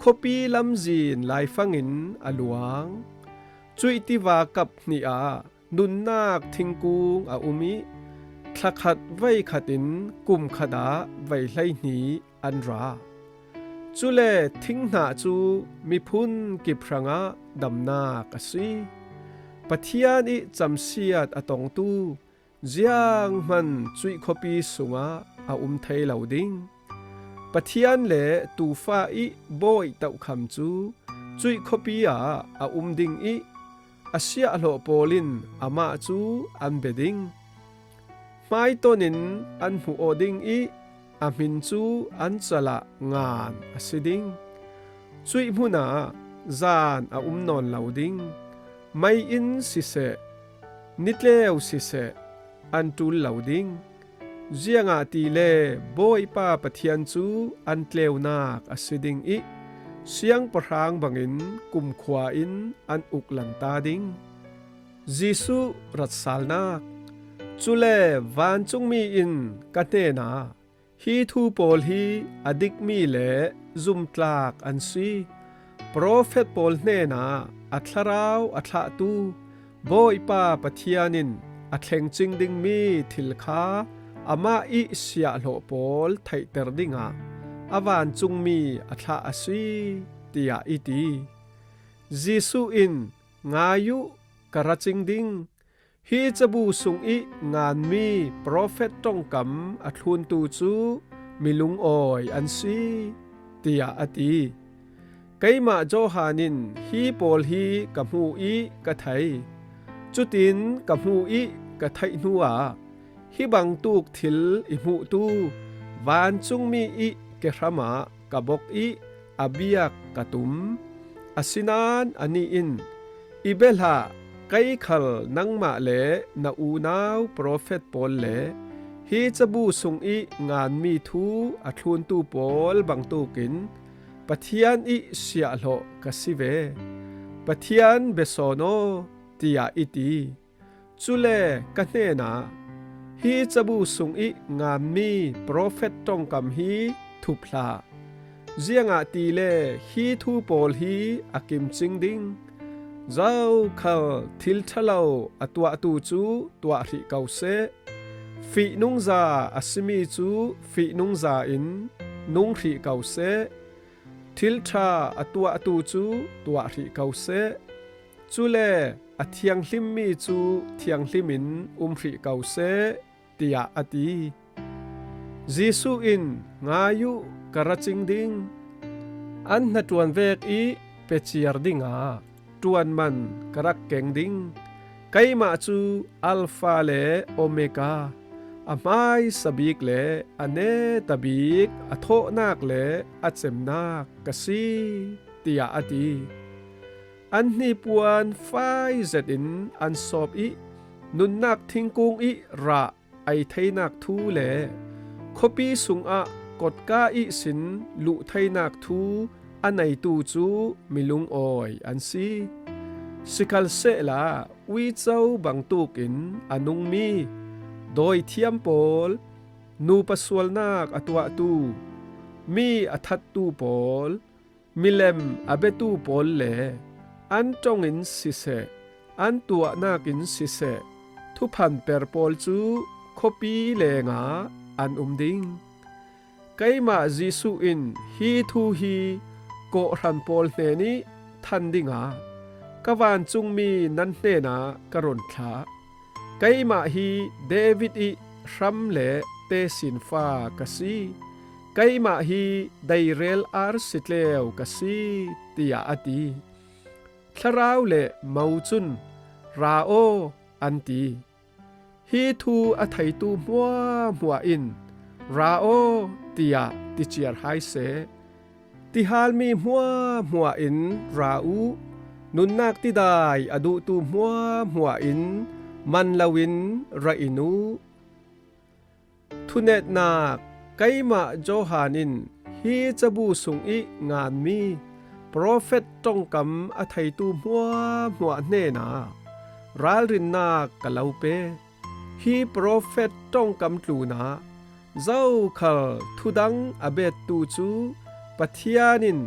khuapi lamzin laifangin a luang. Cuih tiva kap hnih ah nunnak thingkung a um ih thlakhat veikhat in kum khat ah vei hleihnih an ra. Cule thinghnah cu miphun kip hrangah damnak a si. Pathian ih camsiat a tongtu zianghman cuih khuapi sungah a um thei lo ding. Pathian le tuufa ih bawi tohkham cu cuih khuapi ah a um ding ih a siahhlawh pawl in amah cu an bia ding. Hmaiton in an hmuh aw ding ih a hmin cu an cal ah ngan a si ding. Cuih hmun ah zan a um nawn lo ding. Mei in siseh, nitleu siseh, an ṭul lo ding. Ziangahtile Bawipa Pathian cu an tleunak a si ding ih siangpahrang bangin kumkhua in an uk lanta ding. Jesuh ratsalnak. Cule vancungmi in ka hnenah, "Hi thu pawl hi a dikmi le zumtlak an si. Profet pawl hnenah a thlarau a thlahtu Bawipa Pathian in a thlengcing dingmi thil kha amah ih siahhlawh pawl theihter dingah a vancungmi a thlah a si," tiah i ti. Jesuh in, "Ngai uh, ka ra cing ding. Hi cabu sungih nganmi profet ṭongkam a thluntu cu mi lungawi an si," tiah a ti. Keimah Johan in hi pawl hi ka hmuh ih ka thei. Cutin ka hmuh ih ka theih hnuah hi bangtuk thil i hmuhtu vancungmi ih kehram ah ka bok ih a biak ka tum. Asinain anih in, "I bia hlah, kei khal nangmah le na unau profet pawl le hi cabu sungih nganmi thu a thluntu pawl bangtukin Pathian ih siahhlawh ka si ve. Pathian bia sawn aw," tiah i ti. Cule ka hnenah, "Hi cabu sungih nganmi profet ṭongkam hi thup hlah. Ziangahtile hi thu pawl hi a kimcing ding. Zokhal thil ṭha lo a tuahtu cu tuah hrih ko seh. Fihnungza a simi cu fihnungza in nung hrih ko seh. Thil ṭha a tuahtu cu tuah hrih ko seh. Cule a thianghlimmi cu thianghlim in um hrih ko seh," tiah a ti. Jesuh in, "Ngai uh, ka ra cing ding. An hnaṭuan vek ih pia ciar dingah ṭuan man ka rak keng ding. Keimah cu Alfa le Omega, a hmaisa bik le a neta bik, a thawhnak le a cemnak ka si," tiah a ti. An hnipuan fai zetin an sawp ih nunnak thingkung ih rah ei theinak thu le khuapi sungah kotka ihsin luh theinak thu a neitu cu mi lungawi an si. Sikhalsehla uico bangtukin a nungmi dawithiam pawl, nupa sualnak a tuahtu, mi a thattu pawl, milem a biatu pawl le an ṭongin siseh, an tuahnakin siseh, thuphanper pawl cu khuapi lengah an um ding. Keimah Jesuh in hi thu hi kawhhran pawl hnenih than dingah ka vancungmi nan hnenah ka run thlah. Keimah hi David ih hram le tesinfa ka si. Keimah hi deirel arsi tleu ka si," tiah a ti. Thlarau le mo cun, "Ra aw," an ti. Hi thu a theitu hmuahhmuah in, "Ra aw," tiah ti ciar hai seh. Tihalmi hmuahhmuah in ra uh. Nunnak tidai a duhtu hmuahhmuah in man loin ra in uh. Thunetnak. Keimah Johan in hi cabu sungih nganmi profet ṭongkam a theitu hmuahhmuah hnenah, ralrinnak ka lo pe. Hi profet ṭongkam tlunah zokhal thudang a bettu cu Pathian in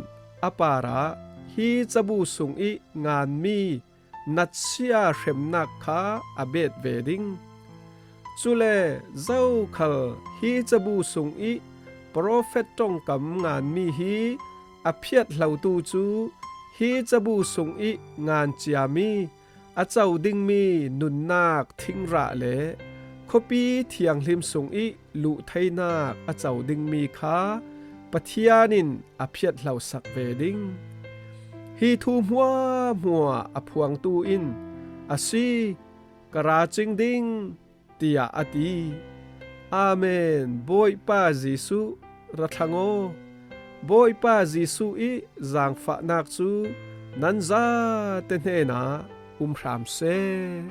a parah hi cabu sungih nganmi natsia hremnak kha a bet ve ding. Cule zokhal hi cabu sungih profet ṭongkam nganmi hi a phiathlotu cu hi cabu sungih ngan ciami a co dingmi nunnak thingrah le khuapi thianghlim sungih luh theinak a co dingmi kha Pathian in a phiathlo sak ve ding. Hi thu hmuahhmuah a phuangtu in, "A si, ka ra cing ding," tiah a ti. Amen. Bawipa Jesuh, ra thlang aw. Bawipa Jesuh ih zaangfahnak cu nan zate hnenah um hram seh.